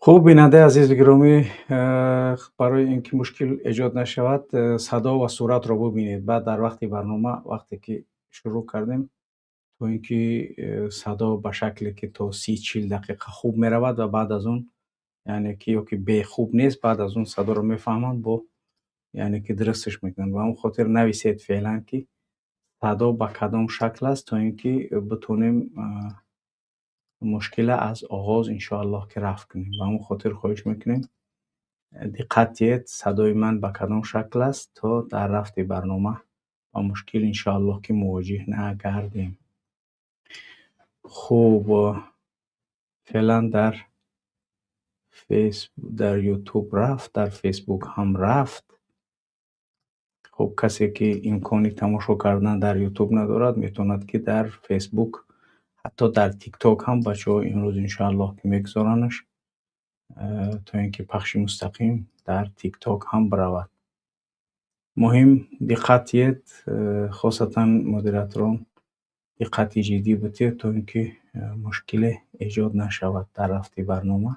Хуб, бинандаи азизу гиромӣ, барои ин ки мушкил эҷод нашавад, садо ва суратро бубинед. Баъд дар вақти барнома, вақте ки шурӯъ кардем, то ин ки садо ба шакле ки то 30-40 дақиқа хуб меравад ва баъд аз он, яъне ки ё ки бехуб нест, баъд аз он садоро мефаҳманд, бо яъне ки дурусташ мекунанд. Ба ҳамон хотир нависед феълан, ки садо ба кадом шакл аст, то ин ки битонем мушкила аз оғоз иншоаллоҳ ки рафъ кунем. Ба ҳамон хотир хоҳиш мекунем, диққат диҳед, садои ман ба кадом шакл аст, то дар рафти барнома ба мушкил иншоаллоҳ ки мувоҷиҳ нагардем. Хуб, феълан дар фейс, дар Ютуб рафт, дар Фейсбук ҳам рафт. Хуб, касе ки имкони тамошо кардан дар Ютуб надорад, метавонад ки дар Фейсбук, ҳатто дар Тикток ҳам бачаҳо имрӯз иншоаллоҳ ки мегузоранаш, то ин ки пахши мустақим дар Тикток ҳам биравад. Муҳим диққат диҳед, хосатан модераторон диққати ҷиддӣ бидиҳед, то ин ки мушкиле эҷод нашавад дар рафти барнома.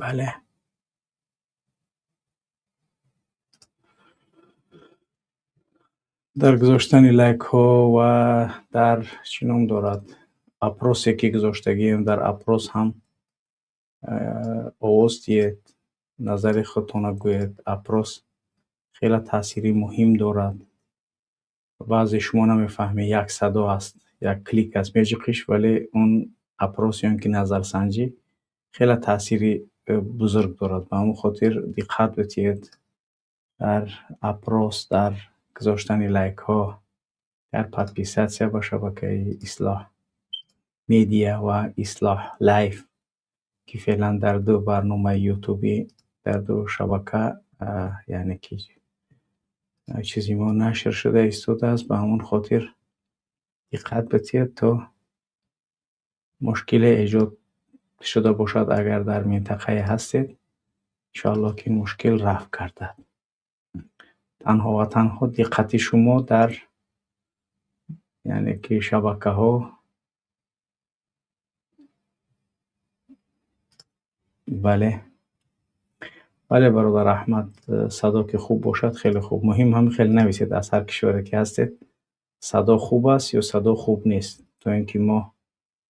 Бале. Дар гузоштани лайкҳо ва дар чӣ ном дорад, опросе ки гузоштагием, дар опрос ҳам овоз диҳед, назари худтонро гӯед. Опрос хеле таъсири муҳим дорад. Баъзе шумо намефаҳмед, як садо аст, як клик аст, меҷиқиш, вале он опрос ё ин ки назарсанҷӣ хеле таъсири бузург дорад. Ба ҳамон хотир диққат бидиҳед дар опрос, дар гузоштани лайкҳо, дар подписаться ба шабакаи Ислоҳ Медиа ва Ислоҳ Лайф, ки феълан дар ду барномаи ютубӣ, дар ду шабака, яъне ки чизи мо нашр шуда истодааст. Ба ҳамон хотир диққат бидиҳед, то мушкиле эҷод шуда бошад, агар дар минтақае ҳастед, иншоаллоҳ ки ин мушкил рафъ гардад. Танҳо ва танҳо диққати шумо дар, яъне ки шабакаҳо. Бале, бале, бародар Аҳмад, садо ки хуб бошад, хеле хуб. Муҳим ҳам хеле нависед, аз ҳар кишваре ки ҳастед, садо хуб аст ё садо хуб нест, то ин ки мо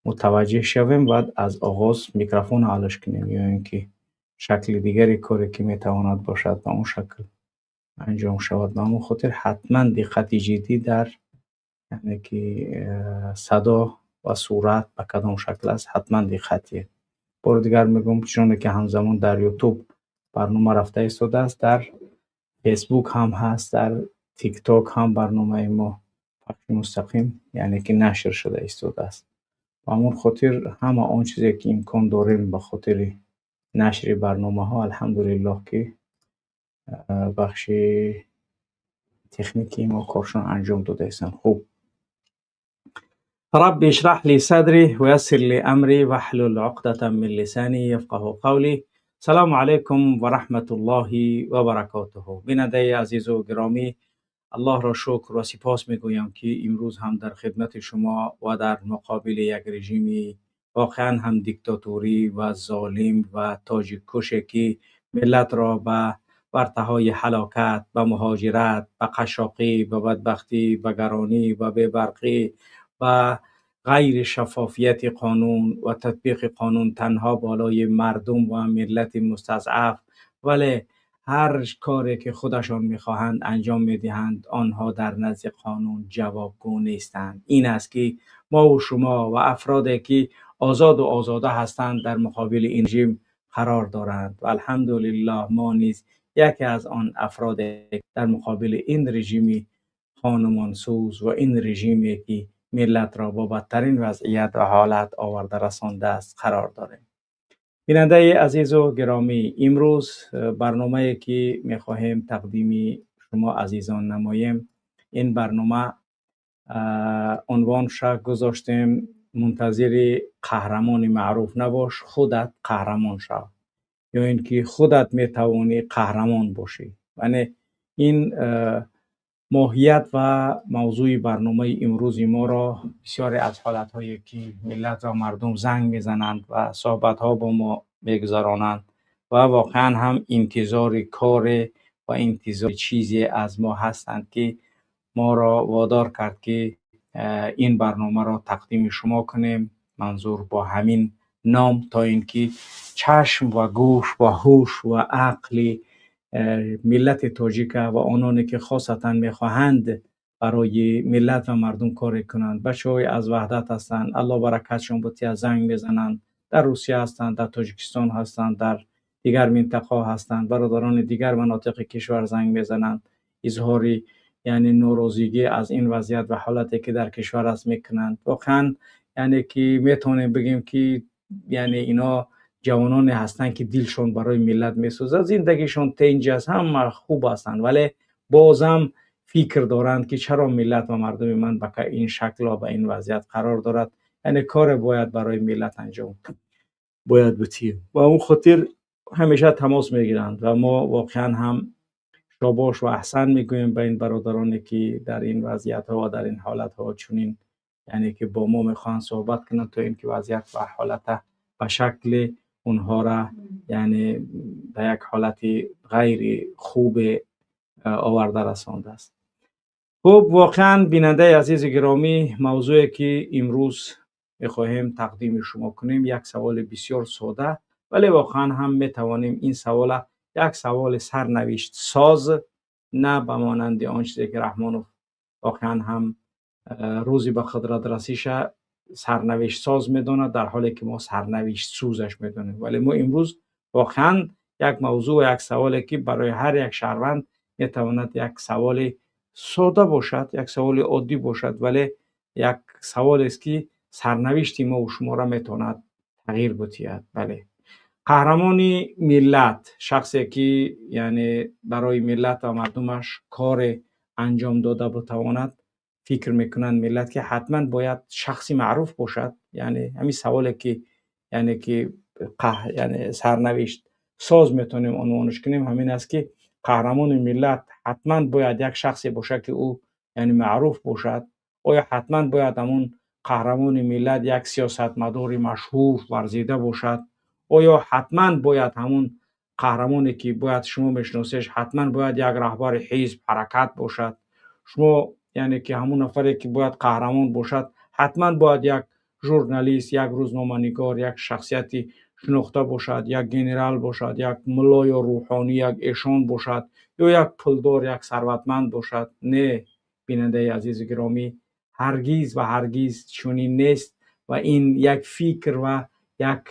мутаваҷҷеҳ шавем, баъд аз оғоз микрофонро алош кунем ё ин ки шакли дигари коре ки метавонад бошад, ба он шакл анҷом шавад. Ба ҳамон хотир ҳатман диққати ҷиддӣ дар, яъне ки садо ва сурат ба кадом шакл аст, ҳатман диққат диҳед. Бори дигар мегӯям, чуноне ки ҳамзамон дар Ютуб барнома рафта истодааст, дар Фейсбук ҳам ҳаст, дар Тикток ҳам барномаи мо пахши мустақим, яъне ки нашр шуда истодааст. Ба ҳамон хотир ҳама он чизе ки имкон дорем ба хотири нашри барномаҳо, алҳамдулиллоҳ ки бахши техникии мо коршон анҷом дода истанд. Хуб, رب اشرح لي صدري ويسر لي أمري واحلل عقدة من لساني يفقه قولي. سلام علیکم و رحمت الله و برکاته. بیننده عزیز و گرامی، الله را شکر و سپاس میگویم که امروز هم در خدمت شما و در مقابل یک رژیم واقعا هم دیکتاتوری و ظالم و تاجیک کش که ملت را به ورطه‌های هلاکت، به مهاجرت، به قشاقی، به بدبختی، به گرانی، به بی‌برقی، به غیر شفافیت قانون و تطبیق قانون تنها بالای مردم و ملت مستضعف، ولی هر کاری که خودشان میخواهند انجام میدهند، آنها در نزد قانون جوابگو نیستند. این است که ما و شما و افرادی که آزاد و آزاده هستند در مقابل این رژیم قرار دارند و الحمدلله ما نیز یکی از آن افراد در مقابل این رژیم خانمانسوز و این رژیمی که ملت را با بدترین وضعیت و حالت آورده رسانده است قرار داریم. بیننده عزیز و گرامی، امروز برنامه‌ای که می‌خواهیم تقدیم شما عزیزان نماییم، این برنامه عنوان شا گذاشتیم منتظر قهرمان معروف نباش، خودت قهرمان شو، یا اینکه خودت میتوانی قهرمان باشی. یعنی این Моҳият ва мавзӯи барномаи имрӯзи моро бисёре аз ҳолатҳое ки миллат ва мардум занг мезананд ва суҳбатҳо бо мо мегузаронанд ва воқеан ҳам интизори коре ва интизори чизе аз мо ҳастанд, ки моро водор кард, ки ин барномаро тақдими шумо кунем. Манзур бо ҳамин ном, то ин ки чашм ва гӯш ва ҳуш ва ақли миллати тоҷика ва ононе ки хосатан мехоҳанд барои миллат ва мардум коре кунанд. Бачаҳои аз Ваҳдат ҳастанд, Аллоҳ баракатшон бутия, занг мезананд, дар Русия ҳастанд, дар Тоҷикистон ҳастанд, дар дигар минтақаҳо ҳастанд, бародарони дигар манотиқи кишвар занг мезананд, изҳори яъне норозигӣ аз ин вазъият ва ҳолате ки дар кишвар аст мекунанд. Воқеан, яъне ки метавонем бигем, ки яъне ино ҷавононе ҳастанд, ки дилшон барои миллат месӯзад, зиндагишон тинҷ аст, ҳама хуб ҳастанд, вале бозам фикр доранд, ки чаро миллат ва мардуми ман ба ин шакл ва ба ин вазъият қарор дорад, яъне коре бояд барои миллат анҷом бояд бутием. Ва он хотир ҳамеша тамос мегиранд ва мо воқеан ҳам шобош ва аҳсан мегӯем ба ин бародароне, ки дар ин вазъиятҳо ва дар ин ҳолатҳо чунин, яъне ки бо мо мехоҳанд суҳбат кунанд, то ин ки вазъият ва ҳолата ба шакли онҳоро, яъне ба як ҳолати ғайри хубе оварда расондааст. Хуб, воқеан, бинандаи азизи гиромӣ, мавзӯе ки имрӯз мехоҳем тақдими шумо кунем, як саволи бисёр сода, вале воқеан ҳам метавонем ин савола як саволи сарнавиштсоз, на ба монанди он чизе ки Раҳмонов воқеан ҳам рӯзи ба қудрат расиша сарнавиштсоз медонад, дар ҳоле ки мо сарнавиштсӯзаш медонем. Вале мо имрӯз воқеан як мавзӯъ ва як саволе, ки барои ҳар як шаҳрванд метавонад як саволи сода бошад, як саволи оддӣ бошад, вале як саволест, ки сарнавишти мову шуморо метавонад тағйир бутиҳад. Бале, қаҳрамони миллат, шахсе ки яъне барои миллат ва мардумаш коре анҷом дода битавонад, фикр мекунанд миллат, ки ҳатман бояд шахси маъруф бошад. Яъне ҳамин саволе ки яъне ки яъне сарнавишт соз метавонем унвонаш кунем, ҳамин аст, ки қаҳрамони миллат ҳатман бояд як шахсе бошад, ки ӯ яъне маъруф бошад? Оё ҳатман бояд ҳамун қаҳрамони миллат як сиёсатмадори машҳур варзида бошад? Оё ҳатман бояд ҳамун қаҳрамоне, ки бояд шумо мешиносеш, ҳатман бояд як раҳбари ҳизб, ҳаракат бошад? Шумо, яъне ки ҳамун нафаре ки бояд қаҳрамон бошад, ҳатман бояд як журналист, як рӯзноманигор, як шахсияти шинохта бошад, як генерал бошад, як мулло ё рӯҳонӣ, як эшон бошад ё як пулдор, як сарватманд бошад? Не, бинандаи азизи гиромӣ, ҳаргиз ва ҳаргиз чунин нест ва ин як фикр ва як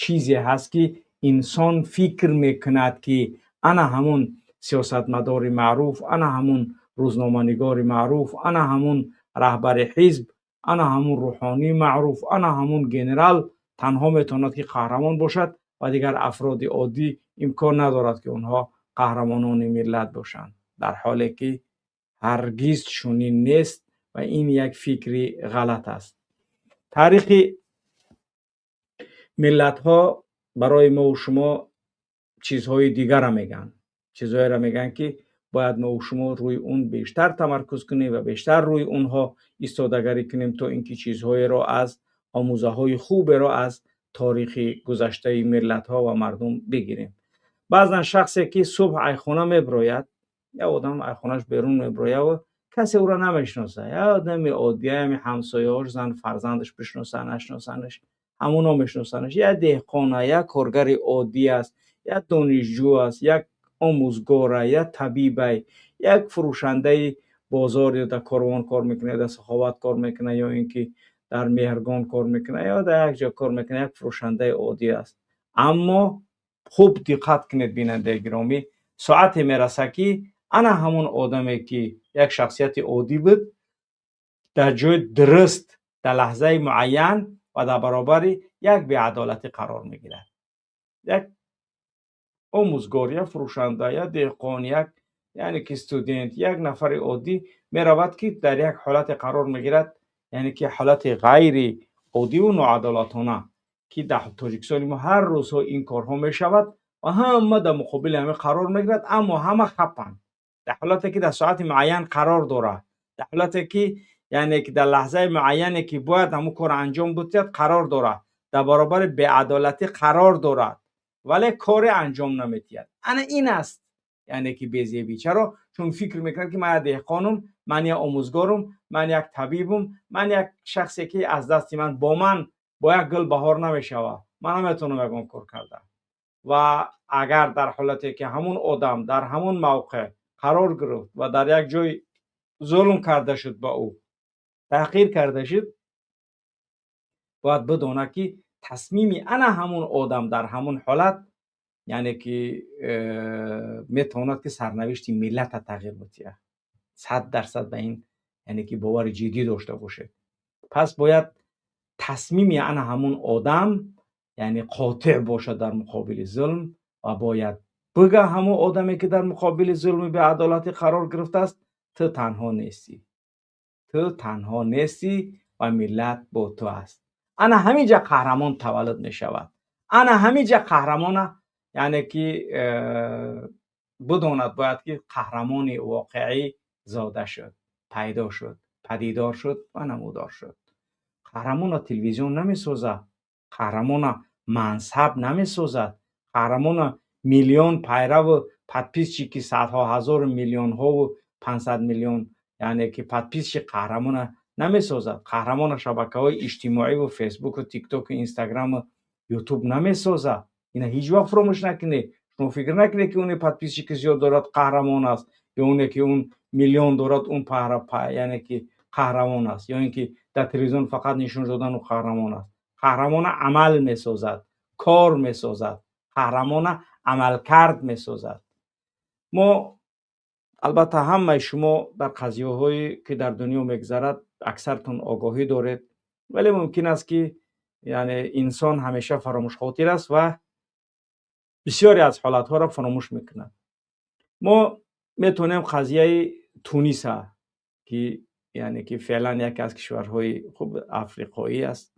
чизе ҳаст, ки инсон фикр мекунад, ки ана ҳамун сиёсатмадори маъруф, ана ҳамун рӯзноманигори маъруф, ана ҳамун раҳбари ҳизб, ана ҳамун рӯҳонии маъруф, ана ҳамун генерал танҳо метавонад, ки қаҳрамон бошад ва дигар афроди оддӣ имкон надорад, ки онҳо қаҳрамонони миллат бошанд, дар ҳоле ки ҳаргиз чунин нест ва ин як фикри ғалат аст. Таърихи миллатҳо барои мову шумо чизҳои дигарро мегӯянд, чизҳоеро мегӯянд, ки бояд мову шумо рӯи он бештар тамаркуз кунем ва бештар рӯи онҳо истодагарӣ кунем, то ин ки чизҳоеро аз омӯзаҳои хуберо аз таърихи гузаштаи миллатҳо ва мардум бигирем. Баъзан шахсе ки субҳ айхона мебирояд, як одам айхонаш берун мебирояд ва касе ӯро намешиносад, як одами оддӣ, ҳами ҳамсояҳош, зан фарзандаш бишиноса, нашиносанаш, ҳамоно мешиносанаш, як деҳқона, як коргари оддӣ аст, як донишҷӯ аст, як омӯзгора, як табибай, як фурӯшандаи бозор ё дар Корвон кор мекунад, дар Саховат кор мекунад ё ин ки дар Меҳргон кор мекунад ё дар як ҷо кор мекунад, як фурӯшандаи оддӣ аст. Аммо хуб диққат кунед, бинандаи гиромӣ, соате мерасад, ки ана ҳамон одаме, ки як шахсияти оддӣ буд, дар ҷои дуруст, дар лаҳзаи муайян ва дар баробари як беадолатӣ қарор мегирад. Як омӯзгор, як фурӯшанда, як деҳқон, як, яъне ки студент, як нафари оддӣ меравад, ки дар як ҳолате қарор мегирад, яъне ки ҳолати ғайри оддиву ноадолатона, ки дар Тоҷикистони мо ҳар рӯзҳо ин корҳо мешавад ва ҳама дар муқобили ҳамин қарор мегирад, аммо ҳама хапанд. дар ҳолате ки дар соати муайян қарор дорад, дар ҳолате ки яъне ки дар лаҳзаи муайяне ки бояд ҳамун кор анҷом бидиҳад қарор дорад, дар баробари беадолатӣ қарор дорад, вале коре анҷом намедиҳад. Ана ин аст яъне ки безебӣ. Чаро? Чун фикр мекунад, ки ман як деҳқонум, ман як омӯзгорум, ман як табибум, ман як шахсе ки аз дасти ман бо ман бо як гул баҳор намешавад, ман наметавонам ягон кор карда. Ва агар дар ҳолате ки ҳамун одам дар ҳамун мавқеъ қарор гирифт ва дар як ҷой зулм карда шуд, ба ӯ таҳқир карда шуд, бояд бидонад, ки тасмими ана ҳамун одам дар ҳамун ҳолат яъне ки метавонад, ки сарнавишти миллата тағйир бидиҳад. 100% ба ин яъне ки бовари ҷиддӣ дошта бошед. Пас бояд тасмими ана ҳамун одам яъне қотеъ бошад дар муқобили зулм ва бояд бига ҳамун одаме, ки дар муқобили зулми беадолатӣ қарор гирифтааст: ту танҳо нестӣ, ту танҳо нестӣ ва миллат бо ту аст. Ана ҳамин ҷа қаҳрамон таваллуд мешавад. Ана ҳамин ҷа қаҳрамона яъне ки бидонад бояд, ки қаҳрамони воқеӣ зода шуд, пайдо шуд, падидор шуд ва намудор шуд. Қаҳрамона телевизион намесозад, қаҳрамона мансаб намесозад, қаҳрамона миллион пайраву подписчики, садҳо ҳазору миллионҳову 500 миллион яъне ки подписчик қаҳрамона намесозад. Қаҳрамона шабакаҳои иҷтимоиву Фейсбуку Тиктоку Инстаграму Ютуб намесозад. Ина ҳеҷ вақт фуромӯш накунед. Шумо фикр накунед, ки уне подписчики зиёд дорад, қаҳрамон аст, ё уне ки он миллион дорад, он яъне ки қаҳрамон аст, ё ин ки дар телевизион фақат нишон додан, ӯ қаҳрамон аст. Қаҳрамона амал месозад, кор месозад, қаҳрамона амалкард месозад. Мо албатта ҳамаи шумо дар қазияҳое, ки дар дунё мегузарад, аксартон огоҳӣ доред, вале мумкин аст, ки яъне инсон ҳамеша фаромӯшхотир аст ва бисёре аз ҳолатҳоро фаромӯш мекунад. Мо метавонем қазияи Туниса, ки яъне ки феълан яке аз кишварҳои хуб африқоӣ аст,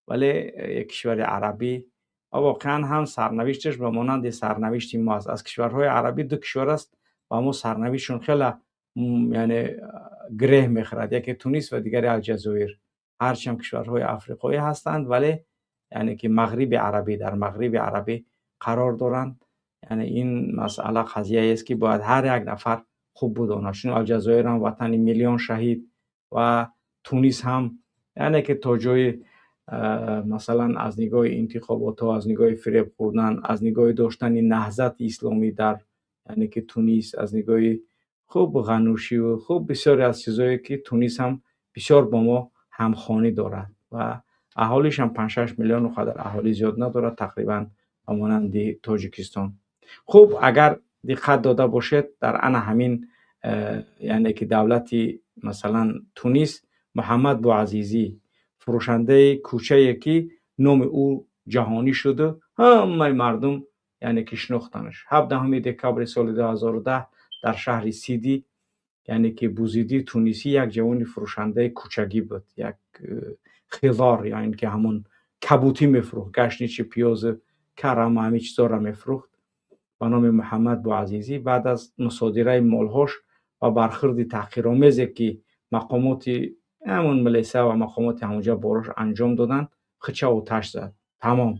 вале як кишвари арабӣ ва воқеан ҳам сарнавишташ ба монанди сарнавишти мо аст. Аз кишварҳои арабӣ ду кишвар аст ва мо сарнавиштшон хеле яъне греҳ мехӯрад: яке Тунис ва дигаре Алҷазоир. Ҳарчанд кишварҳои африқоӣ ҳастанд, вале яъне ки Мағриби Арабӣ, дар Мағриби Арабӣ қарор доранд. Яъне ин масъала қазияест, ки бояд ҳар як нафар хуб бидонад, чун Алҷазоир ҳам ватани миллион шаҳид ва Тунис ҳам яъне ки то ҷои масалан аз нигоҳи интихоботҳо, аз нигоҳи фиреб хӯрдан, аз нигоҳи доштани Наҳзати Исломӣ дар яъне ки Тунис, аз нигоҳи хуб Ғанушиву хуб бисёре аз чизое, ки Тунис ҳам бисёр бо мо ҳамхонӣ дорад ва аҳолишам 5-6 миллиону қадар аҳолӣ зиёд надорад, тақрибан ба монанди Тоҷикистон. Хуб, агар диққат дода бошед, дар ана ҳамин яъне ки давлати масалан Тунис Муҳаммад Буазизӣ, фурӯшандаи кӯчае, ки номи ӯ ҷаҳонӣ шуду ҳамаи мардум яъне ки шинохтанаш, 17 декабри соли 2010 дар шаҳри Сиди яъне ки Бузидӣ тунисӣ як ҷавони фурӯшандаи кӯчагӣ буд, як хизор ё ин ки ҳамон кабутӣ мефурӯхт, гашничи, пиёзу караму ҳамин чизоро мефурӯхт, ба номи Муҳаммад Буазизӣ, баъд аз мусодираи молҳош ва бархӯрди таҳқиромезе, ки мақомоти ҳамон милиса ва мақомоти ҳамонҷа борош анҷом доданд, худша оташ зад. Тамом.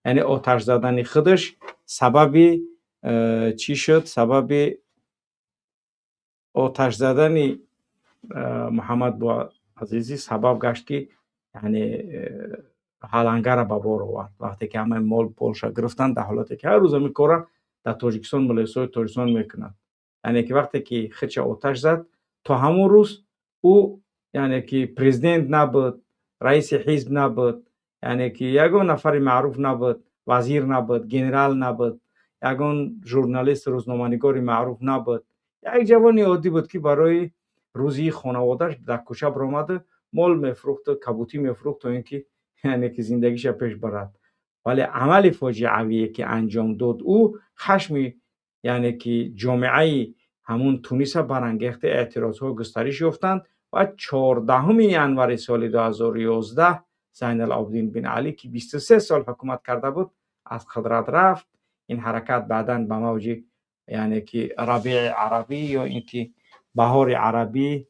Яъне оташ задани худаш сабаби чӣ шуд? Сабаби оташ задани Муҳаммад Буазизӣ сабаб гашт, ки яъне ҳалангара ба бор овард, вақте ки ҳамаи мол полша гирифтанд, дар ҳолате ки ҳар рӯз ҳамин корра дар Тоҷикистон милисои Тоҷикистон мекунанд. Яъне ки вақте ки худша оташ зад, то ҳамон рӯз ӯ яъне ки президент набуд, раиси ҳизб набуд, яъне ки ягон нафари маъруф набуд, вазир набуд, генерал набуд, ягон журналист, рӯзноманигори маъруф набуд. Як ҷавони оддӣ буд, ки барои рӯзии хонаводааш дар кӯча баромаду мол мефурӯхту кабутӣ мефурӯхт, то ин ки яъне ки зиндагиша пеш барад. Вале амали фоҷиавие, ки анҷом дод ӯ, хашми яъне ки ҷомеаи ҳамун Туниса барангехта, эътирозҳо густариш ёфтанд ва 14 январи соли 2011 Зайналобиддин бин Алӣ, ки 23 сол ҳукумат карда буд, аз қудрат рафт. Ин ҳаракат баъдан ба мавҷи Яъне ки Рабеи Арабӣ ё ин ки Баҳори Арабӣ,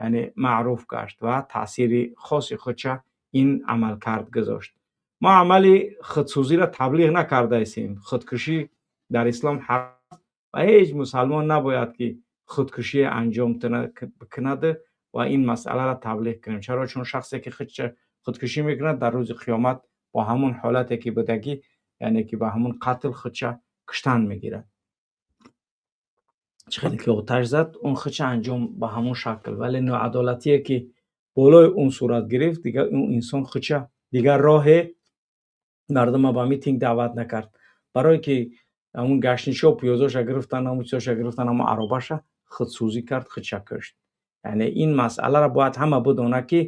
яъне маъруф гашт ва таъсири хоси худша ин амалкард гузошт. Мо амали худсӯзиро таблиғ накардаистем. Худкушӣ дар ислом ҳаром аст ва ҳеҷ мусалмон набояд ки худкушӣ анҷом кунад ва ин масъаларо таблиғ кунем. Чаро? Чун шахсе ки худкушӣ мекунад, дар рӯзи қиёмат бо ҳамон ҳолате ки будагӣ, яъне ки ба ҳамон қатл худша куштан мегирад. Чӣ хеле ки оташ зад, он худша анҷом ба ҳамон шакл. Вале ноадолатие ки болои он сурат гирифт, дигар он инсон худша дигар роҳе мардума ба митинг даъват накард. Барое ки ҳамун гаштнишо пиёзоша гирифтан, ҳамун чизоша гирифтан, ҳамун аробаша худсӯзӣ кард, худша кушт. Яъне ин масъаларо бояд ҳама бидонад, ки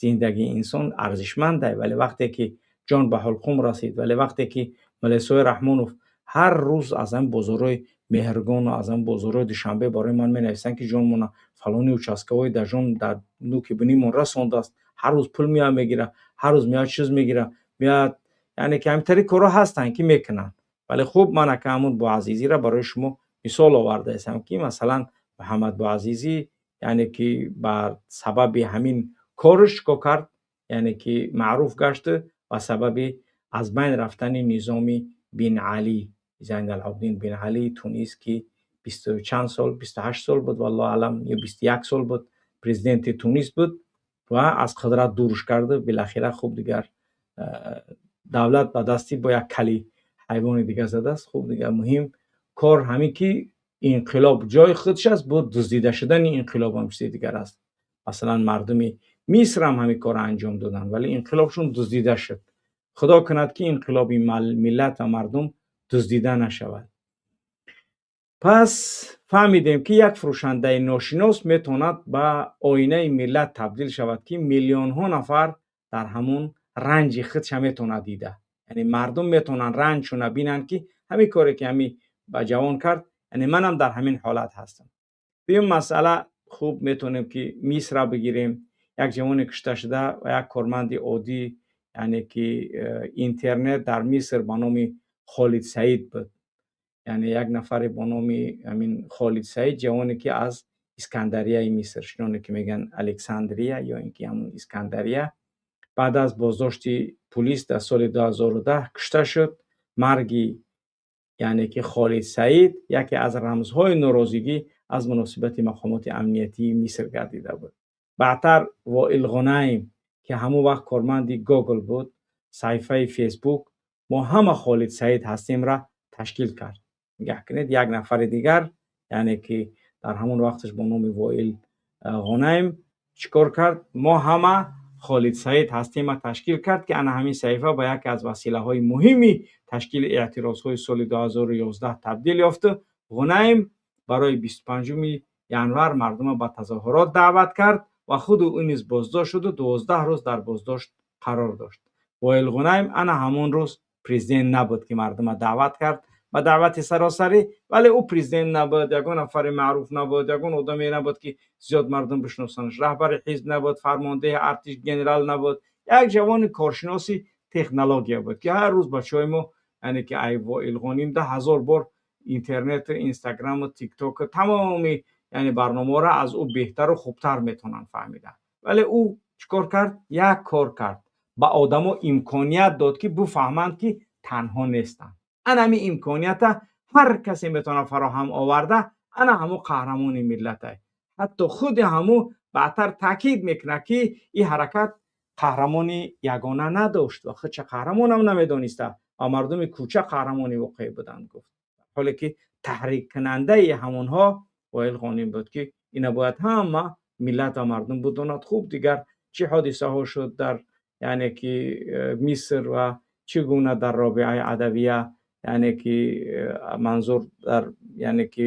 зиндагии инсон арзишманд, вале вақте ки ҷон ба ҳулқум расид, вале вақте ки Муллоисои Раҳмонов ҳар рӯз аз ҳамин бозорҳои Меҳргону аз ҳамин бозорҳои Душанбе барои ман менависанд, ки ҷонмона фалони участковый дар ҷон дар нуки бинимон расондааст, ҳар рӯз пул меояд мегира, ҳар рӯз меояд чиз мегира, меояд, яъне ки ҳаминтари корҳо ҳастанд, ки мекунанд. Вале хуб, ман ака ҳамун Буазизиро барои шумо мисол овардаистам, ки масалан Муҳаммад Буазизӣ, яъне ки бар сабаби ҳамин корш чикор кард, яъне ки маъруф гашт ва сабаби аз байн рафтани низоми Бин Алӣ, Зайналобидин Бин Алӣ Тунис, ки бисту чанд сол, 28 сол буд, валлоҳу аълам, ё 21 сол буд, президенти Тунис буд ва аз қудрат дурш карду билахира хуб дигар давлат ба дасти бо як кали ҳайвони дигар задааст. Хуб, дигар муҳим кор ҳамин ки инқилоб ҷои худш аст, бо дуздида шудани инқилоб ҳам чизи дигар аст. Масалан, мардуми Миср ҳам ҳамин корро анҷом доданд, вале инқилобшон дуздида шуд. Худо кунад, ки инқилоби миллат ва мардум дуздида нашавад. Пас фаҳмидем, ки як фурӯшандаи ношинос метавонад ба оинаи миллат табдил шавад, ки миллионҳо нафар дар ҳамон ранҷи худша метавонад дида, яъне мардум метавонанд ранҷшона бинанд, ки ҳамин коре ки ҳамин ба ҷавон кард, яъне манам дар ҳамин ҳолат ҳастам. Дуюм масъала, хуб, метавонем ки Мисрра бигирем. Як ҷавони кушташуда ва як корманди оддӣ, яъне ки интернет дар Миср ба номи Холид Саид буд. Яъне як нафаре бо номи ҳамин Холид Саид, ҷавоне ки аз Искандарияи Миср, чуноне ки мегӯянд Александрия ё ин ки ҳамун Искандария, баъд аз боздошти пулис дар соли 2010 кушта шуд. Марги, яъне ки Холид Саид яке аз рамзҳои норозигӣ аз муносибати мақомоти амниятии Миср гардида буд. Баъдтар Воил Ғунайм, ки ҳамон вақт корманди Гугл буд, саҳифаи Фейсбук «Мо ҳама Холид Саид ҳастем»-ра ташкил кард. Нигаҳ кунед, як нафари дигар, яъне ки дар ҳамон вақташ бо номи Воил Ғунайм чӣ кор кард? «Мо ҳама Холид Саид ҳастем»-а ташкил кард, ки ана ҳамин саҳифа ба яке аз василаҳои муҳими ташкили эътирозҳои соли 2011 табдил ёфту Ғунайм барои 25 январ мардумро ба тазоҳурот даъват кард ва худу ӯ низ боздошт шуду 12 рӯз дар боздошт қарор дошт. Воил Ғунайм ана ҳамон рӯз президент набуд, ки мардума даъват кард ба даъвати саросарӣ, вале ӯ президент набуд, ягон нафари маъруф набуд, ягон одаме набуд, ки зиёд мардум бишносанаш, раҳбари ҳизб набуд, фармондеҳи артиш, генерал набуд, як ҷавони коршиноси технология буд, ки ҳар рӯз бачаҳои мо, яъне ки ай Воил Ғоним 10 000 бор интернету Инстаграму Тиктоку тамоми, яъне барномаҳоро аз ӯ беҳтару хубтар метавонанд фаҳмида. Вале ӯ чӣ кор кард? Як кор кард: ба одамо имконият дод, ки бифаҳманд, ки танҳо нестанд. Ана ҳамин имконията ҳар касе метавонад фароҳам оварда, ана ҳамун қаҳрамони миллате. Ҳатто худи ҳамун баъдтар таъкид мекунад, ки ин ҳаракат қаҳрамони ягона надошт ва худша қаҳрамонам намедониста ва мардуми кӯча қаҳрамони воқеӣ буданд, гуфт, ҳоле ки таҳриккунандаи ҳамонҳо Воил Ғоним буд, ки ина бояд ҳама миллат ва мардум бидонад. Хуб, дигар чӣ ҳодисаҳо шуд дар, яъне ки Миср ва чӣ гуна дар Робиаи Адавия, яъне ки манзур дар, яъне ки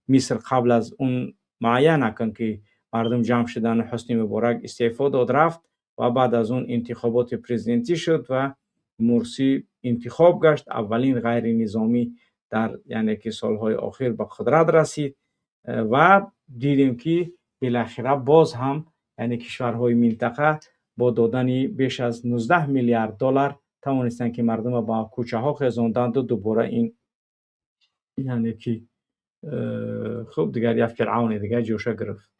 Миср қабл аз он муайян накун, ки мардум ҷамъ шудану Ҳусни Муборак истеъфо дод, рафт ва баъд аз он интихоботи президентӣ шуд ва Мурсӣ интихоб гашт, аввалин ғайринизомӣ дар, яъне ки солҳои охир ба қудрат расид ва дидем, ки билахира боз ҳам, яъне кишварҳои минтақа бо додани беш аз 19 миллиард доллар тавонистанд, ки мардумро ба кӯчаҳо хезонданду дубора ин, яъне ки Хуб, дигар як фиръавне дигар ҷоша гирифт.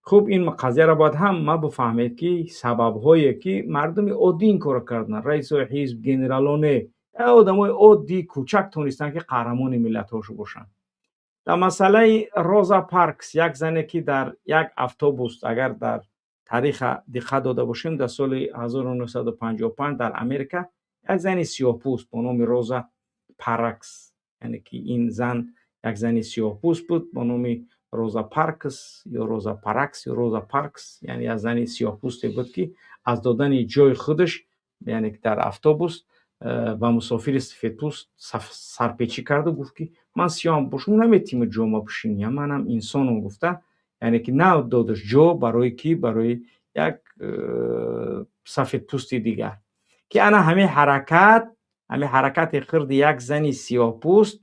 Хуб, ин қазияро бояд ҳама бифаҳмед, ки сабабҳое ки мардуми оддӣ ин корро карданд, раисои ҳизб, генералоне, одамои оддӣ кӯчак тонистанд, ки қаҳрамони миллатҳошо бошанд. Дар масъалаи Роза Паркс, як зане, ки дар як автобус, агар дар тариха диққат дода бошем, дар соли 1955 дар Америка як зани сиёҳпӯст бо номи Роза Паркс, яъне ки ин зан як зани сиёҳпӯст буд бо номи Роза Паркс ё Роза Паракс ё Роза Паркс, яъне як зани сиёҳпӯсте буд, ки аз додани ҷои худаш, яъне дар автобус, ба мусофири сафедпӯст сарпечӣ карду гуфт, ки ман сиёҳам бошум, наметавонӣ ҷома бишинӣ, манам инсонам гуфта, яъне ки надодаш ҷо барои ки барои як сафедпӯсти дигар, ки ана ҳамин ҳаракат, ҳамин ҳаракати хирди як зани сиёҳпӯст,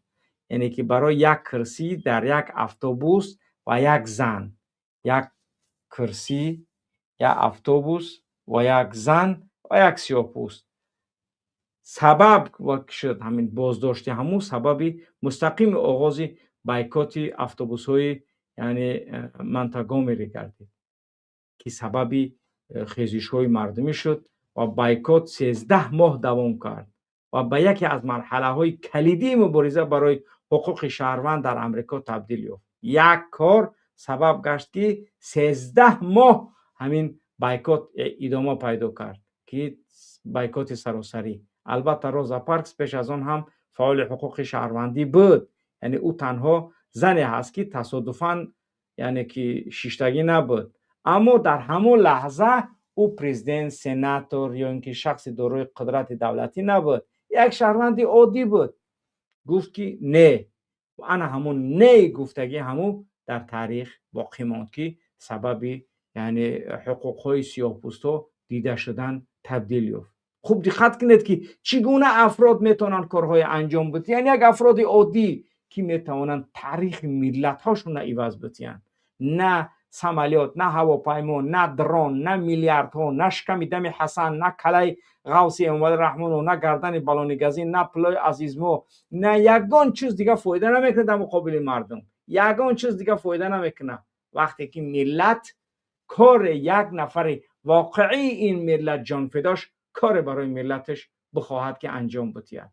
яъне ки барои як кирсӣ дар як автобус ва як зан, як кирсӣ, як автобус ва як зан ва як сиёҳпӯст сабаб шуд. Ҳамин боздошти ҳамун сабаби мустақими оғози бойкоти автобусҳои, яъне Монтгомери гардид, ки сабаби хезишҳои мардумӣ шуд ва бойкот 13 моҳ давом кард ва ба яке аз марҳалаҳои калидии мубориза барои ҳуқуқи шаҳрванд дар Амрико табдил ёфт. Як кор сабаб гашт, ки 13 моҳ ҳамин бойкот идома пайдо кард, ки бойкоти саросарӣ. Албатта, Роза Паркс пеш аз он ҳам фаъоли ҳуқуқи шаҳрвандӣ буд, яъне ӯ танҳо зане ҳаст, ки тасодуфан, яъне ки шиштагӣ набуд, аммо дар ҳамон лаҳза ӯ президент, сенатор ё ин ки шахси дорои қудрати давлатӣ набуд, як шаҳрванди оддӣ буд. Гуфт, ки не. Ана ҳамон не гуфтагӣ ҳамун дар таърих боқӣ монд, ки сабаби, яъне, ҳуқуқҳои сиёҳпӯстҳо дида шудан табдил ёфт. Хуб, диққат кунед, ки чӣ гуна афрод метавонанд корҳои анҷом бидиҳанд, як афроди оддӣ, ки метавонанд таърихи миллатҳошонро иваз бидиҳанд. На самолёт, на ҳавопаймо, на дрон, на миллиардҳо, на шиками дами Ҳасан, на калаи ғавси Эмомалӣ Раҳмонов, на гардани балонигазӣ, на пулои азизмо, на ягон чиз дига фоида намекунад дар муқобили мардум. Ягон чиз дига фоида намекунад, вақте ки миллат коре, як нафари воқеии ин миллат, ҷонфидош, коре барои миллаташ бихоҳад, ки анҷом бидиҳад.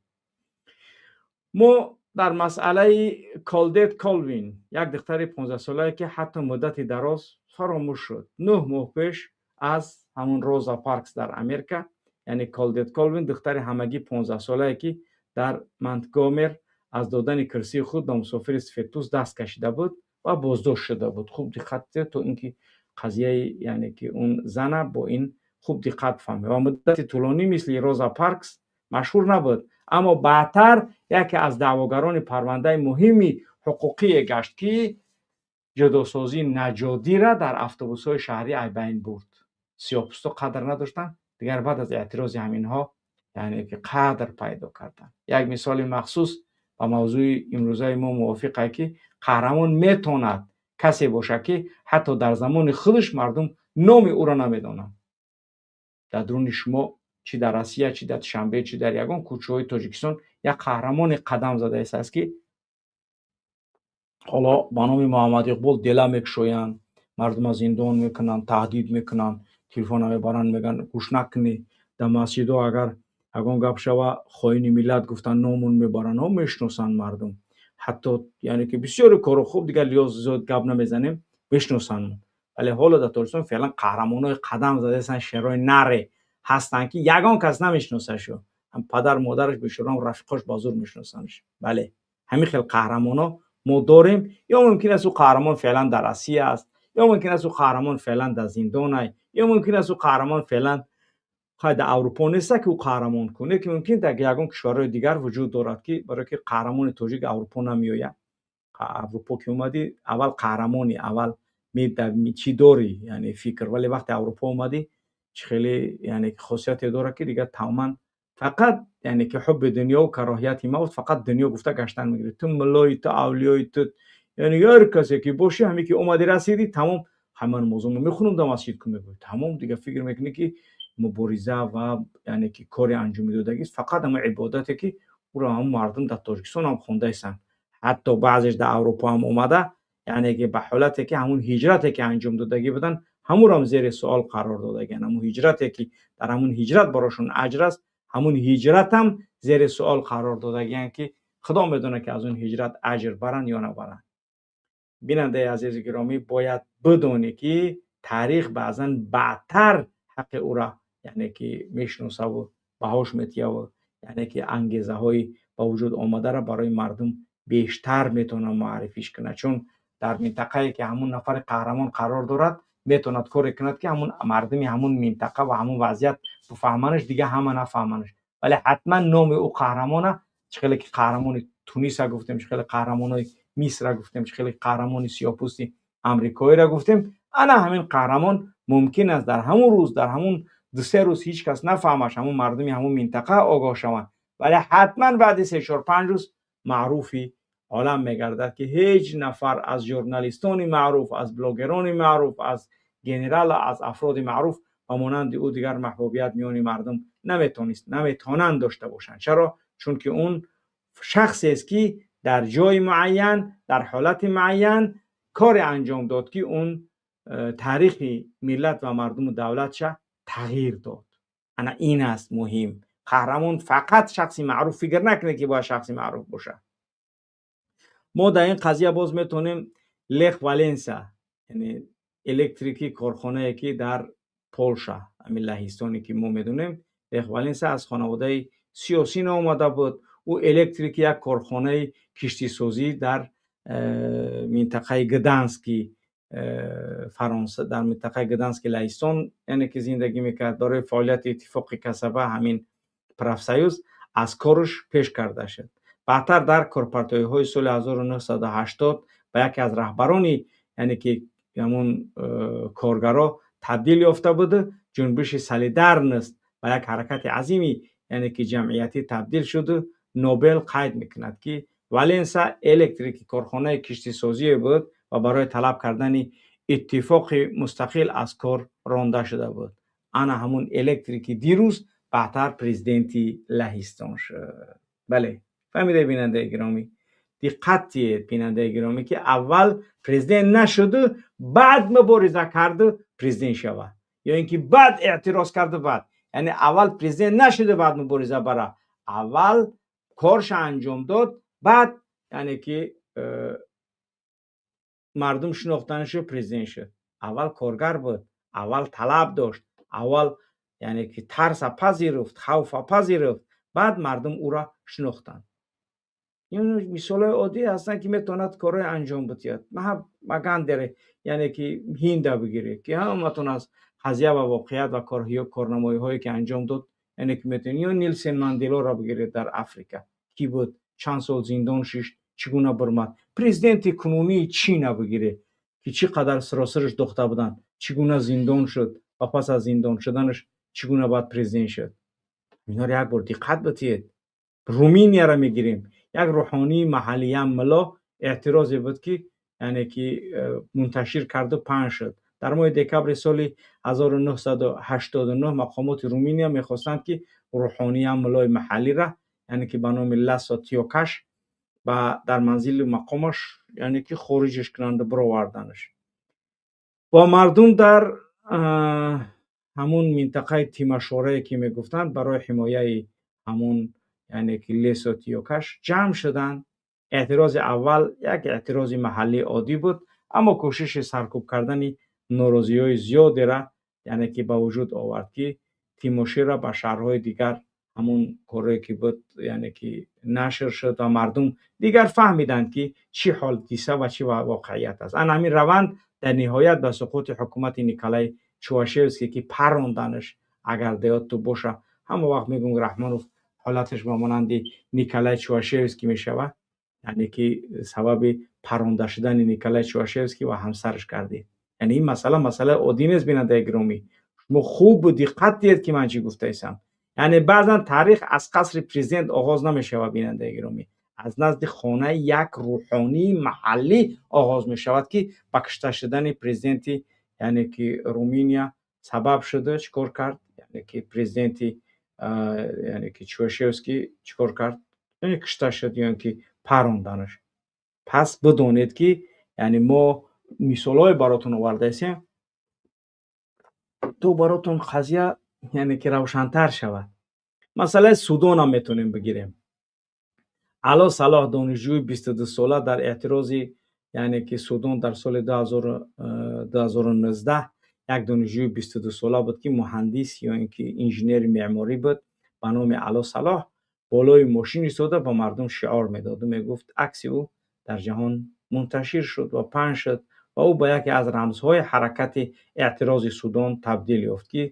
Мо дар масъалаи Клодет Колвин, як духтари 15-солае, ки ҳатто муддати дароз фаромӯш шуд, 9 моҳ пеш аз ҳамун Роза Паркс дар Америка, яъне Клодет Колвин, духтари ҳамагӣ 15-солае, ки дар Монтгомер аз додани кирсии худ ба мусофири сафедпӯст даст кашида буд ва боздошт шуда буд. Хуб диққат диҳед, то ин ки қазияи, яъне ки он зана бо ин хуб диққат фаҳмед. Ва муддати тӯлонӣ мисли Роза Паркс машҳур набуд, аммо баъдтар яке аз даъвогарони парвандаи муҳими ҳуқуқие гашт, ки ҷудосозии нажодиро дар автобусҳои шаҳрӣ айбайн бурд. Сиёҳпӯстҳо қадр надоштанд, дигар баъд аз эътирози ҳаминҳо, яъне ки қадр пайдо карданд. Як мисоли махсус ба мавзӯи имрӯзаи мо мувофиқе, ки қаҳрамон метавонад касе бошад, ки ҳатто дар замони худаш мардум номи ӯро намедонанд. Дар дуруни шумо, чӣ дар Россия, чӣ дар Душанбе, чӣ дар ягон кӯчаҳои Тоҷикистон, як қаҳрамоне қадам задааст, ки ҳоло ба номи Муҳаммад Иқбол дела мекушоянд, мардума зиндон мекунанд, таҳдид мекунанд, телефона мебаранд, мегӯянд, гӯш накунӣ. Дар масҷидҳо агар ягон гап шава, хоини миллат гуфтан номун мебаранд, мешиносанд мардум ҳатто, яъне ки бисёри корро. Хуб, дигар лиёз зиёд гап намезанем, мешиносанд. Вале ҳоло дар Тоҷикистон феълан қаҳрамонҳои қадам задаастанд, шерои наре ҳастанд, ки ягон кас намешиносашу, ҳам падар модараш бешорам, рафиқош ба зур мешиносандш. Бале, ҳамин хел қаҳрамонҳо мо дорем. Ё мумкин аст ӯ қаҳрамон феълан дар Россия аст, ё мумкин аст ӯ қаҳрамон феълан дар зиндонай, ё мумкин аст ӯ қаҳрамон феълан хай дар Аврупо неста, ки ӯ қаҳрамон кун, ки мумкин дар ягон кишварҳои дигар вуҷуд дорад, ки барое ки қаҳрамони тоҷик Аврупо намеояд. Аврупо ки омадӣ, аввал қаҳрамони, аввал чӣ дорӣ, яъне фикр. Вале вақте Аврупо омадӣ, чӣ хеле, яъне хосияте дорад, ки дигар тамоман фақат, яъне ки ҳубби дунё, кароҳияти мавт, фақат дунё гуфта гаштан мегирӣ. Ту муллои, ту авлиёи, ту, яъне ҳар касе ки бошӣ, ҳаме ки омадӣ, расидӣ, тамом, ҳама намозомо мехонам, дар масҷид ку мегӯӣ, тамом, дигар фикр мекунӣ, ки мубориза ва, яъне ки кори анҷомидодагист фақат ҳама ибодате, ки ӯро ҳамн мардум дар Тоҷикистон ҳам хондаистанд. Ҳатто баъзеш дар Аврупо ҳам омада, яъне ки ба ҳолате ки ҳамун ҳиҷрате ки анҷом додагӣ буданд, ҳамунам зери суол қарор додагианд. Ҳамун ҳиҷрате ки дар ҳамун ҳиҷрат барошон аҷр аст, ҳамун ҳиҷратам зери суол қарор додагианд, ки Худо медонад, ки аз он ҳиҷрат аҷр баранд ё набаранд. Бинандаи азизи гиромӣ, бояд бидонӣ, ки таърих баъзан баъдтар ҳаққи ӯра, яъне ки, мешиносаву баҳош метияву, яъне ки ангезаҳои ба вуҷуд омадаро барои мардум бештар метавонад муаррифиш кунад. Чун дар минтақае ки ҳамун нафари қаҳрамон қарор дорад, метавонад коре кунад, ки ҳамун мардуми ҳамун минтақа ва ҳамун вазъият бифаҳманаш, дига ҳама нафаҳманаш, вале ҳатман номи ӯ қаҳрамона. Чӣ хеле ки қаҳрамони Туниса гуфтем, чӣ хеле қаҳрамонои Мисра гуфтем, чӣ хеле қаҳрамони сиёҳпӯсти амрикоиро гуфтем, ана ҳамин қаҳрамон мумкин аст дар ҳамун рӯз, дар ҳамун 2-се рӯз ҳеҷ кас нафаҳмаш, ҳамун мардуми ҳамун минтақа огоҳ шаванд, вале ҳатман баъди 3, 4, 5 рӯз маъруфи олам мегардад, ки ҳеҷ нафар аз журналистони маъруф, аз блогерони маъруф, аз генерал, аз афроди маъруф ба монанди ӯ дигар маҳбубият миёни мардум наметонист, наметавонанд дошта бошанд. Чаро? Чунки он шахсест, ки дар ҷои муайян, дар ҳолати муайян коре анҷом дод, ки он таърихи миллат ва мардуму давлатша тағйир дод. Ана ин аст муҳим. Қаҳрамон фақат шахси маъруф фикр накунед, ки бояд шахси маъруф бошад. Мо дар ин қазия боз метавонем Лех Валенса, яъне электрики корхонае, ки дар Полша, ҳамин Лаҳистоне ки мо медонем. Лех Валенса аз хонаводаи сиёсӣ наомада буд. Ӯ электрики як корхонаи киштисозӣ дар минтақаи Гдански Фаронса, дар минтақаи Гдански Лаҳистон, яъне ки зиндагӣ мекард. Барои фаъолияти иттифоқи касаба, ҳамин профсоюз, аз кораш пеш карда шуд. Баъдтар дар корпартоиҳои соли 1980 ба яке аз раҳбарони, яъне ки, ҳамун коргаро табдил ёфта буду ҷунбиши Солидарност ба як ҳаракати азими, яъне ки, ҷамъиятӣ табдил шуду. Нобел қайд мекунад, ки Валенса электрики корхонаи киштисозие буд ва барои талаб кардани иттифоқи мустақил аз кор ронда шуда буд. Ана ҳамун электрики дирӯз баъдтар президенти Лаҳистон шуд. Бале, фаҳмида, бинандаи гиромӣ? Диққат диҳед, бинандаи гиромӣ, ки аввал президент нашуду, баъд мубориза карду президент шавад, ё ин ки баъд эътироз карду баъд, яъне аввал президент нашуду, баъд мубориза бара. Аввал корша анҷом дод, баъд, яъне ки, мардум шинохтанашу президент шуд. Аввал коргар буд, аввал талаб дошт, аввал, яъне ки, тарса пазируфт, хавфа пазируфт, баъд мардум ӯро шинохтанд. Ин мисолҳои оддӣ ҳастанд, ки метавонад корҳои анҷом бидиҳад. Магандере, яъне ки, ҳинда бигиред, ки ҳаматон аз қазия ва воқеият ва корнамоиҳое ки анҷом дод, яъне ки метавонед, ё Нелсон Манделоро бигиред дар Африка, ки буд, чанд сол зиндон шишт, чӣ гуна бурмад. Президенти кунунии Чина бигиред, ки чӣ қадар сиросираш дохта буданд, чӣ гуна зиндон шуд ва пас аз зиндон шуданаш чӣ гуна баъд президент шуд. Инҳоро як бор диққат бидиҳед. Руминияро мегирем. Як рӯҳонии маҳаллиям мулло эътирозе буд, ки, яъне ки, мунташир карду паҳн шуд. Дар моҳи декабри соли 1989 мақомоти Руминия мехостанд, ки рӯҳониям муллои маҳаллира, яъне ки ба номи Ласо Тиёкаш, ба дар манзили мақомаш, яъне ки, хориҷаш кунанду бироварданаш. Ва мардум дар ҳамун минтақаи Тимашорае ки мегуфтанд, барои ҳимояи ҳамун, яъне ки, Лесо Тиёкаш ҷамъ шуданд. Эътирози аввал як эътирози маҳаллии оддӣ буд, аммо кӯшиши саркӯб кардани норозиҳои зиёдера, яъне ки, ба вуҷуд овард, ки Тимошира ба шаҳрҳои дигар ҳамун корое ки буд, яъне ки, нашр шуд ва мардум дигар фаҳмиданд, ки чӣ ҳодиса ва чӣ воқеият аст. Ана ҳамин раванд дар ниҳоят ба суқути ҳукумати Николай Чаушеску, ки парронданаш, агар деёдту боша, ҳама вақт мегӯм, Раҳмонов ҳолаташ ба монанди Николай Чаушеску мешавад, яъне ки сабаби парронда шудани Николай Чаушеску ва ҳамсараш гардид. Яъне ин масъала масъалаи оддӣ нест, бинандаи гиромӣ. Шумо хуб диққат диҳед, ки ман чӣ гуфтаистам. Яъне баъзан таърих аз қасри президент оғоз намешавад, бинандаи гиромӣ, аз назди хонаи як рӯҳонии маҳаллӣ оғоз мешавад, ки ба кушта шудани президенти, яъне ки, Руминия сабаб шуда. Чӣ кор кард, яъне ки, президенти, яъне ки, Чаушеску чӣ кор кард? Яъне кушта шуд ё ин ки парронданаш. Пас бидонед, ки яъне мо мисолҳое баротон овардаистем, то баротон қазия, яъне ки, равшантар шавад. Масъалаи Судонам метавонем бигирем. Ало Салоҳ, донишҷӯи 22сола, дар эътирози, яъне ки, Судон дар соли 2019, як донишҷӯи 22сола буд, ки муҳандис ё ин ки инженери меъморӣ буд, ба номи Ало Салоҳ, болои мошин истода ба мардум шиор медоду мегуфт. Акси ӯ дар ҷаҳон мунташир шуд ва паҳн шуд ва ӯ ба яке аз рамзҳои ҳаракати эътирози Судон табдил ёфт, ки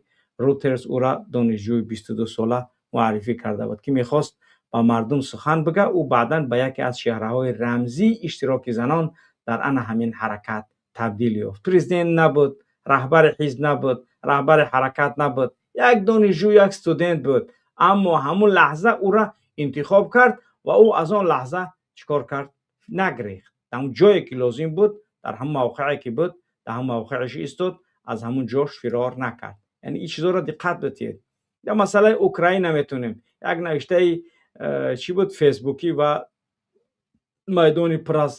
Рутерс ӯра донишҷӯи 22сола муаррифӣ карда буд, ки мехост ба мардум сухан бигӯ. Ӯ баъдан ба яке аз чеҳраҳои рамзии иштироки занон дар ана ҳамин ҳаракат табдил ёфт. Президент набуд, раҳбари ҳизб набуд, раҳбари ҳаракат набуд, як донишҷӯ, як студент буд, аммо ҳамун лаҳза ӯра интихоб кард ва ӯ аз он лаҳза чӣ кор кард? Нагрехт. Дар ҳамун ҷое ки лозим буд, дар ҳамун мавқеъе ки буд, дар ҳамун мавқеъаш истод, аз ҳамун ҷош фирор накард. Яъне ин чизоро диққат бидиҳед. Дар масъалаи Украина метавонем як навиштаи чӣ буд, фейсбукӣ, ва майдони пур аз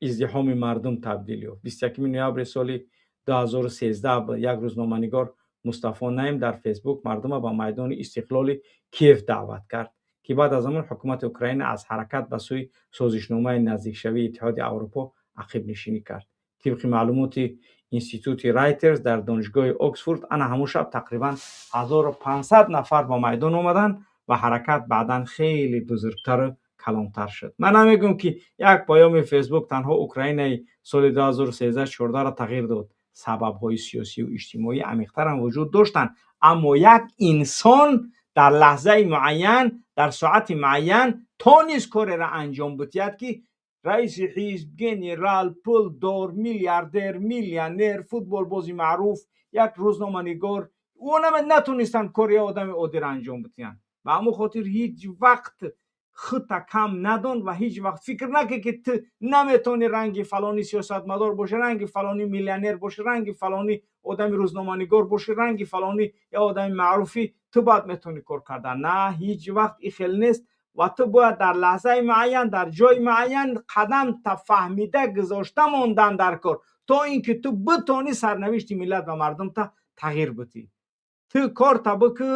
издиҳоми мардум табдил ёфт. 21 ноябри соли 2013 як рӯзноманигор, Мустафо Наим, дар Фейсбук мардума ба майдони Истиқлоли Киев даъват кард, ки баъд аз он ҳукумати Украина аз ҳаракат ба сӯи созишномаи наздикшавии Иттиҳоди Аврупо ақибнишинӣ кард. Тибқи маълумоти институти Райтерс дар Донишгоҳи Оксфорд, ана ҳамун шаб тақрибан 1500 нафар ба майдон омаданд ва ҳаракат баъдан хеле бузургтару калонтар шуд. Ман намегӯям, ки як паёми Фейсбук танҳо Украинаи соли 2013-14-ро тағйир дод. Сабабҳои сиёсию иҷтимоӣ амиқтарам вуҷуд доштанд, аммо як инсон дар лаҳзаи муайян, дар соати муайян тонист кореро анҷом бидиҳад, ки раиси ҳизб, генерал, пулдор, миллиардер, миллионер, футболбози маъруф, як рӯзноманигор онама натонистанд кори одами оддиро анҷом бидиҳанд. Ба ҳамон хотир ҳеҷ вақт худта кам надон ва ҳеҷ вақт фикр накун, ки ту наметавонӣ ранги фалони сиёсатмадор бошӣ, ранги фалони миллионер бошӣ, ранги фалони одами рӯзноманигор бошӣ, ранги фалони я одами маъруфӣ, ту бояд метавонӣ кор кардан. На, ҳеҷ вақт ин хел нест ва ту бояд дар лаҳзаи муайян, дар ҷои муайян қадам фаҳмида гузошта мондан дар кор, то ин ки ту битонӣ сарнавишти миллат ва мардумта тағйир бидиҳӣ. Ту корта бикӯ,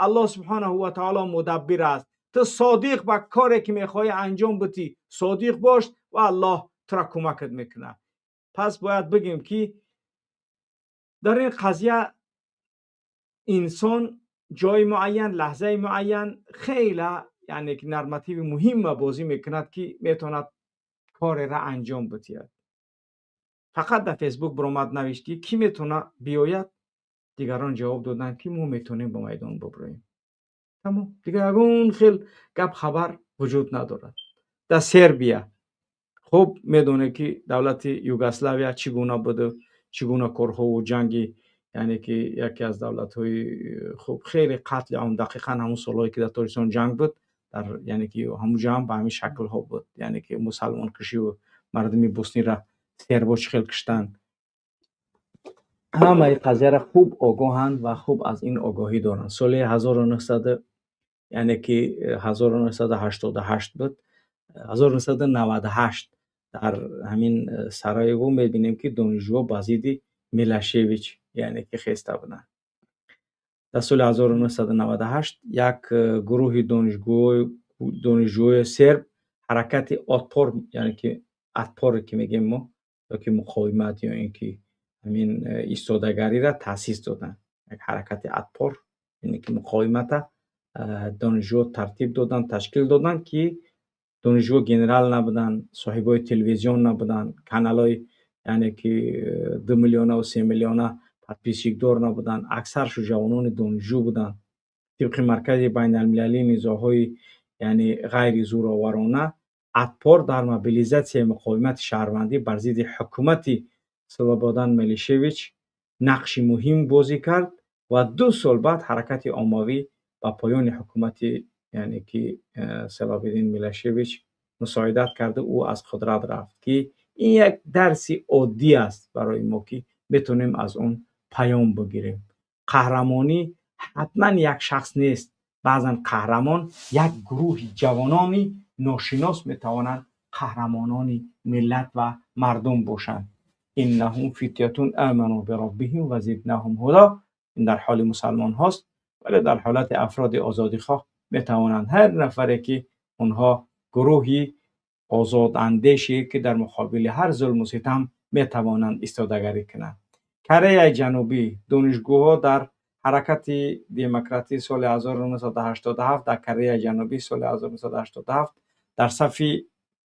Аллоҳ субҳонаҳу ва таоло мудаббир аст. Ту содиқ ба коре ки мехоҳӣ анҷом бидиҳӣ, содиқ бош ва Аллоҳ тура кӯмакат мекунад. Пас бояд бигем, ки дар ин қазия инсон ҷои муайян, лаҳзаи муайян хеле, яъне ки, нормативи муҳимма бозӣ мекунад, ки метавонад кореро анҷом бидиҳад. Фақат дар Фейсбук баромад, навишт, ки кӣ метавона биёяд. Дигарон ҷавоб доданд, ки мо метавонем ба майдон биброем. Тамом, дигар ягон хел гап хабар вуҷуд надорад. Дар Сербия хуб медонед, ки давлати Югославия чӣ гуна буду чӣ гуна корҳову ҷанги, яъне ки, яке аз давлатҳои хуб, хеле қатли ом, дақиқан ҳамун солҳое ки дар Тоҷикистон ҷанг буд, дар, яъне ки, ҳамун ҷо ба ҳамин шаклҳо буд, яъне ки мусалмонкушиву мардуми Босниро сербо чӣ хел куштанд. Ҳамаи қазияро хуб огоҳанд ва хуб аз ин огоҳӣ доранд. Соли 1900, яъне ки 1988 буд, 1998, дар ҳамин Сараево мебинем, ки донишҷӯҳо ба зидди Милошевич, яъне ки, хеста буданд. Дар соли 1998 як гурӯҳи донишҷӯҳои серб ҳаракати Отпор, яъне ки Отпоре ки мегӯем мо, ё ки муқовимат, ё ин ки ҳамин истодагариро таъсис доданд. Як ҳаракати Отпор, яъне ки муқовимата, донишҷӯҳо тартиб доданд, ташкил доданд, ки донишҷӯҳо генерал набуданд, соҳибои телевизион набуданд, каналҳои, яъне ки, 2 миллионаву 3 миллиона подписчикдор набуданд, аксаршу ҷавонони донишҷӯ буданд. Тибқи Маркази байналмилалии низоъҳои, яъне ғайри зӯроварона, Отпор дар мобилизатсияи муқовимати шаҳрвандӣ бар зидди ҳукумати Слободан Милошевич нақши муҳим бозӣ кард ва 2 сол баъд ҳаракати оммавӣ ба поёни ҳукумати, яъне ки, Слободан Милошевич мусоидат карду ӯ аз қудрат рафт, ки ин як дарси оддӣ аст барои мо, ки метавонем аз он паём бигирем. Қаҳрамонӣ ҳатман як шахс нест, баъзан қаҳрамон як гурӯҳи ҷавонони ношинос метавонанд. қаҳрамонони миллат ва мардум бошанд. Иннаҳум фитятун аману бироббиҳим ва зиднаҳум ҳудо. Ин дар ҳоли мусалмон ҳост, вале дар ҳолати афроди озодихоҳ метавонанд ҳар нафаре ки онҳо гурӯҳи озодандеше ки дар муқобили ҳар зулму ситам метавонанд истодагарӣ кунанд. Кореяи Ҷанубӣ донишгоҳҳо дар ҳаракати демократӣ соли 1987 дар Кореяи Ҷанубӣ соли 1987 дар сафи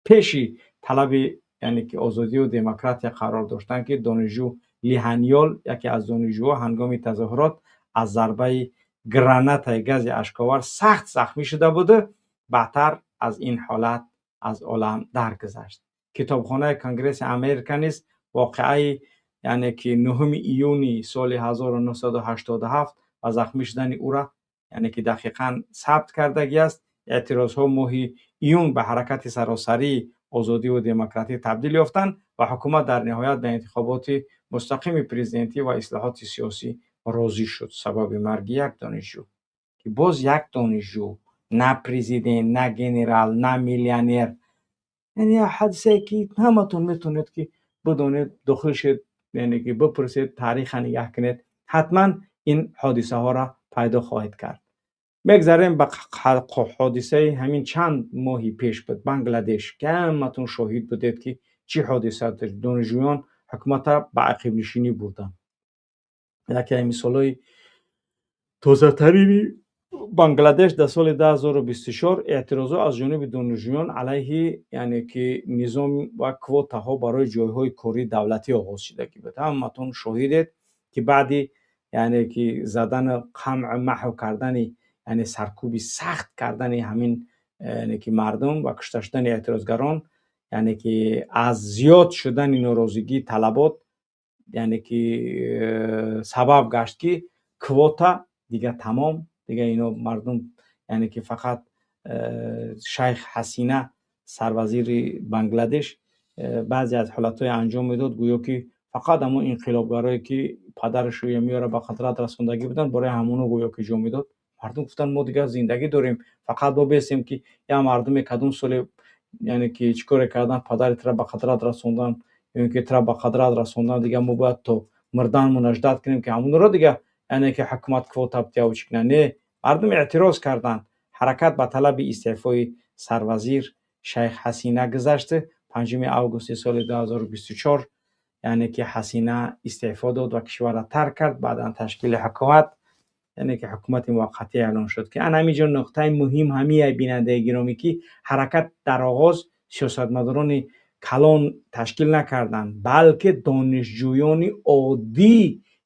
пеши талаби, яъне ки озодию демократия қарор доштанд, ки донишҷӯ Ли Ҳанёл, яке аз донишҷӯҳо, ҳангоми тазоҳурот аз зарбаи гранатаи гази ашковар сахт захмӣ шуда буда, баъдтар аз ин ҳолат аз олам даргузашт. Китобхонаи Конгресси Америка низ воқеаи, яъне ки 9 июни соли 1987 ва захмӣ шудани ӯра, яъне ки дақиқан сабт кардагӣ аст. Эътирозҳо моҳи июн ба ҳаракати саросарии озодиву демократӣ табдил ёфтанд ва ҳукумат дар ниҳоят ба интихоботи мустақими президентӣ ва ислоҳоти сиёсӣ розӣ шуд. Сабаби марги як донишҷӯ, ки боз як донишҷӯ, на президент, на генерал, на миллионер, яъне як ҳодисае ки ҳаматон метавонед ки бидонед, дохил шед, яъне ки бипурсед, таъриха нигаҳ кунед, ҳатман ин ҳодисаҳоро пайдо хоҳед кард. Мегзарем ба ҳодисаи ҳамин чанд моҳи пеш буд, Бангладеш, ки ҳаматон шоҳид будед ки чӣ ҳодиса. Донишҷӯён ҳукуматро ба ақибнишинӣ бурданд. Яке аз мисолҳои тозатарини Бангладеш дар соли 2024 эътирозҳо аз ҷониби донишҷӯён алайҳи, яъне ки низом ва квотаҳо барои ҷойҳои кории давлатӣ оғоз шудагӣ буд. Ҳаматон шоҳидед ки баъди, яъне ки задану қамъ маҳв кардани, яъне саркӯби сахт кардани ҳамин, яъне ки мардум ва кушта шудани эътирозгарон, яъне ки аз зиёд шудани норозигии талабот, яъне ки сабаб гашт ки квота дига тамом, дига ино мардум, яъне ки фақат Шайх Ҳасина, сарвазири Бангладеш, баъзе аз ҳолатҳое анҷом медод, гӯё ки фақат ҳамон инқилобгарое ки падарашу меёра ба қудрат расондагӣ буданд, барои ҳамоно гӯё ки ҷо медод. Мардум гуфтанд, мо дигар зиндагӣ дорем, фақат мо бестем ки як мардуме кадом соле, яъне ки чӣ коре кардан, падари тура ба қудрат расондан ё ин ки тура ба қудрат расондан, дигар мо бояд то мурдан мунаждат кунем ки ҳамонро дигар, яъне ки ҳукумат квота битияву чӣ кунад. Не, мардум эътироз карданд. Ҳаракат ба талаби истеъфои сарвазир Шайх Ҳасина гузашт. 5 августи соли 2024, яъне ки Ҳасина истеъфо дод ва кишварро тарк кард. Баъдан ташкили ҳукумат, яъне ки ҳукумати муваққатӣ эълон шуд, ки ана ҳамин ҷо нуқтаи муҳим ҳамия, бинандаи гиромӣ, ки ҳаракат дар оғоз сиёсатмадорони калон ташкил накарданд, балки донишҷӯёни оддӣ,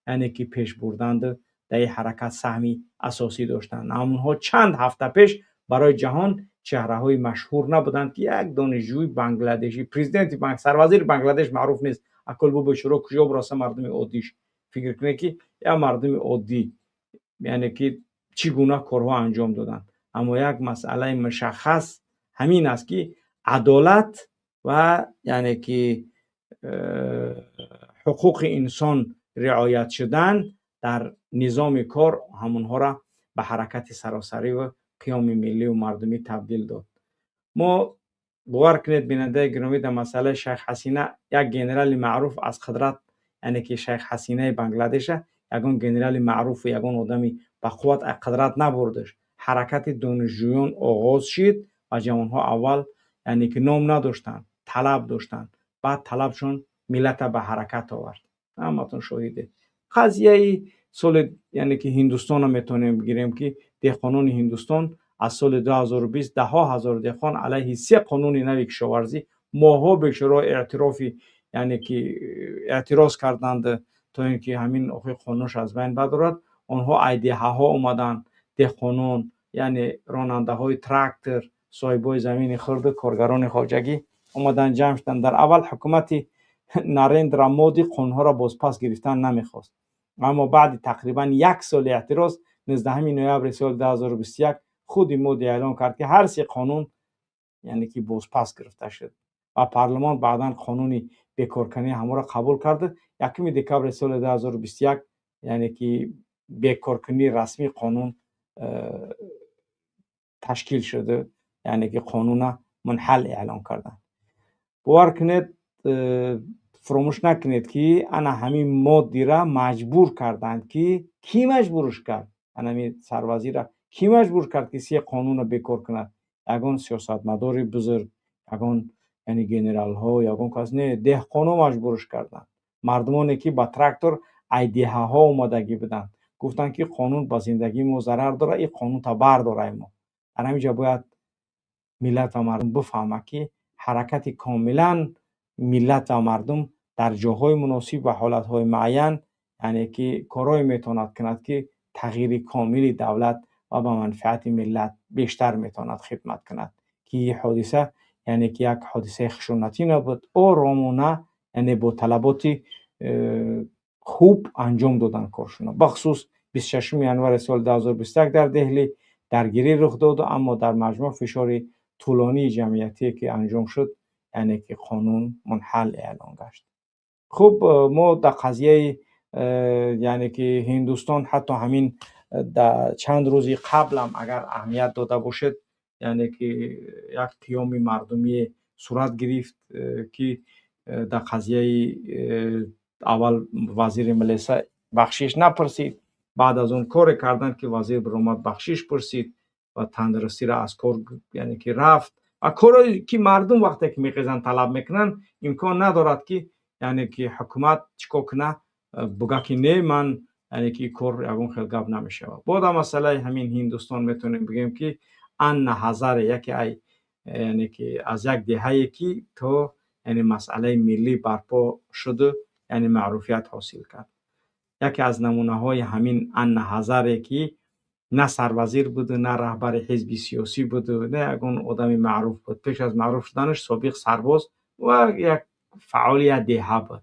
яъне ки пеш бурданд, дар ин ҳаракат саҳми асосӣ доштанд. Ҳамонҳо чанд ҳафта пеш барои ҷаҳон чеҳраҳои машҳур набуданд, ки як донишҷӯи бангладешӣ президенти сарвазири Бангладеш маъруф нест. Акул бу бешуро куҷо бураса мардуми оддиш? Фикр кунед ки як мардуми оддӣ, яъне ки чӣ гуна корҳо анҷом доданд. Аммо як масъалаи мушаххас ҳамин аст, ки адолат ва, яъне ки ҳуқуқи инсон риоят шудан дар низоми кор ҳамонҳоро ба ҳаракати саросарӣ ва қиёми миллию мардумӣ табдил дод. Мо бовар кунед, бинандаи гиромӣ, дар масъалаи Шайх Ҳасина як генерали маъруф аз қудрат, яъне ки Шайх Ҳасинаи Бангладеша ягон генерали маъруфу ягон одами ба қувват аз қудрат набурдаш. Ҳаракати донишҷӯён оғоз шид ва ҷавонҳо аввал, яъне ки ном надоштанд, талаб доштанд, баъд талабшон миллата ба ҳаракат овард. Ҳаматон шоҳидед. Қазияи соли, яъне ки Ҳиндустонро метавонем бигирем, ки деҳқонони Ҳиндустон аз соли 2020 даҳҳо ҳазор деҳқон алайҳи се қонуни нави кишоварзӣ моҳҳо бешуро эътирофи, яъне ки эътироз карданд, то ин ки ҳамин охир қонунш аз байн бардорад. Онҳо айдеҳаҳо омаданд, деҳқонон, яъне ронандаҳои трактор, соҳибои замини хурду коргарони хоҷагӣ омаданд, ҷамъ шуданд. Дар аввал ҳукумати Нарендра Моди қонунҳоро бозпас гирифтан намехост, аммо баъди тақрибан як соли эътироз, 19 ноябри соли 2021 худи Моди эълон кард, ки ҳар се қонун, яъне ки бозпас гирифта шуд ва парлумон баъдан қонуни бекоркунии ҳамонро қабул кард. 1 декабри соли 2021, яъне ки бекоркунии расмии қонун ташкил шуд, яъне ки қонуна мунҳал эълон карданд. Бовар кунед, фуромӯш накунед, ки ана ҳамин Модира маҷбур карданд. Ки кӣ маҷбурш кард? Анами сарвазира кӣ маҷбур кард, ки се қонунро бекор кунад? Ягон сиёсатмадори бузург, ягон, яъне, генералҳо, ягон кас не, деҳқоно маҷбурш карданд. Мардумоне, ки ба трактор ай деҳаҳо омадагӣ буданд, гуфтанд, ки қонун ба зиндагии мо зарар дорад, ин қонун та бардорай. Мо дар ҳамин ҷо бояд миллат ва мардум бифаҳмад, ки ҳаракати комилан миллат ва мардум дар ҷоҳои муносиб ва ҳолатҳои муайян, яъне ки, корҳое метавонад кунад, ки тағйири комили давлат ва ба манфиати миллат бештар метавонад хидмат кунад. Ки ин ҳодиса, яъне ки, як ҳодисаи хушунатӣ набуд, оромона, яъне бо талаботи хуб анҷом доданд коршуно. Бахусус 26 январи соли 2021 дар Деҳлӣ даргирӣ рух доду, аммо дар маҷмӯъ фишори тӯлонии ҷамъиятие, ки анҷом шуд, яъне ки, қонун мунҳал эълон гашт. Хуб, мо дар қазияи, яъне ки, Ҳиндустон, ҳатто ҳамин дар чанд рӯзи қаблам, агар аҳамият дода бошед, яъне ки, як қиёми мардумие сурат гирифт, ки дар қазияи аввал вазири милиса бахшиш напурсид. Баъд аз он коре карданд, ки вазир биромад, бахшиш пурсид ва тандурустиро аз кор, яъне ки, рафт. Ва корое ки мардум вақте ки мехезанд, талаб мекунанд, имкон надорад, ки, яъне ки, ҳукумат чӣ кор куна, буга, ки не, ман, яъне ки, кор ягон хел гап намешавад. Бо дар масъалаи ҳамин Ҳиндустон метавонем бигӯем, ки Анна Ҳазаре яке ай, яъне ки, аз як деҳае, ки то, яъне, масъалаи миллӣ барпо шуду, яъне, маъруфият ҳосил кард. Яке аз намунаҳои ҳамин Анна Ҳазаре, ки на сарвазир буду, на раҳбари ҳизби сиёсӣ буду, на ягон одами маъруф буд. Пеш аз маъруф шуданаш собиқ сарбоз ва як фаъоли як деҳа буд,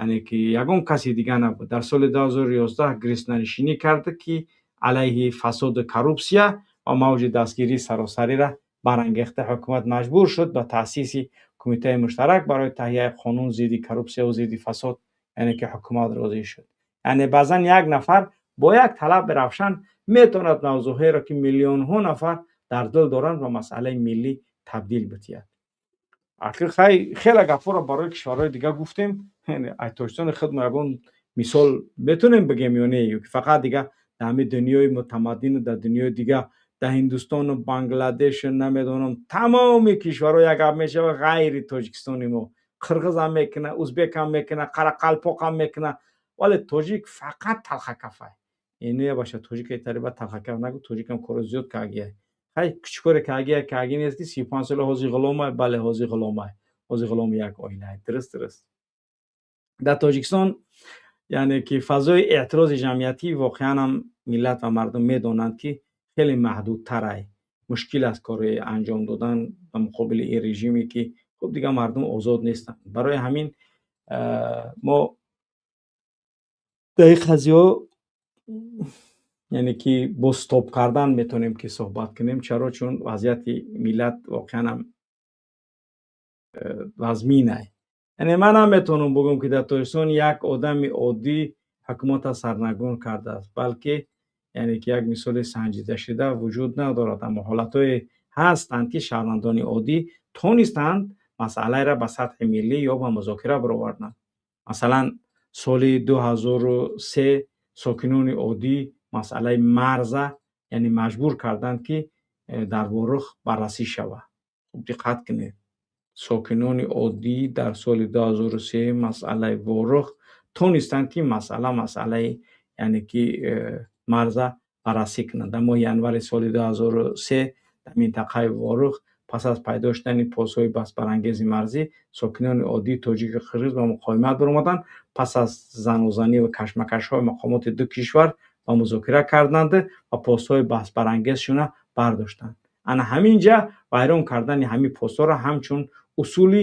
яъне ки, ягон каси дига набуд. Дар соли 2011 гуруснанишинӣ кард, ки алайҳи фасоду коррупсия ва мавҷи дастгирии саросариро барангехта, ҳукумат маҷбур шуд ба таъсиси кумитаи муштарак барои таҳияи қонун зидди коррупсияву зидди фасод, яъне ки, ҳукумат розӣ шуд. Яъне, баъзан як нафар бо як талаби равшан метавонад мавзӯъҳоеро, ки миллионҳо нафар дар дил доранд, ба масъалаи миллӣ табдил бидиҳад. Ахир хеле гапҳоро барои кишварҳои дига гуфтем. Ай Тоҷикистони худ мо ягон мисол метавонем бигем ё не? Ё ки фақат дига дар ҳамин дунёи мутамаддину дар дунёи дига, дар Ҳиндустону Бангладешу, намедонам, тамоми кишварҳо як гап мешавад, ғайри Тоҷикистони мо. Қирғизам мекуна, узбекам мекуна, қарақалпоқам мекуна, вале тоҷик фақат талхакафай. Ине баша, тоҷик тариба талхакаф нагу, тоҷикам коро зиёд кагия. Хай, кучикоре кагия, каги нест, ки 35 сола ҳози ғуломай. Бале, ҳози ғуломай, ҳози ғуломи як оилай. Дуруст. Дар Тоҷикистон, яъне ки, фазои эътирози ҷамъиятӣ воқеан ҳам миллат ва мардум медонанд, ки хеле маҳдудтарай. Мушкил аст кори анҷом додан ба муқобили ин режиме, ки хуб, дига мардум озод нестанд. Барои ҳамин мо дар ин қазияҳо, яъне ки, бо стоп кардан метавонем, ки суҳбат кунем. Чаро? Чун вазъияти миллат воқеан ҳам вазминай. Яъне, ман наметавонам бигӯям, ки дар Тоҷикистон як одами оддӣ ҳукуматро сарнагун кардааст, балки, яъне ки, як мисоли санҷидашуда вуҷуд надорад. Аммо ҳолатҳое ҳастанд, ки шаҳрвандони оддӣ тонистанд масъалаеро ба сатҳи миллӣ ё ба музокира бароварданд. Масалан, соли 2003 сокинони оддӣ масъалаи марза, яъне, маҷбур карданд, ки дар Ворух баррасӣ шавад. Хуб диққат кунед: сокинони оддӣ дар соли 2003 масъалаи Ворух тонистанд, ки масъала, масъалаи, яъне ки, марза баррасӣ кунанд. Дар моҳи январи соли 2003 дар минтақаи Ворух, пас аз пайдо шудани постҳои баҳсбарангези марзӣ, сокинони оддии тоҷику қирғиз ба муқовимат баромаданд. Пас аз занозанӣ ва кашмакашҳои мақомоти ду кишвар ба музокира карданд ва постҳои баҳсбарангезшона бардоштанд. Ана ҳамин ҷа вайрон кардани ҳамин постҳоро ҳамчун усули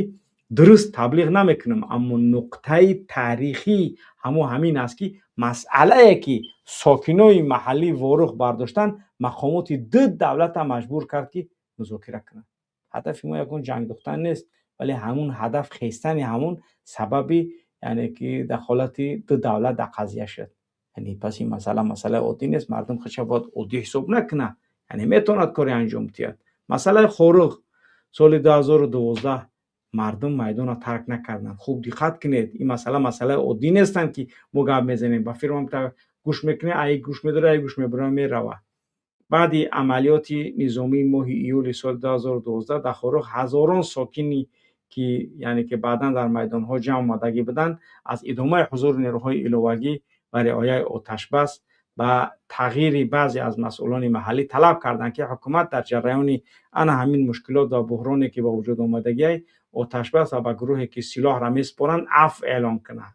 дуруст таблиғ намекунам, аммо нуқтаи таърихӣ ҳамо ҳамин аст, ки масъалае, ки сокинои маҳаллии Ворух бардоштанд, мақомоти ду давлатро маҷбур кард, ки музокира кунанд. Ҳадафи мо ягон ҷанг духтан нест, вале ҳамун ҳадаф хестани ҳамун сабаби, яъне ки, дахолати ду давлат дар қазия шуд. Яъне, пас ин масъала масъалаи оддӣ нест. Мардум худша бояд оддӣ ҳисоб накунад, яъне, метавонад коре анҷом диҳад. Масъалаи Хоруғ соли 2012. Мардум майдонро тарк накарданд. Хуб диққат кунед, ин масъала масъалаи оддӣ нестанд, ки мо гап мезанем, ба фирмам гӯш мекунем, ай гӯш медора, ай гӯш мебара, мерава. Баъди амалиёти низомии моҳи июли соли 2012 дар Хоруғ ҳазорон сокини, ки яъне ки баъдан дар майдонҳо ҷамъ омадагӣ буданд, аз идомаи ҳузури нерӯҳои иловагӣ ва риояи оташбас ба тағйири баъзе аз масъулони маҳаллӣ талаб карданд, ки ҳукумат дар ҷараёни ана ҳамин мушкилот ва буҳроне, ки ба вуҷуд омадагиай, оташбас ва ба гурӯҳе, ки силоҳра месупоранд, афв эълон кунад,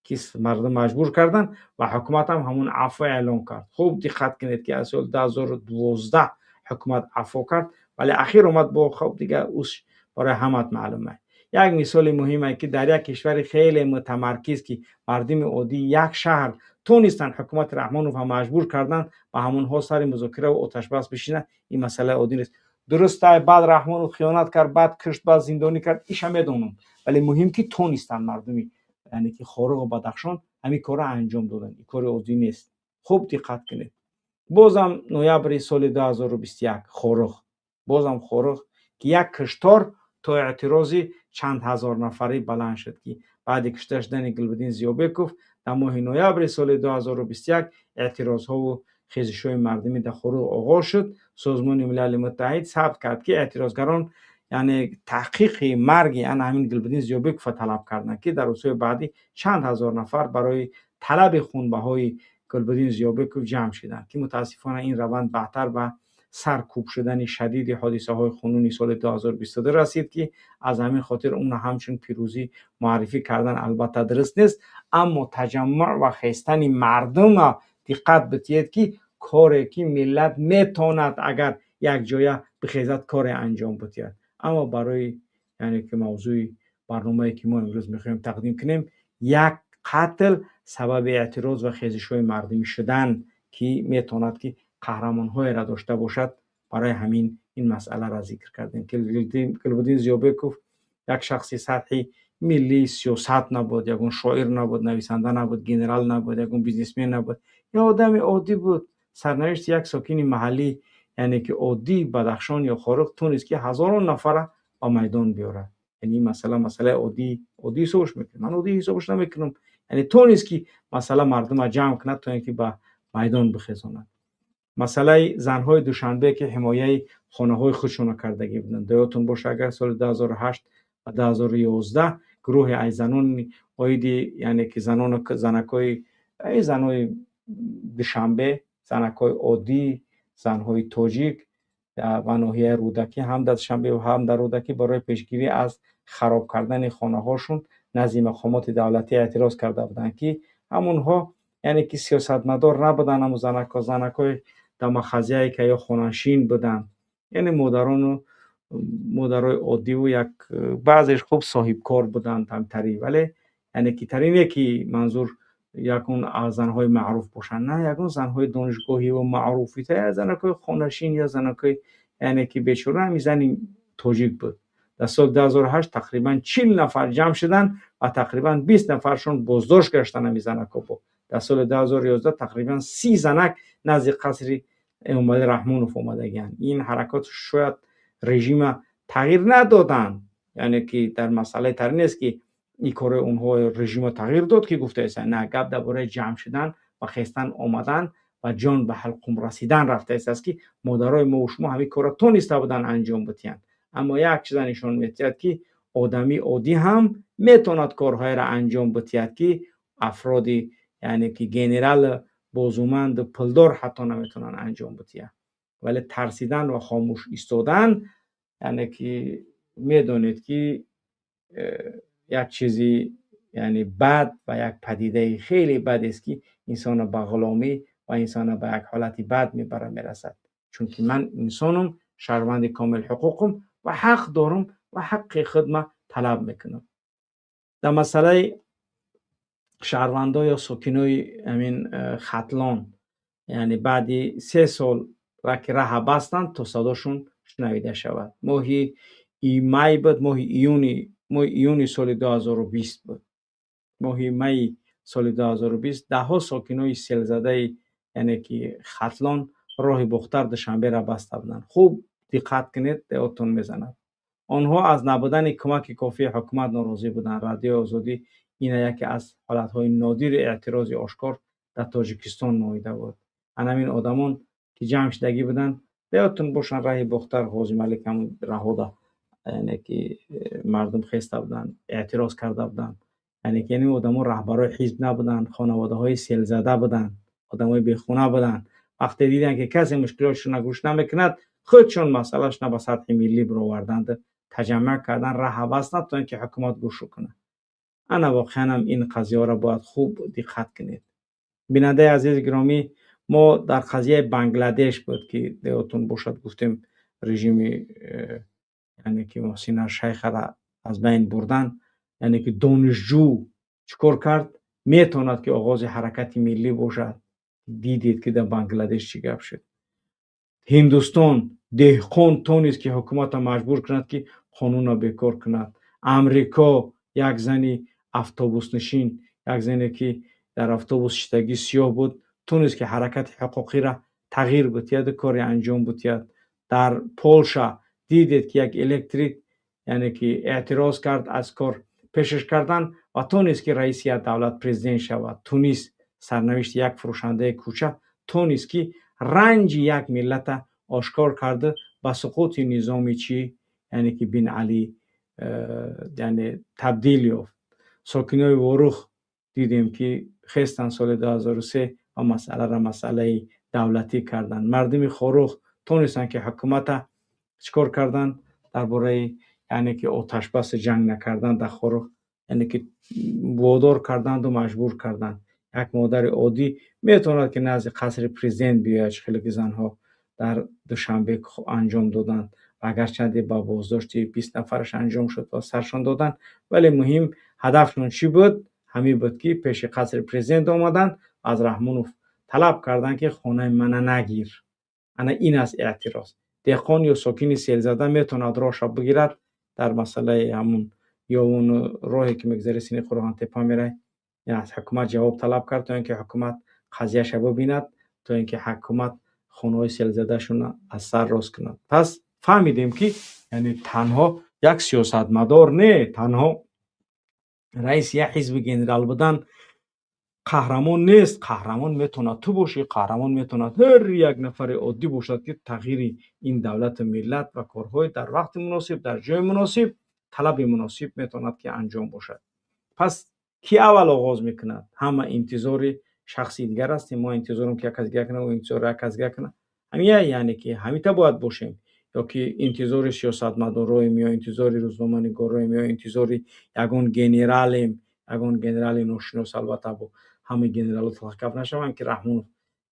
ки мардум маҷбур карданд ва ҳукумат ҳам ҳамун афв эълон кард. Хуб диққат кунед, ки аз соли 2012 ҳукумат афво кард, вале ахир омад бо хуб дига ус барои ҳамат маълума. Як мисоли муҳиме, ки дар як кишвари хеле мутамаркиз, ки мардуми оддии як шаҳр тонистанд ҳукумати Раҳмоновро маҷбур карданд ба ҳамонҳо сари музокира ва оташбас бишинанд, ин масъалаи оддӣ нест. Дуруст, баъд Раҳмонов хиёнат кард, баъд кушт, баъд зиндонӣ кард, иша медонам, вале муҳим, ки тонистанд мардуми, яъне ки Хоруғу Бадахшон, ҳамин корро анҷом доданд. Ин кори оддӣ нест. Хуб диққат кунед. Бозам ноябри соли 2021 Хоруғ, бозам Хоруғ, ки як киштор то эътирози чанд ҳазор нафарӣ баланд шуд, ки баъди кушта шудани Гулбиддин Зиёбеков дар моҳи ноябри соли 2021 эътирозҳову хезишҳои мардумӣ дар Хоруғ оғоз шуд. Созмони Милали Муттаҳид сабт кард, ки эътирозгарон, яъне, таҳқиқи марги ана ҳамин Гулбиддин Зиёбековро талаб карданд, ки дар рӯзҳои баъдӣ чанд ҳазор нафар барои талаби хунбаҳои Гулбиддин Зиёбеков ҷамъ шуданд, ки мутаассифона ин раванд баъдтар ба саркӯб шудани шадиди ҳодисаҳои хунуни соли 2022 расид, ки аз ҳамин хотир онро ҳамчун пирӯзӣ муаррифӣ кардан албатта дуруст нест. Аммо таҷаммуъ ва хестани мардумро диққат бидиҳед, ки коре, ки миллат метавонад, агар якҷоя бихезад, коре анҷом бидиҳад. Аммо барои, яъне ки, мавзӯи барномае, ки мо имрӯз мехоҳем тақдим кунем, як қатл сабаби эътироз ва хезишҳои мардумӣ шудан, ки метавонад, ки қаҳрамонҳоеро дошта бошад, барои ҳамин ин масъаларо зикр кардем, ки Гулбуддин Зиёбеков як шахси сатҳи миллии сиёсат набуд, ягон шоир набуд, нависанда набуд, генерал набуд, ягон бизнесмен набуд, як одами оддӣ буд. Сарнавишти як сокини маҳаллӣ, яъне ки оддии Бадахшон ё Хоруғ, тунист, ки ҳазорон нафарра ба майдон биёрад. Яъне ин масъала масъалаи оддӣ оддӣ ҳисобш мекунам, ман оддӣ ҳисобш намекунам. Яъне тонист, ки масъала мардумро ҷамъ кунад, то ин ки ба майдон бихезонад. Масъалаи занҳои Душанбе, ки ҳимояи хонаҳои худшонро кардагӣ буданд. Доётон боша, агар соли 2008 ва 2011 гурӯҳе аз занони оиди, яъне ки занону занакҳои, занҳои Душанбе, занакҳои оддӣ, занҳои тоҷик ва ноҳияи Рӯдакӣ, ҳам дар Душанбе ва ҳам дар Рӯдакӣ, барои пешгирӣ аз хароб кардани хонаҳошон назди мақомоти давлатӣ эътироз карда буданд, ки ҳамонҳо, яъне ки, сиёсатмадор набуданд. Ҳамун занакҳо занакҳои домохозяйка ё хонаншин буданд, яъне модарону модарои оддиву як баъзеш хуб соҳибкор буданд тамтарӣ, вале, яъне ки, тари не, ки манзур ягон аз занҳои маъруф бошанд, на ягон занҳои донишгоҳиву маъруфи, занакҳои хонашин ё занакҳои, яъне ки, бечора, ҳамин зани тоҷик буд. Дар соли 2008 тақрибан 40 нафар ҷамъ шуданд ва тақрибан 20 нафаршон боздошт гаштанд ҳамин занакҳо. Бо дар соли 2011 тақрибан 30 занак назди қасри Эмомалӣ Раҳмонов омадагианд. Ин ҳаракот шояд режима тағйир надоданд, яъне ки дар масъалаи тари нест, ки ин кори онҳо режима тағйир дод, ки гуфтаеста. На, гап дар бораи ҷамъ шудан ва хестан омадан ва ҷон ба ҳалқум расидан рафтааст, ки модарои мову шумо ҳамин корро тониста буданд анҷом бидиҳанд. Аммо як чиза нишон медиҳад, ки одами оддӣ ҳам метавонад корҳоеро анҷом бидиҳад, ки афроди, яъне ки, генерал бозуманду пулдор ҳатто наметавонанд анҷом бидиҳанд. Вале тарсидан ва хомӯш истодан, яъне ки, медонед, ки як чизи, яъне, бад ва як падидаи хеле бадест, ки инсонро ба ғуломӣ ва инсонро ба як ҳолати бад мебара мерасад. Чунки ман инсонам, шаҳрванди комилҳуқуқам ва ҳақ дорам ва ҳаққи худма талаб мекунам. Дар масъалаи шаҳрвандо ё сокинои ҳамин Хатлон, яъне баъди 3 сол ки раҳа бастанд, то садошон шунавида шавад. Моҳи май буд, моҳи июни, моҳи июни соли 2020 буд, моҳи майи соли 2020 даҳҳо сокинои селзадаи, яъне ки, Хатлон роҳи Бохтар Душанберо баста буданд. Хуб диққат кунед, деҳотон мезанад. Онҳо аз набудани кӯмаки кофии ҳукумат норозӣ буданд. Радиои Озодӣ ина яке аз ҳолатҳои нодири эътирози ошкор дар Тоҷикистон номида буд. Ҳамин одамон ки ҷамъ шудагӣ буданд, ёдтон бошанд, раҳи Бохтар, Ғозималик, ҳамун раҳода, яъне ки мардум хеста буданд, эътироз карда буданд. Яъне ки ин одамон раҳбарои ҳизб набуданд, хонаводаҳои селзада буданд, одамои бехона буданд. Вақте диданд, ки касе мушкилотшонро гӯш намекунад, худшон масъалашона ба сатҳи миллӣ бароварданд, таҷаммуъ карданд, раҳа бастанд, то ин ки ҳукумат гӯшу кунад. Ана воқеан ҳам ин қазияҳоро бояд хуб диққат кунед. Бинандаи азизи гиромӣ, мо дар қазияи Бангладеш буд, ки ёдтон бошад, гуфтем, режими яъне ки Муҳсина Шайхара аз байн бурдан, яъне ки донишҷӯ чӣ кор кард, метавонад ки оғози ҳаракати миллӣ бошад. Дидед, ки дар Бангладеш чӣ гап шуд. Ҳиндустон деҳқон тонист, ки ҳукуматро маҷбур кунад, ки қонунро бекор кунад. Амрико як зани автобуснишин, як зане ки дар автобус шиштагӣ, сиёҳ буд, тонист, ки ҳаракати ҳуқуқиро тағйир бутияду коре анҷом бутияд. Дар Полша дидед, ки як электрик, яъне ки эътироз кард, аз кор пешаш кардан ва тонист, ки раиси як давлат, президент шавад. Тунис сарнавишти як фурӯшандаи кӯча тонист, ки ранҷи як миллата ошкор карда, ба суқути низоми чӣ, яъне ки Бин Алӣ, яъне табдил ёфт. Сокинои Ворух дидем, ки хестанд соли 2003 ва масъаларо масъалаи давлатӣ карданд. Мардуми Хорух тонистанд, ки ҳукумата чӣ кор карданд, дар бораи, яъне ки оташбаси ҷанг накардан дар Хорух, яъне ки водор карданду маҷбур карданд. Як модари оддӣ метавонад, ки назди қасри президент биёяд, чӣ хеле ки занҳо дар Душанбе анҷом доданд ва агарчанде ба боздошти 20 нафараш анҷом шуд ва саршон доданд, вале муҳим ҳадафшон чӣ буд? Ҳамин буд, ки пеши қасри президент омаданд, аз Раҳмонов талаб карданд, ки хонаи мана нагир. Ана ин аст эътироз. Деҳқон ё сокини селзада метавонад роҳша бигирад дар масъалаи ҳамун ёвону роҳе, ки мегузари, сини Қурғонтепа мерай, аз ҳукумат ҷавоб талаб кард, то ин ки ҳукумат қазияша бибинад, то ин ки ҳукумат хонаҳои селзадашонро аз сар рост кунад. Пас фаҳмидем, ки яъне танҳо як сиёсатмадор не, танҳо раиси як ҳизби генерал будан қаҳрамон нест. Қаҳрамон метавонад ту бошӣ, қаҳрамон метавонад ҳар як нафари оддӣ бошад, ки тағйири ин давлату миллат ва корҳои дар вақти муносиб, дар ҷои муносиб, талаби муносиб метавонад, ки анҷом бошад. Пас кӣ аввал оғоз мекунад? Ҳама интизори шахси дигар ҳастем. Мо интизорем, ки як кас дигар кунад, ӯ интизори як кас дигар кунад. Ҳамия, яъне ки ҳамита бояд бошем ё ки интизори сиёсатмадороем, ё интизори рӯзноманигороем, ё интизори ягон генералем, ягон генерали ношинос. Албатта, бо ҳамаи генерало талхгап нашаванд, ки Раҳмонов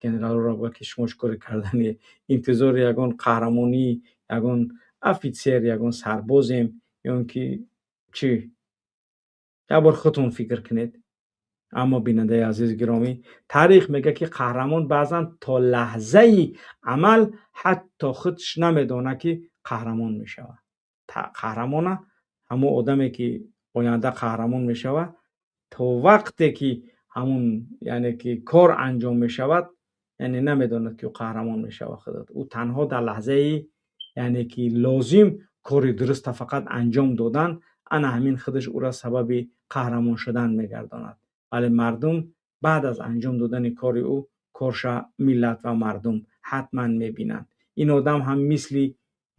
генералоро гӯяд, ки шумо чӣ коре кардане. Интизори ягон қаҳрамонӣ, ягон офитсер, ягон сарбозем ё ин ки чӣ? Як бор худтон фикр кунед. Аммо, бинандаи азиз гиромӣ, таърих мегӯяд, ки қаҳрамон баъзан то лаҳзаи амал ҳатто худш намедонад, ки қаҳрамон мешавад. Қаҳрамона ҳамон одаме, ки оянда қаҳрамон мешавад, то вақте ки ҳамун, яъне ки кор анҷом мешавад, яъне намедонад, ки ӯ қаҳрамон мешавад худат. Ӯ танҳо дар лаҳзаи, яъне ки лозим, кори дуруста фақат анҷом додан, ана ҳамин худаш ӯра сабаби қаҳрамон шудан мегардонад. Вале мардум баъд аз анҷом додани кори ӯ, корша миллат ва мардум ҳатман мебинанд. Ин одам ҳам мисли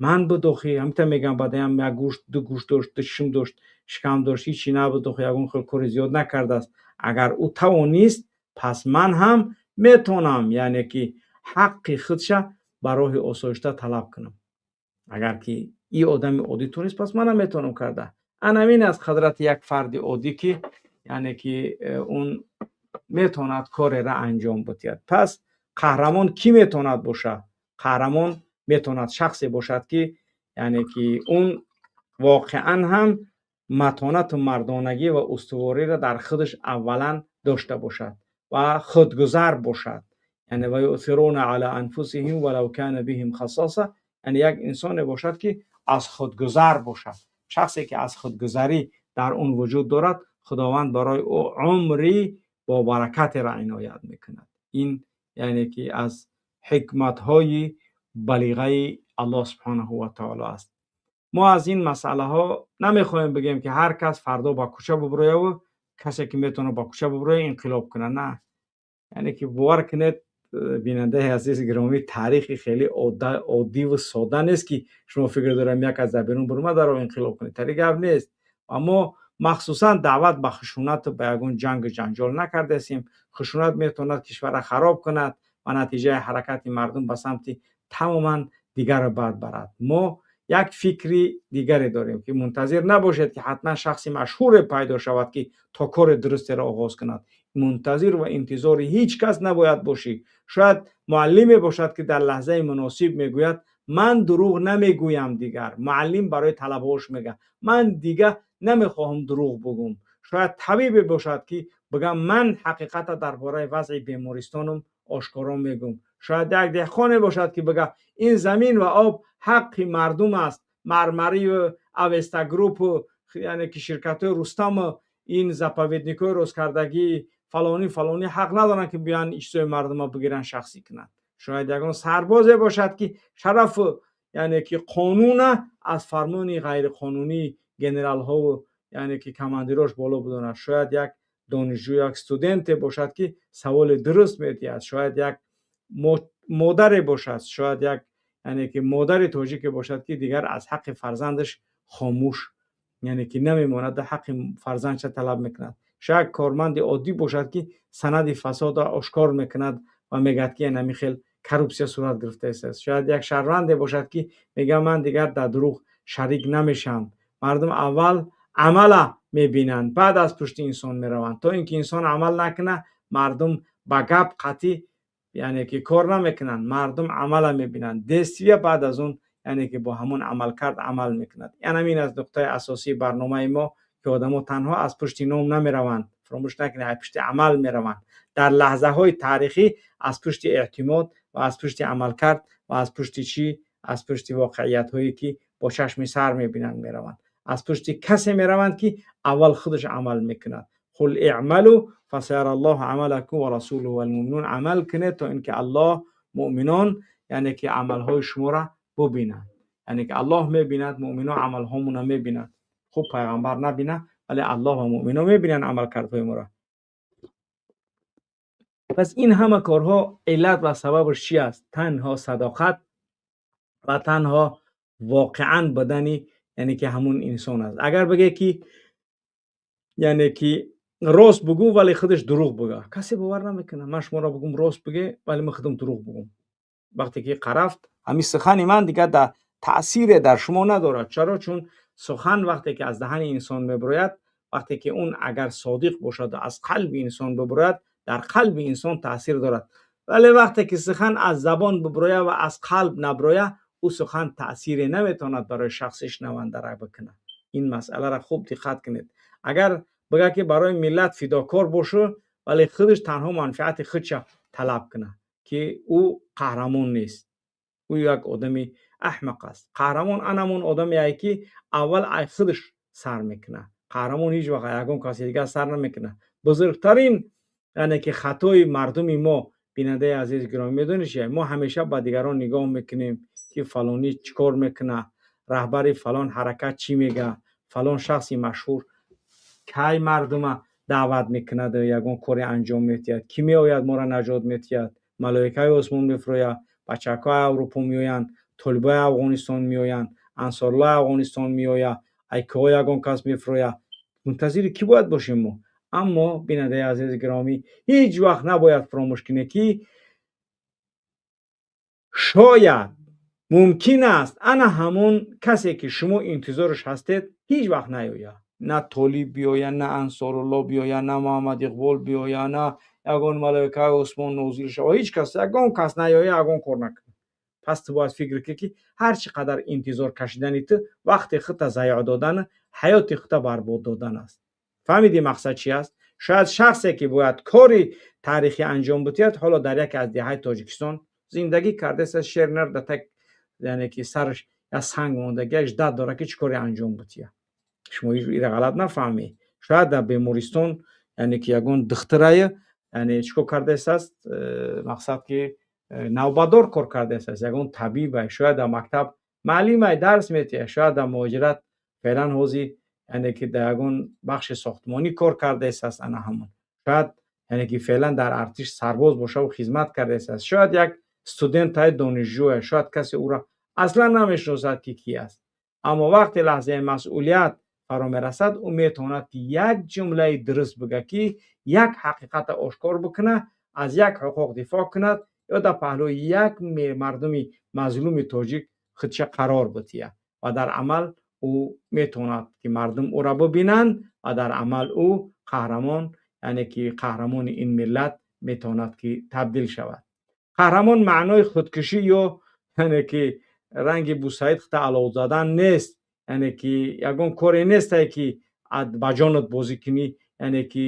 ман буд охи, ҳамита мегӯям, баъдаям як гӯш, ду гӯш дошт, ду чишм дошт, шикам дошт, ҳичи набуд охи, ягон хел кори зиёд накардааст. Агар ӯ тавонист, пас ман ҳам метавонам, яъне ки ҳаққи худша ба роҳи осоишта талаб кунам. Агар ки и одами оддӣ тонист, пас манам метавонам карда. Анамин аст қудрати як фарди оддӣ, ки яъне ки он метавонад кореро анҷом бидиҳад. Пас қаҳрамон кӣ метавонад бошад? Қаҳрамон метавонад шахсе бошад, ки яъне ки он воқеан ҳам матонату мардонагӣ ва устувориро дар худаш аввалан дошта бошад ва худгузар бошад. Яъне ويؤثرون على أنفسهم ولو كان بهم خصاصة, яъне як инсоне бошад, ки аз худгузар бошад. Шахсе ки аз худгузарӣ дар он вуҷуд дорад, Худованд барои ӯ умри бобаракатеро иноят мекунад. Ин, яъне ки аз ҳикматҳои балиғаи Аллоҳ سبحانه وتعالى аст. Мо аз ин масъалаҳо намехоҳем бигӯем, ки ҳар кас фардо ба кӯча буброяву касе ки метавонад ба кӯча буброя, инқилоб кунад. На, яъне ки бовар кунед, бинандаи азизи гиромӣ, таърихи хеле оддиву сода нест, ки шумо фикр дорам, як аз дар берун бурума даро инқилоб кунед. Тари гап нест. Ва мо махсусан даъват ба хушунату ба ягон ҷангу ҷанҷол накардаистем. Хушунат метавонад кишварро хароб кунад ва натиҷаи ҳаракати мардум ба самти тамоман дигарро бад барад. Мо як фикри дигаре дорем, ки мунтазир набошед, ки ҳатман шахси машҳуре пайдо шавад, ки то кори дурустеро оғоз кунад. Мунтазир ва интизори ҳеҷ кас набояд бошӣ. Шояд муаллиме бошад, ки дар лаҳзаи муносиб мегӯяд: «Ман дурӯғ намегӯям дигар». Муаллим барои талабаҳош мегӯяд: «Ман дигар намехоҳам дурӯғ бугӯм». Шояд табибе бошад, ки бигӯям: «Ман ҳақиқата дар бораи вазъи бемористонам ошкоро мегӯм». Шояд як деҳқоне бошад, ки бигӯяд: «Ин замин ва об ҳаққи мардум аст. Мармарию Авеста Группу, яъне ки ширкатҳои Рустаму ин заповедникҳои росткардагии фалонӣ фалонӣ ҳақ надоранд, ки биёянд чизои мардума бигиранд, шахсӣ кунанд». Шояд ягон сарбозе бошад, ки шарафу, яъне ки қонуна аз фармони ғайриқонунии генералҳову, яъне ки командирош боло бидонад. Шояд як донишҷӯ, як студенте бошад, ки саволи дуруст медиҳад. Шояд як модаре бошад, шояд як, яъне ки модари тоҷике бошад, ки дигар аз ҳаққи фарзандаш хомӯш, яъне ки намемонад, ҳаққи фарзандша талаб мекунад. Шояд корманди оддӣ бошад, ки санади фасодро ошкор мекунад ва мегӯяд, ки ҳамин хел коррупсия сурат гирифтааст. Шояд як шаҳрванде бошад, ки мегӯяд: «Ман дигар дар дурӯғ шарик намешавам». Мардум аввал амала мебинанд, баъд аз пушти инсон мераванд. То ин ки инсон амал накунад, мардум ба гап қатъӣ, яъне ки кор намекунанд. Мардум амала мебинанд, действия, баъд аз он, яъне ки бо ҳамон амалкард амал мекунад. Янамин аз нуқтаи асосии барномаи мо, ки одамо танҳо аз пушти ном намераванд. Фаромӯш накунед, аз пушти амал мераванд. Дар лаҳзаҳои таърихӣ аз пушти эътимод ва аз пушти амалкард ва аз пушти чӣ, аз пушти воқеиятҳое, ки бо чашми сар мебинанд, мераванд. Аз пушти касе мераванд, ки аввал худаш амал мекунад. قل اعملوا فسيرى الله عملكم ورسوله والمؤمنون. Амал кунед, то инки Аллоҳ, муъминон, яъне ки амалҳои шуморо бубинанд. Яъне ки Аллоҳ мебинад, муъминон амалҳомонро мебинанд. Хуб, пайғамбар набинад, вале Аллоҳ ва муъминон мебинанд амалкардҳои моро. Пас ин ҳама корҳо иллат ва сабабаш чӣ аст? Танҳо садоқат ва танҳо воқеан будани, яъне ки ҳамун инсон аст. Агар бигӯе, ки яъне ки рост бугӯ, вале худаш дурӯғ буга, касе бовар намекунад. Ман шуморо бугум: «Рост буге», вале ман худам дурӯғ бугум, вақте ки қарафт, ҳамин сухани ман дигар дар таъсире дар шумо надорад. Чаро? Чун сухан вақте ки аз даҳани инсон мебирояд, вақте ки он агар содиқ бошаду аз қалби инсон бибирояд, дар қалби инсон таъсир дорад. Вале вақте ки сухан аз забон бибирояд ва аз қалб набирояд, ӯ сухан таъсире наметавонад барои шахси шунаванда бикунад. Ин масъаларо хуб диққат кунед. Агар бигӯяд, ки барои миллат фидокор бошу, вале худаш танҳо манфиати худша талаб кунад, ки ӯ қаҳрамон нест, ӯ як одами аҳмақ аст. Қаҳрамон анамон одаме, ки аввал ай худаш сар мекунад. Қаҳрамон ҳеҷ вақт ягон каси дигар сар намекунад. Бузургтарин, яъне ки хатои мардуми мо, бинандаи азиз гиромӣ, медонед чи? Мо ҳамеша ба дигарон нигоҳ мекунем, ки фалонӣ чӣ кор мекунад, раҳбари фалон ҳаракат чӣ мегӯяд, фалон шахси машҳур кай мардума даъват мекунад, ягон коре анҷом медиҳад, кӣ меояд, моро наҷот медиҳад, малоикаи осмон мефурояд, бачакҳои Аврупо меоянд, толибои Афғонистон меоянд, Ансоруллои Афғонистон меояд, айкоҳо ягон кас мефурояд. Мунтазири кӣ бояд бошем мо? Аммо, бинандаи азизи гиромӣ, ҳеҷ вақт набояд фаромӯш кунед, ки шояд мумкин аст ана ҳамон касе, ки шумо интизораш ҳастед, ҳеҷ вақт наёяд. На Толиб биёяд, на Ансорулло биёяд, на Муҳаммад Иқбол биёяд, на ягон малоикаи осмон нозил шавад. Ҳеҷ кас, ягон кас наёяд, ягон кор накунад. Пас ту бояд фикр кунӣ, ки ҳар чӣ қадар интизор кашидани ту вақти худта заёъ додан, ҳаёти худта барбод додан аст. Фаҳмидӣ, мақсад чи аст? Шояд шахсе, ки бояд кори таърихӣ анҷом бидиҳад, ҳоло дар яке аз деҳаи Тоҷикистон зиндагӣ кардааст, шер нар да так, яъне ки сараш як санг мондагиаш дад дорад, ки чӣ коре анҷом бидиҳад. Шумо ира ғалат нафаҳмӣ. Шояд дар бемористон, яъне ки ягон духтурае, яъне чӣ кор кардааст, мақсад ки навбатдор кор кардааст, ягон табибе, шояд дар мактаб. Муаллимай, дарс метиҳад, шояд дар муҳоҷират феълан ҳозир, яъне ки дар ягон бахши сохтмонӣ кор кардааст, ана ҳамон. Шояд, яъне ки феълан дар артиш сарбоз бошаву хизмат кардааст. Шояд як студентай, донишҷӯе, шояд касе ӯро аслан намешиносад, ки кӣ аст. Аммо вақте лаҳзаи масъулият фаро мерасад, ӯ метавонад, ки як ҷумлаи дуруст бигӯяд, ки як ҳақиқатро ошкор бикунад, аз як ҳуқуқ дифоъ кунад ё дар паҳлӯи як мардуми мазлуми тоҷик худша қарор битиҳад. Ва дар амал ӯ метавонад, ки мардум ӯро бибинанд, ва дар амал ӯ қаҳрамон, яъне ки қаҳрамони ин миллат метавонад, ки табдил шавад. Қаҳрамон маънои худкушӣ ё, яъне ки ранги Бусаид худта алов задан нест, яъне ки ягон коре нестае, ки ба ҷонат бозӣ кунӣ, яъне ки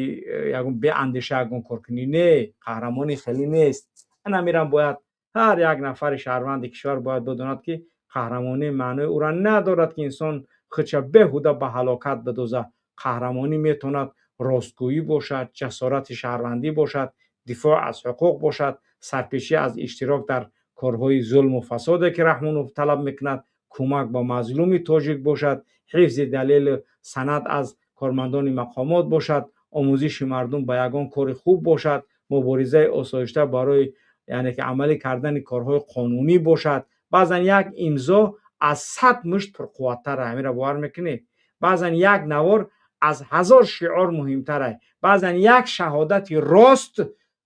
ягон беандеша ягон кор кунӣ. Не, қаҳрамонӣ хеле нест. Ана бояд ҳар як нафари шаҳрванди кишвар бояд бидонад, ки қаҳрамонӣ маънои ӯро надорад, ки инсон худша беҳуда ба ҳалокат бидозад. Қаҳрамонӣ метавонад ростгӯӣ бошад, ҷасорати шаҳрвандӣ бошад, дифоъ аз ҳуқуқ бошад, сарпечӣ аз иштирок дар корҳои зулму фасоде, ки Раҳмонов талаб мекунад, кӯмак ба мазлуми тоҷик бошад, ҳифзи далелу санад аз кормандони мақомот бошад, омӯзиши мардум ба ягон кори хуб бошад, муборизаи осоишта барои, яъне ки амалӣ кардани корҳои қонунӣ бошад. Баъзан як имзо аз 100 мушт пурқувваттар. Ҳаминро бовар мекунед? Баъзан як навор аз 1000 шиор муҳимтар. Баъзан як шаҳодати рост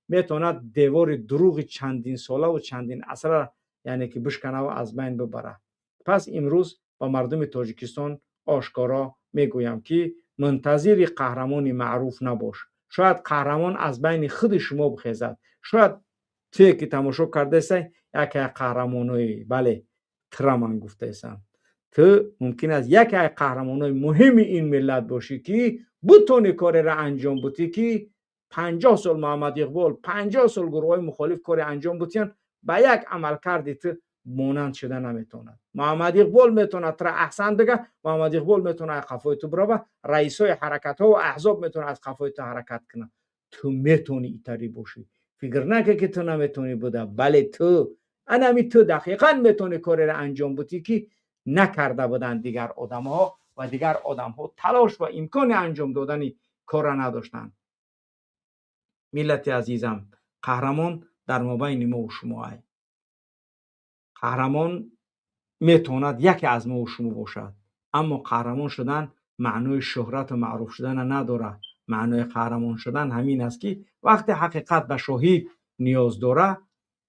метавонад девори дурӯғи чандинсолаву чандин асра, яъне ки бишканаву аз байн бибарад. Пас имрӯз ба мардуми Тоҷикистон ошкоро мегӯям, ки мунтазири қаҳрамони маъруф набош. Шояд қаҳрамон аз байни худи шумо бихезад. Шояд туе, ки тамошо кардаесай, яке аз қаҳрамонои, бале, тура ман гуфтаесам, ту мумкин аст яке аз қаҳрамонои муҳими ин миллат бошӣ, ки бутони кореро анҷом бутӣ, ки 50 сол Муҳаммад Иқбол, 50 сол гурӯҳҳои мухолиф коре анҷом бутиянд, ба як амалкарди ту монанд шуда наметавонад. Муҳаммад Иқбол метавонад тура аҳсан бига, Муҳаммад Иқбол метавонад аз қафои ту бирава, раисои ҳаракатҳо ва аҳзоб метавонад аз қафои ту ҳаракат кунад. Ту метавонӣ итарӣ бошӣ. Фикр накун, ки ту наметавонӣ буда. Бале, ту, анами ту дақиқан метавонӣ кореро анҷом бутӣ, ки накарда буданд дигар одамҳо ва дигар одамҳо талош ва имкони анҷом додани корро надоштанд. Миллати азизам, қаҳрамон дар мобайни мову шумо ай. Қаҳрамон метавонад яке аз мову шумо бошад, аммо қаҳрамон шудан маънои шӯҳрату маъруф шудана надорад. Маънои қаҳрамон шудан ҳамин аст, ки вақте ҳақиқат ба шоҳид ниёз дора,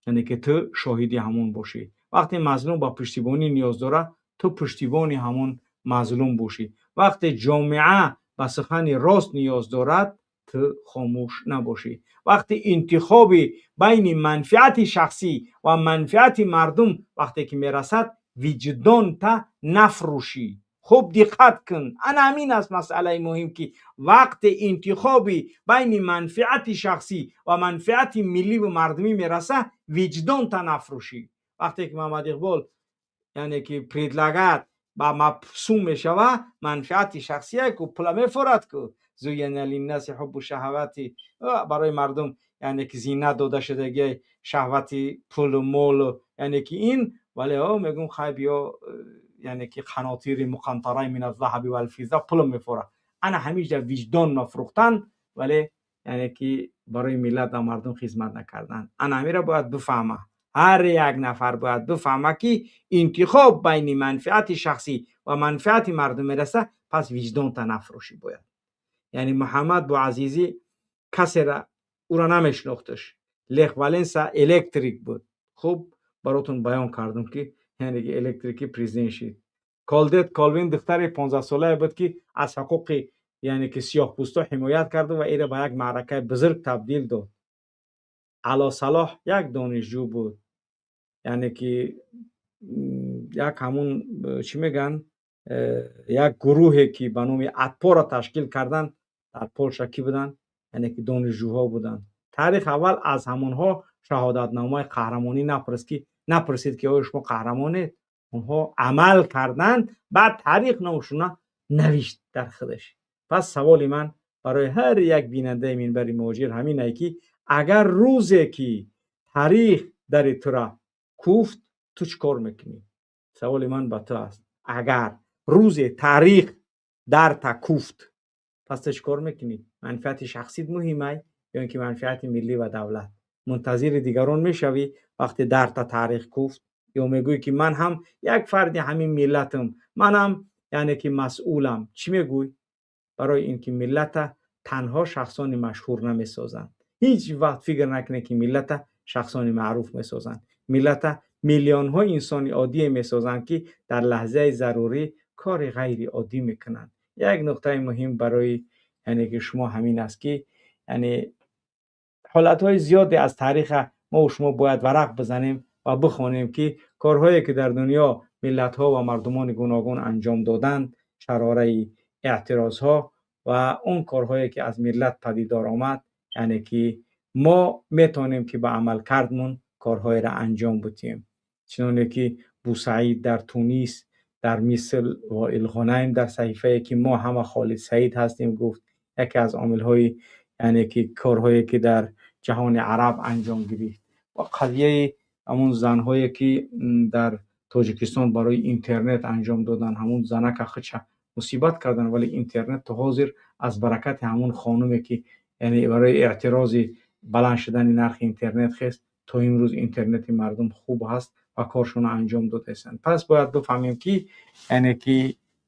яъне ки ту шоҳиди ҳамон бошӣ. Вақте мазлум ба пуштибонӣ ниёз дора, ту пуштибони ҳамон мазлум бошӣ. Вақте ҷомеа ба сухани рост ниёз дорад, ту хомӯш набошӣ. Вақте интихоби байни манфиати шахсӣ ва манфиати мардум вақте ки мерасад, виҷдонта нафрӯшӣ. Хуб диққат кун, ана ҳамин аст масъалаи муҳим, ки вақте интихоби байни манфиати шахсӣ ва манфиати милливу мардумӣ мераса, виҷдонта нафрӯшӣ. Вақте ки Муҳаммад Иқбол, яъне ки предлагать ба мабсум мешава, манфиати шахсие ку, пула мефорад ку. زين للناس حب الشهوات, барои мардум, яъне ки зинат дода шудагии шаҳвати пулу молу, яъне ки ин. Вале о мегӯм, хай биё, яъне ки قناطير مقنطرة من الذهب والفضة, пулу мефорад. Ана ҳамиҷа виҷдон нафрӯхтан, вале, яъне ки барои миллат ва мардум хизмат накардан. Ана ҳамира бояд бифаҳма. Ҳар як нафар бояд бифаҳма, ки интихоб байни манфиати шахсӣ ва манфиати мардум мераса, пас виҷдонта нафрӯшӣ бояд. Яъне Муҳаммад Буазизӣ касера ӯро намешинохташ. Лех Валенса электрик буд. Хуб баротон баён кардам, ки яъне ки электрики президент шид. Колдет Колвин духтари 15-солае буд, ки аз ҳуқуқи, яъне ки сиёҳпӯстҳо ҳимоят карду ва иро ба як маъракаи бузург табдил дод. Ало Салоҳ як донишҷӯ буд, яъне ки як ҳамун чӣ мегӯянд, як гурӯҳе, ки ба номи Атпорро ташкил карданд дар Полша, кӣ буданд? Яъне ки донишҷӯҳо буданд. Таърих аввал аз ҳамонҳо шаҳодатномаи қаҳрамонӣ напурс, ки напурсид, ки оё шумо қаҳрамонед. Онҳо амал карданд, баъд таърих номшуна навишт дар худаш. Пас саволи ман барои ҳар як бинандаи Минбари Муҳоҷир ҳаминае, ки агар рӯзе ки таърих дари тура куфт, ту чӣ кор мекунӣ? Саволи ман ба ту аст: агар рӯзе таърих дарта куфт, пас ту чӣ кор мекунӣ? Манфиати шахсит муҳимай ё ин ки манфиати миллӣ ва давлат? Мунтазири дигарон мешавӣ, вақте дарта таърих куфт, ё мегӯӣ, ки ман ҳам як фарди ҳамин миллатам, манам, яъне ки масъулам? Чӣ мегӯй? Барои ин ки миллата танҳо шахсони машҳур намесозанд. Ҳеҷ вақт фикр накунед, ки миллата шахсони маъруф месозанд. Миллата миллионҳо инсони оддие месозанд, ки дар лаҳзаи зарурӣ кори ғайриоддӣ мекунанд. Як нуқтаи муҳим барои, яъне ки шумо ҳамин аст, ки яъне ҳолатҳои зиёде аз таъриха мо шумо бояд варақ бизанем ва бихонем, ки корҳое ки дар дунё миллатҳо ва мардумони гуногун анҷом доданд, шарораи эътирозҳо ва он корҳое ки аз миллат падидор омад, яъне ки мо метавонем, ки ба амалкардмон корҳоеро анҷом бидиҳем. Чуноне ки Бусаид дар Тунис, дар Миср Воил Ғунайм дар саҳифае, ки мо ҳама Холид Саид ҳастем, гуфт, яке аз омилҳои, яъне ки корҳое ки дар ҷаҳони араб анҷом гирифт ва қазияи ҳамун занҳое, ки дар Тоҷикистон барои интернет анҷом доданд, ҳамун занака худша мусибат карданд, вале интернет то ҳозир аз баракати ҳамун хонуме, ки яъне барои эътирози баланд шудани нархи интернет хест, то имрӯз интернети мардум хуб ҳаст ва коршонро анҷом додаистанд. Пас бояд бифаҳмем, ки яъне ки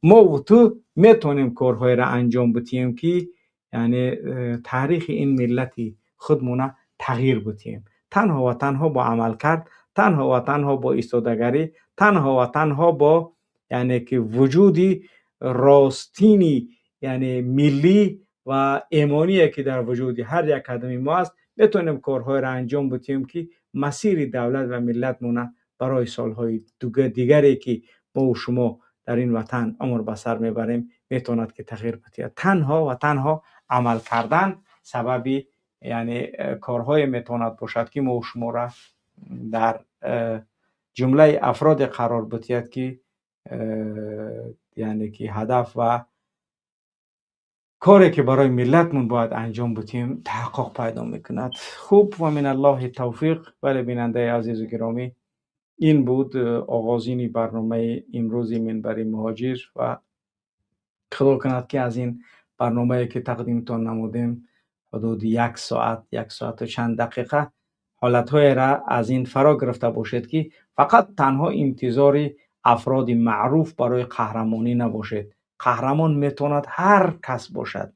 мову ту метавонем корҳоеро анҷом бидиҳем, ки яъне таърихи ин миллати худмона тағйир бидиҳем. Танҳо ва танҳо бо амалкард, танҳо ва танҳо бо истодагарӣ, танҳо ва танҳо бо, яъне ки вуҷуди ростини, яъне миллӣ ва эмоние, ки дар вуҷуди ҳар як қадами мо аст, метавонем корҳоеро анҷом бидиҳем, ки масири давлат ва миллатмона барои солҳои дигаре, ки мову шумо дар ин ватан умр ба сар мебарем, метавонад, ки тағйир бидиҳад. Танҳо ва танҳо амал кардан сабаби, яъне корҳое метавонад бошад, ки мову шуморо дар ҷумлаи афроде қарор бидиҳад, ки яъне ки ҳадаф ва коре, ки барои миллатмон бояд анҷом бидиҳем, таҳаққуқ пайдо мекунад. Хуб, ва мин Аллоҳи тавфиқ. Бале, бинандаи азизу гиромӣ, ин буд оғозини барномаи имрӯзи Минбари Муҳоҷир ва худо кунад, ки аз ин барномае, ки тақдимтон намудем, ҳудуди як соат, як соату чанд дақиқа, ҳолатҳоеро аз ин фаро гирифта бошед, ки фақат танҳо интизори афроди маъруф барои қаҳрамонӣ набошед. Қаҳрамон метавонад ҳар кас бошад.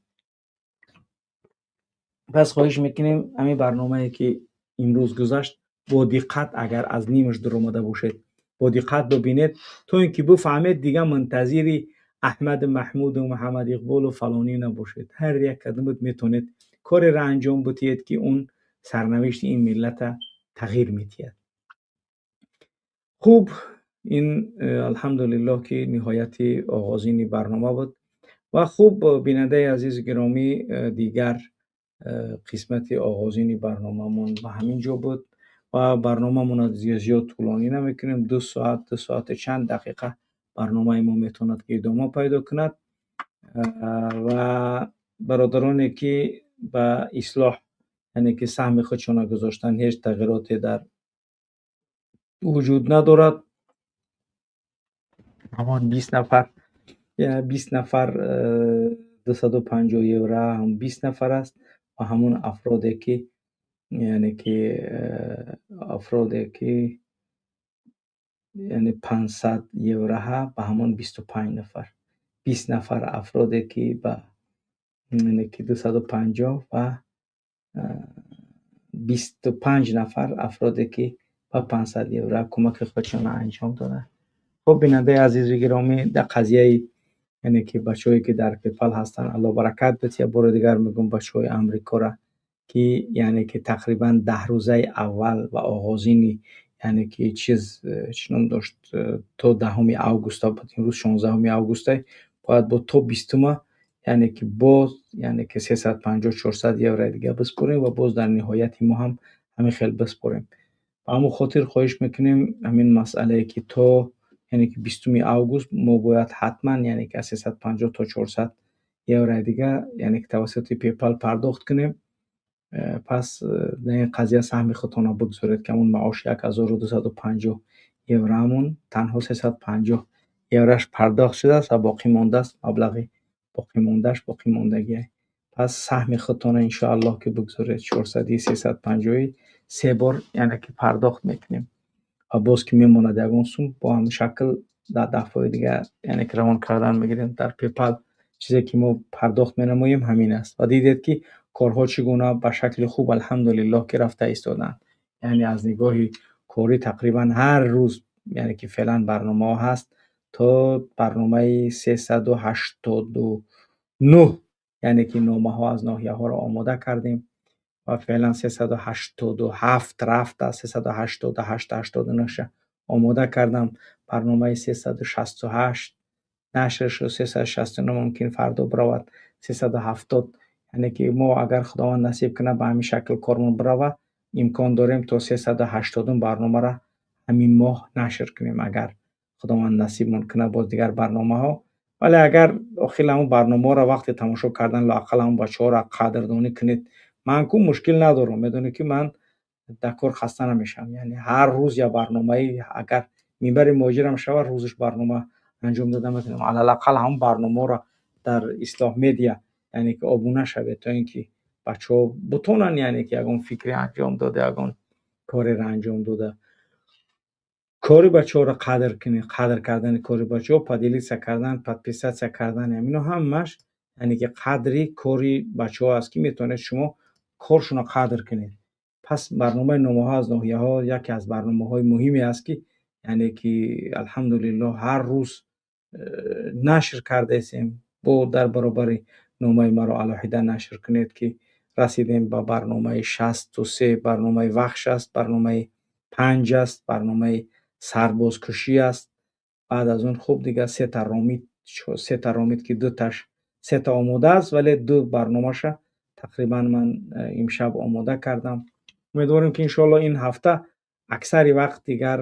Пас хоҳиш мекунем, ҳамин барномае, ки имрӯз гузашт, бо диққат, агар аз нимаш дуромада бошед, бо диққат бибинед, то ин ки бифаҳмед, дига мунтазири Аҳмаду Маҳмуду Муҳаммад Иқболу фалонӣ набошед. Ҳар як кадомат метавонед кореро анҷом бидиҳед, ки он сарнавишти ин миллата тағйир медиҳад. Хуб, ин алҳамдулиллоҳ, ки ниҳояти оғозини барнома буд. Ва хуб, бинандаи азизу гиромӣ, дигар қисмати оғозини барномамон ба ҳамин ҷо буд ва барномамонро зиёд тӯлонӣ намекунем. 2 соат, 2 соату чанд дақиқа барномаи мо метавонад, ки идома пайдо кунад. Ва бародароне, ки ба ислоҳ, яъне ки саҳми худшонро гузоштанд, ҳеҷ тағйироте дар вуҷуд надорад. Ҳамон 20 нафар, 20 нафар 250 евро ҳам 20 нафар аст ва ҳамон афроде, ки яъне ки афроде, ки яъне 500 евроҳа, ба ҳамон 25 нафар, 20 нафар афроде, ки ба, яъне ки 250 ва 25 нафар афроде, ки ба 500 евро кӯмаки худшонро анҷом доданд. Хуб, бинандаи азизу гиромӣ, дар қазияи, яъне ки бачаҳое, ки дар PayPal ҳастанд, Алло баракат бидиҳад. Бори дигар мегӯм, бачаҳои Амрикоро, ки яъне ки тақрибан 10 рӯзаи аввал ва оғозини, яъне ки чиз чӣ ном дошт, то 10 августа буд, имрӯз 16 августа, бояд бо то 20-ума, яъне ки боз, яъне ки 350, 400 еврои дига биспорем ва боз дар ниҳояти мо ҳам ҳамин хел биспорем. Ба ҳамон хотир хоҳиш мекунем, ҳамин масъалае, ки то, яъне ки 20 август мо бояд ҳатман, яъне ки аз 350 то 400 еврои дига, яъне ки тавассути PayPal пардохт кунем. Пас дар ин қазия саҳми худтонро бигзоред, ки ҳамон маоши 1250 евроамон танҳо 350 евроаш пардохт шудааст ва боқӣ мондааст маблағи боқимондааш боқимондагие. Пас саҳми худтонро иншоаллоҳ ки бигзоред 400 350 се бор яъне ки пардохт мекунем ва боз ки мемонад ягон сум бо ҳамин шакл дар дафъаҳои дигар яъне ки равон кардан мегирем дар PayPal. Чизе ки мо пардохт менамоем ҳамин аст. Ва дидед ки корҳо чӣ гуна ба шакли хуб алҳамдулиллоҳ ки рафта истодаанд. Яъне аз нигоҳи корӣ тақрибан ҳар рӯз яъне ки феълан барномаҳо ҳаст то барномаи 389, яъне ки номаҳо аз ноҳияҳоро омода кардем ва феълан 387 рафта, 388 89 омода кардам. Барномаи 368 нашр шуд, 369 мумкин фардо биравад, 370, яъне ки мо агар Худованд насиб кунад ба ҳамин шакл кормон бирава, имкон дорем то 380 барномаро ҳамин моҳ нашр кунем, агар Худованд насибмон кунад боз дигар барномаҳо. Вале агар охир ҳамон барномаҳоро вақте тамошо кардан лоақал ҳамон бачаҳоро қадрдонӣ кунед. Ман ку мушкил надорам, медонед ки ман дар кор хаста намешавам. Яъне ҳар рӯз як барномаи, агар минбари муҳоҷирам шавад, рӯзаш барнома анҷом дода метавонам. Алалақал ҳамон барномаҳоро дар Ислоҳ Медиа яъне ки обуна шавед, то ин ки бачаҳо бутонанд яъне ки ягон фикре анҷом дода, ягон кореро анҷом дода. Кори бачаҳоро қадр кунед, қадр кардани кори бачаҳо, поделиться кардан, подписаться кардан, ҳамино ҳамааш яъне ки қадри кори бачаҳо аст ки метавонед шумо коршонро қадр кунед. Пас барномаи номаҳо аз ноҳияҳо яке аз барномаҳои муҳиме аст ки яъне ки алҳамдулиллоҳ ҳар рӯз нашр кардаесем. Бо дар баробари номаи маро алоҳида нашр кунед ки расидем ба барномаи 63, барномаи Вахш аст, барномаи 5 аст, барномаи сарбозкушӣ аст. Баъд аз он хуб дигар сета ромит, сета ромит ки дуташ сета омода аст, вале ду барномаша тақрибан ман имшаб омода кардам. Умедворем ки иншоаллоҳ ин ҳафта аксари вақт дигар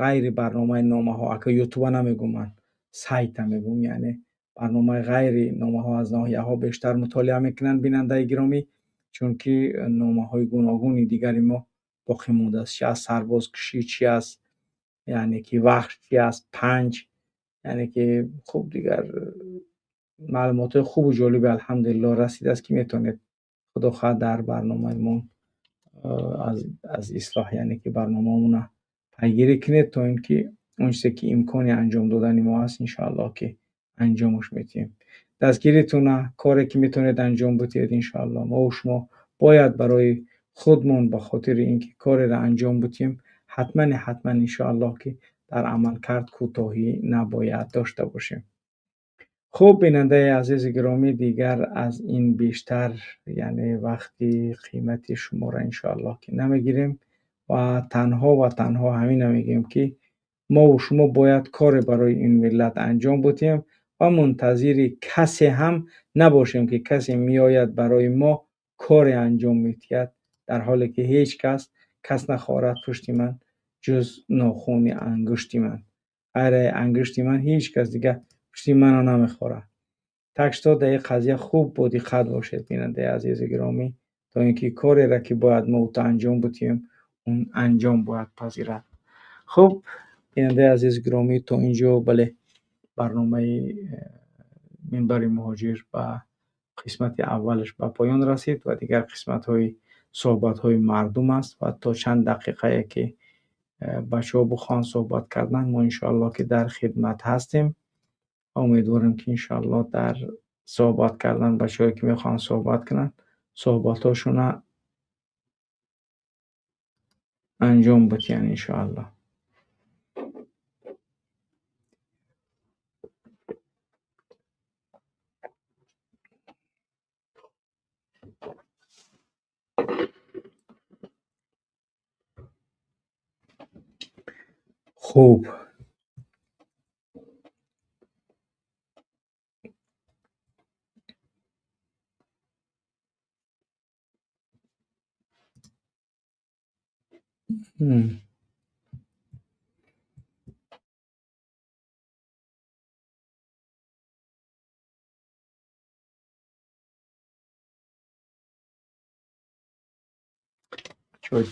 ғайри барномаи номаҳо, ака ютуба намегӯм ман, сайта мегӯм, яъне барномаи ғайри номаҳо аз ноҳияҳо бештар мутолиа мекунанд бинандаи гиромӣ, чунки номаҳои гуногуни дигари мо боқӣ мондааст, чи аз сарбозкушӣ, чи аз яъне ки Вахш, чи аз 5, яъне ки хуб дигар маълумотҳои хубу ҷолиби алҳамдулиллоҳ расидааст ки метавонед худо хоҳад дар барномаи мо аз ислоҳ яъне ки барномаамонро пайгирӣ кунед, то ин ки он чизе ки имкони анҷом додани мо ҳаст иншоаллоҳ ки анҷомаш медиҳем. Дастгиритона коре ки метавонед анҷом бидиҳед иншоаллоҳ. Мо ва шумо бояд барои худмон ба хотири ин ки кореро анҷом бидиҳем ҳатман ҳатман иншоаллоҳ ки дар амалкард кӯтоҳӣ набояд дошта бошем. Хуб бинандаи азизи гиромӣ, дигар аз ин бештар яъне вақти қимати шуморо иншоаллоҳ ки намегирем ва танҳо ва танҳо ҳаминро мегӯем ки мо ва шумо бояд коре барои ин миллат анҷом бидиҳем ва мунтазири касе ҳам набошем ки касе меояд барои мо коре анҷом медиҳад, дар ҳоле ки ҳеҷ кас нахоҳад пушти ман ҷуз нохуни ангушти ман. Ғайри ангушти ман ҳеҷ кас дигар пушти маро намехорад. Так что дар ин қазия хуб бо диққат бошед бинандаи азизи гиромӣ, то ин ки кореро ки бояд мо то анҷом бидиҳем, он анҷом бояд пазирад. Хуб бинандаи азизи гиромӣ, то инҷо бале барномаи минбари муҳоҷир ба қисмати аввалаш ба поён расид ва дигар қисматҳои суҳбатҳои мардум аст ва то чанд дақиқае ки бачаҳо бихоҳанд суҳбат кардан, мо иншоаллоҳ ки дар хидмат ҳастем ва умедворем ки иншоаллоҳ дар суҳбат кардан бачаҳое ки мехоҳанд суҳбат кунанд, суҳбатҳошонро анҷом бидиҳанд иншоаллоҳ. Хуб,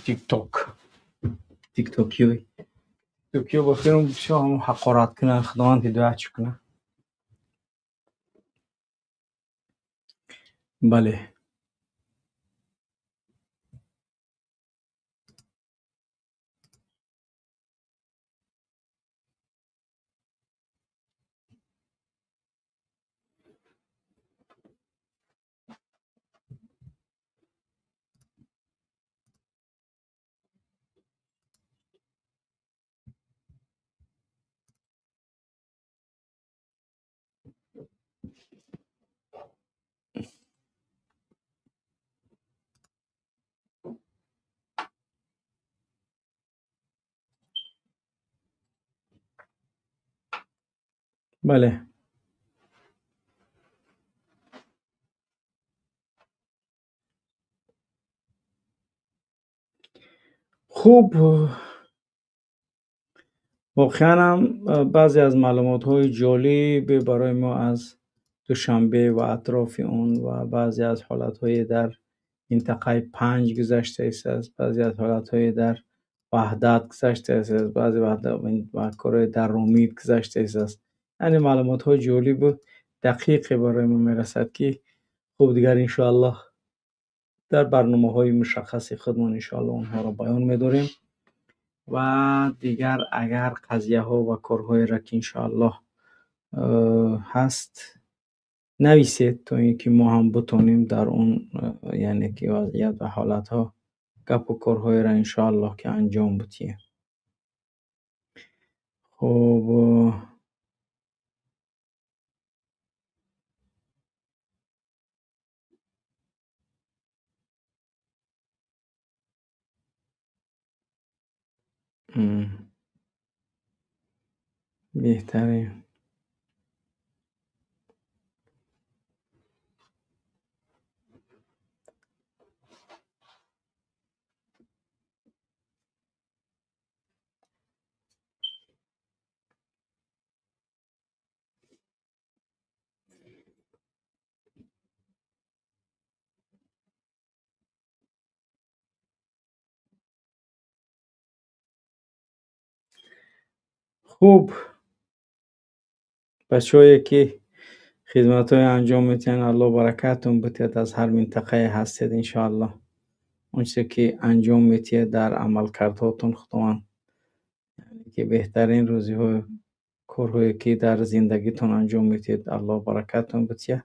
ТикТок, ТикТокиёй Тиктокиё ба филм бисёр ҳамон ҳақорат кунанд, Худованд ҳидоят чӣ кунад. Бале. Бале. Хуб, воқеан ҳам баъзе аз маълумотҳои ҷолибе барои мо аз Душанбе ва атрофи он ва баъзе аз ҳолатҳои дар минтақаи Панҷ гузаштааст, баъзе аз ҳолатҳои дар Ваҳдат гузаштааст, баъзе корҳои дар Румид гузаштааст. Яъне маълумотҳои ҷолибу дақиқе барои мо мерасад, ки хуб, дигар иншоаллоҳ дар барномаҳои мушаххаси худмон иншоаллоҳ онҳоро баён медорем. Ва дигар агар қазияҳо ва корҳоеро ки иншоаллоҳ ҳаст, нависед, то ин ки мо ҳам бутонем дар он, яъне ки вазъият ва ҳолатҳо гапу корҳоеро иншоаллоҳ ки анҷом бидиҳем. Хуб, беҳтарин. Хуб, бачаҳое ки хизматҳое анҷом медиҳанд, Аллоҳ баракатон бидиҳад, аз ҳар минтақае ҳастед иншоаллоҳ. Он чизе ки анҷом медиҳед дар амалкардҳотон, Худованд ки беҳтарин рӯзиҳо, корҳое ки дар зиндагитон анҷом медиҳед, Аллоҳ баракатон бидиҳад.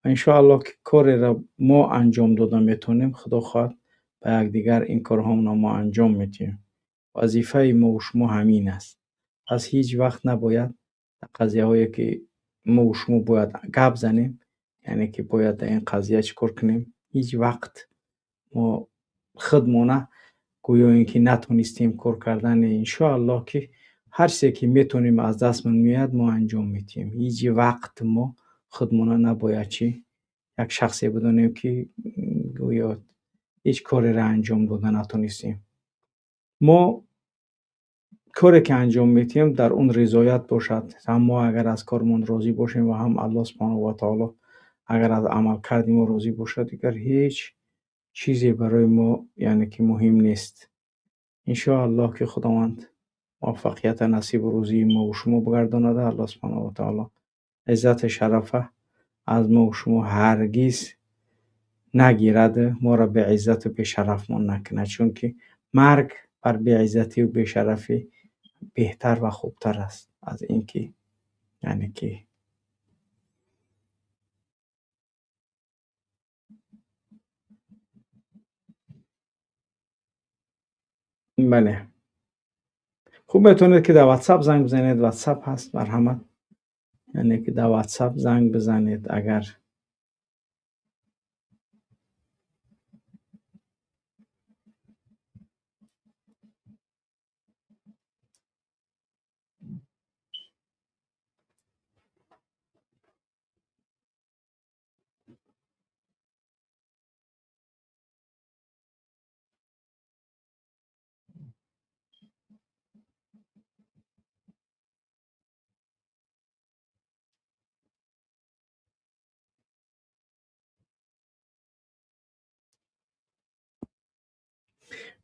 Ва иншоаллоҳ ки кореро мо анҷом дода метавонем, Худо хоҳад ба якдигар ин корҳоро мо анҷом медиҳем. Вазифаи мо шумо ҳамин аст. Пас ҳеҷ вақт набояд дар қазияҳое ки мо шумо бояд гап занем, яъне ки бояд дар ин қазия чӣ кор кунем, ҳеҷ вақт мо худмона гӯё ин ки натонистем кор кардан, иншоаллоҳ ки ҳар чизе ки метавонем аз дастмон меояд, мо анҷом медиҳем. Ҳеҷ вақт мо худмона набояд чӣ як шахсе бидонем ки гӯё ҳеҷ кореро анҷом дода натонистем. Мо коре ки анҷом медиҳем, дар он ризоят бошад. Ҳам мо агар аз кормон розӣ бошем ва ҳам Аллоҳ субҳонаҳу ва таоло агар аз амалкарди мо розӣ бошад, дигар ҳеҷ чизе барои мо яъне ки муҳим нест. Иншоаллоҳ ки Худованд муваффақията насибу рӯзии мо ва шумо бигардонад. Аллоҳ субҳонаҳу ва таоло иззату шарафа аз мо ва шумо ҳаргиз нагирад, моро беиззату бешарафмон накунад, чунки марг бар беиззатию бешарафӣ беҳтар ва хубтар аст аз ин ки яъне ки бале. Хуб, метавонед ки дар WhatsApp занг бизанед, WhatsApp ҳаст, марҳамат, яъне ки дар WhatsApp занг бизанед агар.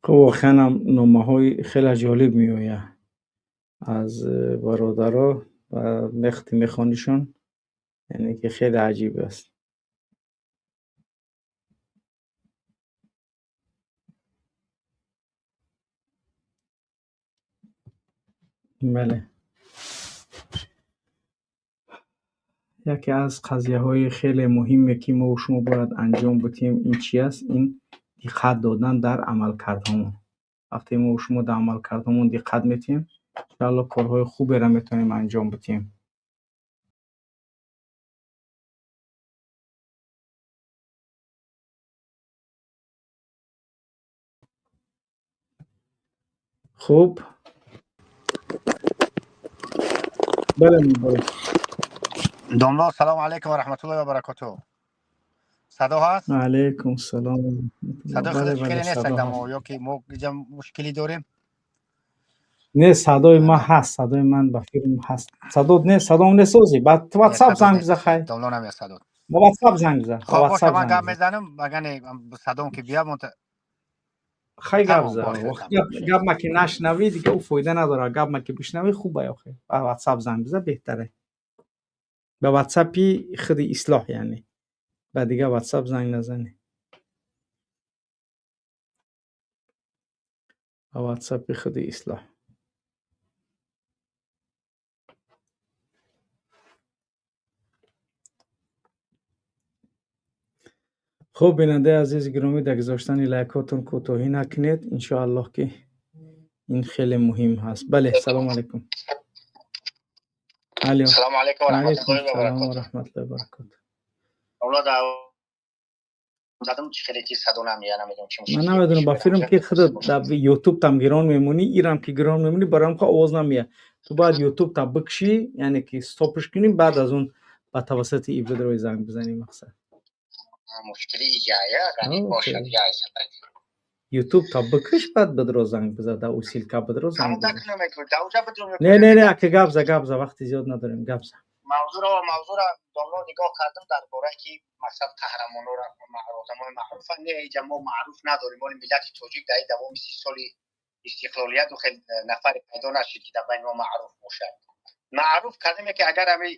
Хуб, воқеан ҳам номаҳои хеле ҷолиб меояд. Аз бародаро вақти мехонишон, яъне ки хеле аҷиб аст. Бале. Яке аз қазияҳои хеле муҳиме, ки мо шумо бояд анҷом бидиҳем, ин чи аст? Ин диққат додан дар амалкардҳомон. Вақте мо шумо дар амалкардҳомон диққат медиҳем, иншоаллоҳ корҳои хуберо метавонем анҷом бидиҳем. Хуб. Бале, муборак. Домла, салому алайкум ва раҳматуллоҳи ва баракотуҳ. Садо ҳаст? Алайкум салом. Садои Бале, худат бале, хеле нест, садо дамо ҳаст. ё ки мо иҷа мушкилӣ дорем? Не, садои ман ҳаст, садои ман ба филм ҳаст. Садот не, садом несозӣ. Ба Не, WhatsApp садот занг нест. биза, хай. Домла намеяд садот. Ба WhatsApp занг биза, ба Хоб боша, WhatsApp ман занг гап биза. мезанам, агар не садом ки биям онта Хай гап тамом за. боша, Вақт тамом. гап ма ки нашнавӣ, дига ӯ фоида надорад. Гап ма ки бишнавӣ, хуб охе. Ба WhatsApp занг биза, беҳтаре. Ба WhatsApp-и худи ислоҳ, яъне. Ба дига WhatsApp занг назанӣ. Ба WhatsApp-и худи ислоҳ. Хуб, бинандаи азизи гиромӣ, дар гузоштани лайкҳотон кӯтоҳӣ накунед, иншоаллоҳ ки ин хеле муҳим ҳаст. Бале, салому алайкум. Алё. Салому алайкум ва Алайкум раҳматуллоҳи ва салом ва баракотуҳ. раҳматуллоҳи ва баракотуҳ. Домла, задам чӣ хеле ки садо намеяд, намедонам чӣ Ман мушкиле намедонам, пеш ба мерам. филм ки худат дар YouTube там гирон мемонӣ, ирам ки гирон мемонӣ, барам ха овоз намеяд. Ту бояд YouTube та бикшӣ, яъне ки стопш кунӣ, баъд аз он ба тавассути ин видеои занг бизанӣ мақсад. Мушкили иҷая, агар не бошад, яй сабаб. YouTube та бикш, баъд бидро занг биза, да усилка бидро занг Ҳамон биза. дакно мекунӣ, да уҷа бидро мекунӣ. Не, не, не, ака гап за, гап за, вақти зиёд надорем, гап за. Мавзӯъро домло нигоҳ кардам дар бораи ки мақсад қаҳрамонора, одамои маъруфа. Не, иҷа мо маъруф надорем. Оли миллати тоҷик дар давоми 30 соли истиқлолият хел нафаре пайдо нашид, ки дар байни мо маъруф бошад. Маъруф кадиме ки агар ҳами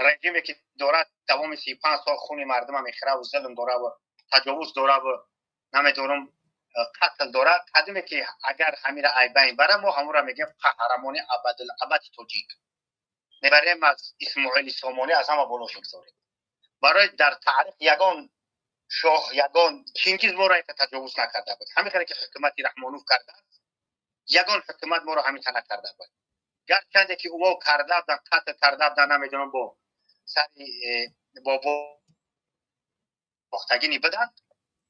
режиме ки дорад давоми 35 сол хуни мардума мехӯра ва зулм дора ва таҷовуз дора ва намедонам қатл дора, кадиме ки агар ҳамира айбайн бара, мо ҳамура мегӯем қаҳрамони абадулабади тоҷик. Мебарем аз Исмоили Сомонӣ, аз ҳама боло мегузорем. Барои дар таърих ягон шоҳ, ягон Чингиз моро инқа таҷовуз накарда буд. Ҳамин хеле ки ҳукумати Раҳмонов кардааст, ягон ҳукумат моро ҳамин накарда буд. Гарчанде ки ӯ карда буданд, қатл карда буданд, намедонам бо сари бо бохтагини буданд.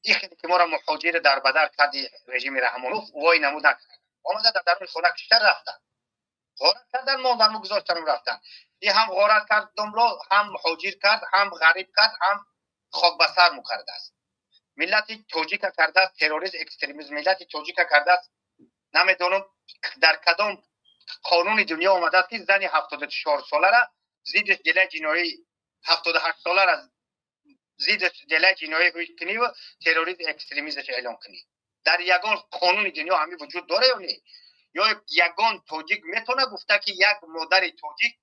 Ин хеле ки моро муҳоҷир дар бадар карди режими Раҳмонов, ӯ намуд накард. Омада дар даруни хона кишта рафтанд. Ғорат кардан, мондан, гузоштан, рафтан. Ин ҳам ғорат кард домло, ҳам муҳоҷир кард, ҳам ғариб кард, ҳам хок ба сар мукардааст. Миллати тоҷика кардааст терроризм, экстремизм, миллати тоҷика кардааст. Намедонам дар кадом қонуни дунё омадааст, ки зани 74 солара зидди делаи ҷиноӣ, 78 солара зидди делаи ҷиноӣ ҳукм кунӣ ва терроризм, экстремизмш эълон кунӣ. Дар ягон қонуни дунё ҳамин вуҷуд дора ё не? Ё ягон тоҷик метавонад гуфта, ки як модари тоҷик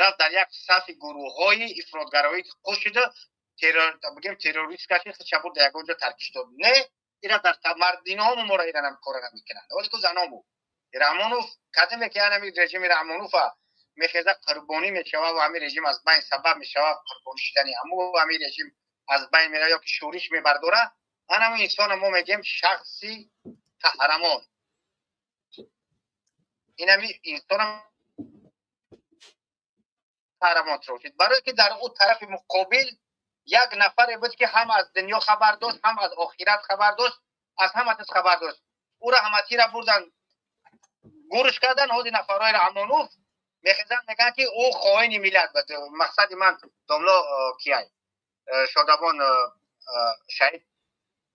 рафт дар як сафи гурӯҳҳои ифротгароӣ қӯшида, бигем террорист кашид, худша бурд дар ягон ҷо таркиш дод? Не, ира дар мардиноҳому моро ира кора намекунанд. Вале ку заному. Раҳмонов кадиме ки ҳами режими Раҳмонова мехеза, қурбонӣ мешава ва ҳамин режим аз байн сабаб мешава, қурбонӣ шидани ҳаму ҳамин режим аз байн мера ё ки шӯриш мебардора, анаму инсона мо мегӯем шахси қаҳрамон. Инами инсона қаҳрамон трошид, барое ки дар ӯ тарафи муқобил як нафаре буд, ки ҳам аз дунё хабар дошт, ҳам аз охират хабар дошт, аз ҳама чиз хабар дошт. Ӯра ҳаматира бурдан, гурш кардан. Ҳози нафарҳои Раҳмонов мехезанд, мегӯянд, ки ӯ хоини миллат буд. Мақсади ман домло кияй? Шодабон шаҳид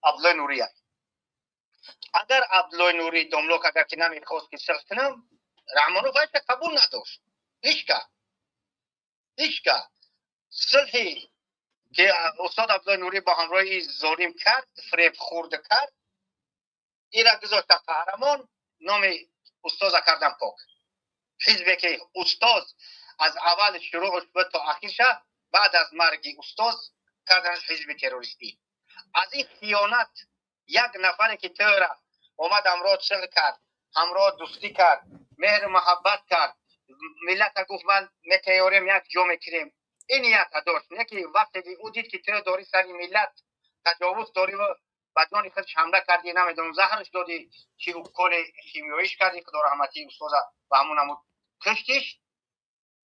Абдуллои Нурия. Агар Абдуллои Нурӣ домло агар ки намехост ки силх кунам, Раҳмонов ҳечка қабул надошт. Ҳечка сулҳи ки устод Абдуллои Нурӣ бо ҳамроҳи золим кард, фиреб хӯрда кард, ира гузошта қаҳрамон, номи устоза кардан пок. Ҳизбе ки устоз аз аввал шурӯъш буд то ахирша, баъд аз марги устоз карданаш ҳизби террористӣ. Аз ин хиёнат як нафаре ки тӯра омад, ҳамроҳ силҳ кард, ҳамроҳ дӯстӣ кард, меҳру муҳаббат кард, миллата гуфт: «Ман метаёрем, як ҷо мекунем», ин нията дошт. Не ки вақте ки ӯ дид, ки ту дорӣ сари миллат таҷовуз дорӣ ва ба ҷони худаш ҳамла кардӣ, намедонам, заҳрш додӣ, чи уколи химиёиш кардӣ, худо раҳматии устоза ба ҳамун намуд куштиш,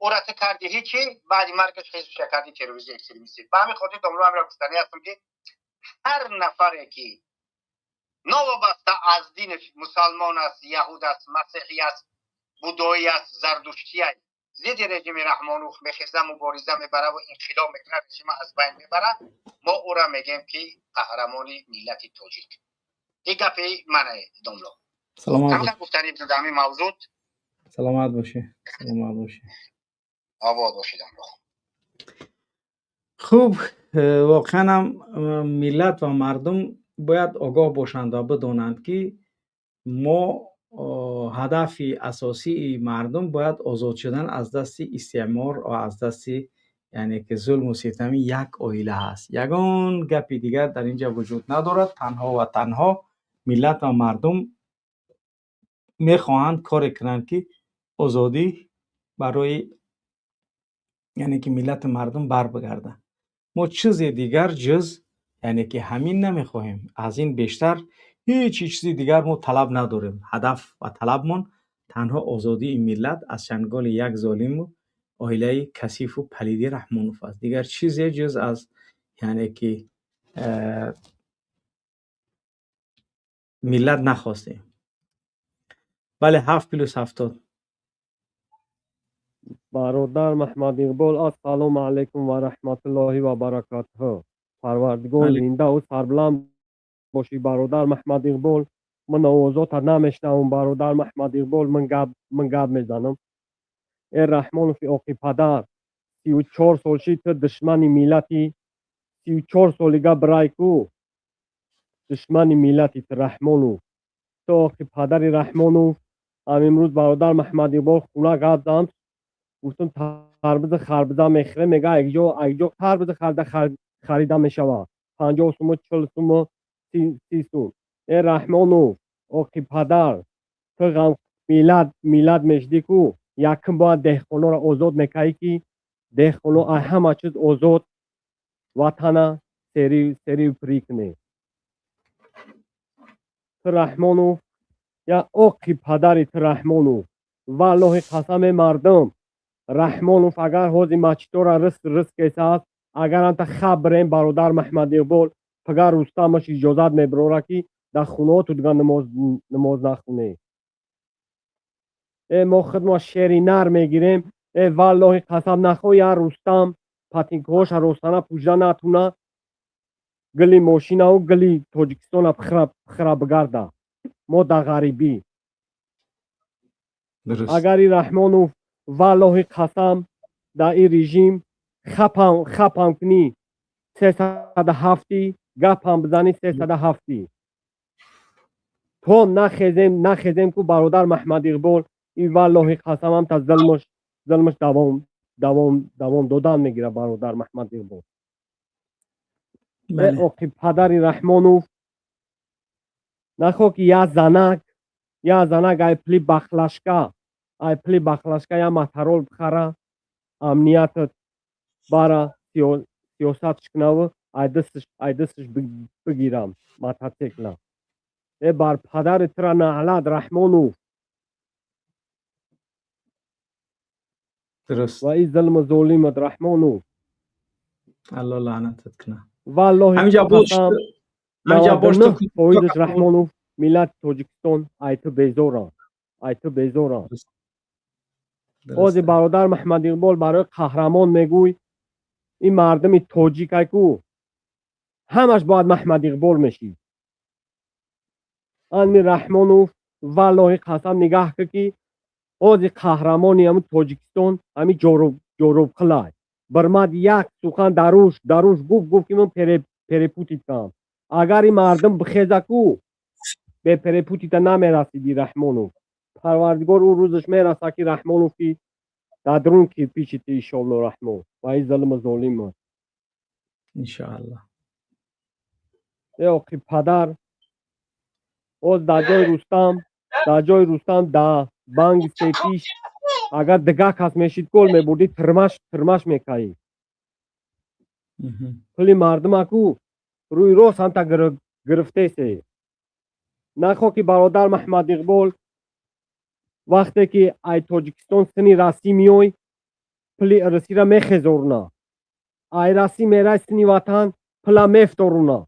ӯра ту кардӣ ҳичи, баъди маргаш ҳизбша кардӣ террористи, экстремистӣ. Ба ҳамин хотир, домло, ҳамира гуфтанӣ ҳастам, ки ҳар нафаре ки новобаста аз динаш, мусалмон аст, яҳуд аст, масеҳӣ аст, будоӣ аст, зардуштӣ аст, зидди режими Раҳмонов мехеза, мубориза мебара ва инқилоб мекунад, режима аз байн мебара, мо ӯра мегӯем, ки қаҳрамони миллати тоҷик. Ин гапи мане, домло. Саломат. Гуфтанӣ дар ҳамин мавзӯъ. Саломат бошӣ, саломат бошӣ. Обод бошӣ, домло. Хуб, воқеан ҳам миллат ва мардум бояд огоҳ бошанд ва бидонанд, ки мо ҳадафи асосии мардум бояд озод шудан аз дасти истеъмор ва аз дасти, яъне ки, зулму ситами як оила ҳаст. Ягон гапи дигар дар инҷа вуҷуд надорад. Танҳо ва танҳо миллат ва мардум мехоҳанд коре кунанд, ки озодӣ барои, яъне ки, миллату мардум барбигардад. Мо чизе дигар ҷуз, яъне ки, ҳамин намехоҳем. Аз ин бештар ҳеҷ чизи дигар мо талаб надорем. Ҳадаф ва талабмон танҳо озодии миллат аз чанголи як золиму оилаи касифу палиди Раҳмонов аст. Дигар чизе ҷуз аз, яъне ки, миллат нахостем. Бале, 7+70. Бародар Маҳмад Иқбол, ассалому алайкум ва раҳматуллоҳи ва баракатуҳ. Парвардигор зиндаву сарбуланд бошӣ, бародар Маҳмад Иқбол. Ман овозота намешнавам, бародар Маҳмад Иқбол, ман гап мезанам. Э Раҳмонови оқи падар, 34 сол шид, ту душмани миллати, 34 солига бирай ку душмани миллати ту, Раҳмонов, ту оқи падари Раҳмонов. Ам имрӯз, бародар Маҳмад Иқбол, хуна гап зам, гуфтам: «Тарбуза, харбуза мехӯрем». Мега: «Якҷо, якҷо тарбуза харида мешавад 50 суму, 40 суму, 30 сум». Э Раҳмонов, оқи падар, ту ғам миллат, миллат мешдӣ ку, якум бояд деҳқононро озод мекардӣ, ки деҳқоно аз ҳама чиз озод ватана серию пурӣ кунед. Ту, Раҳмонов, я оқи падари ту, Раҳмонов, валлоҳи қасаме, мардум, Раҳмонов агар ҳози мачитора рис рис кесааст, агар анта хабрем, бародар Маҳмад Иқбол, пагар Рустамаш иҷозат мебарора, ки дар хонаоту дигар намоз нахунед. Э, мо худмо шери нар мегирем. Э, валлоҳи қасам, нахо я Рустам патинкаҳоша ростана пӯшида натуна, гили мошинау гили Тоҷикистона пхира бигарда. Мо дар ғарибӣ. Агари Раҳмонов, валлоҳи қасам, дар ин режим хапам хапам кунӣ, 307-и гапам бизанӣ, 307-и то нахезем, нахезем ку, бародар Маҳмад Иқбол, ин валлоҳи қасамам та зулмаш давом додан мегирад, бародар Маҳмад Иқбол. Оқи падари Раҳмонов, нахо ки я занак ай пли баклажка, ай пли баклажка я мотороллер бихара, амниятат бара сиёсатш кунаву ай дасташ бигирам мототсикла. Э, бар падари тура наълат, Раҳмонов. Дуруст. Ва ин зулму золимат, Раҳмонов. Алло лаънатат кунад. Валлоҳи ҳаминҷа бош. қасам, Ҳаминҷа бош ту. 99 фоизаш, Раҳмонов, миллати Тоҷикистон ай ту безоранд, ай ту безоранд. Ҳозир, бародар Маҳмад Иқбол, барои қаҳрамон мегӯй, ин мардуми тоҷик ай ку ҳамаш бояд Маҳмад Иқбол мешид. Ами Раҳмонов, валлоҳи қасам, нигаҳ кун, ки ҳозир қаҳрамони ҳами Тоҷикистон ҳами Ҷоробқилай бирмад, як сухан даруш гуфт, ки ман перепутать кам. Агар ин мардум бихеза ку, бе перепутать а намерасиди, Раҳмонов. Парвардигор ӯ рӯзаш мераса ки Раҳмонов ки дар дарун кирпичите, иншоалло, Раҳмон ва ин зулму золима. Иншоалло. Э оқи падар, оз дар ҷои Рустам, дар ҷои Рустам да банги сетиш агар дига кас мешид, гол мебурдӣ, тирмаш тирмаш мекаӣ. Пули мардумаку рӯи рост ҳамта гирифтесе. Нахо ки бародар Маҳмад Иқбол, вақте ки ай Тоҷикистон сини расӣ меой, пули ирсира мехезоруна, ай расӣ мерай сини ватан, пула мефторуна.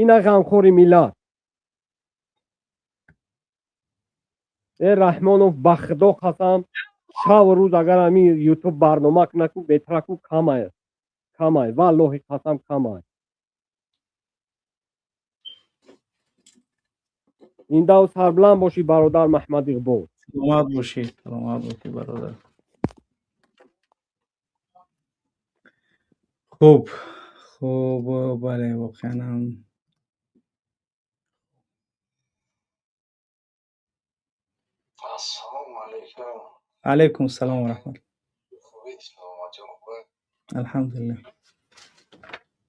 Ина ғамхори миллат. Э Раҳмонов, ба Худо қасам, шаву рӯз агар ҳамин Ютуб барнома кунаку бетраку камай, камай, валлоҳи қасам, камай. Зиндаву сарбуланд бошӣ, бародар Маҳмад Иқбол. Саломат бошӣ, саломат бошӣ, бародар. Хуб, хуб, бале, воқеан ҳам. Ассалому алайкум. Алайкум салом ва раҳмат. Хубед, саломатиён хуб? Алҳамдулиллаҳ.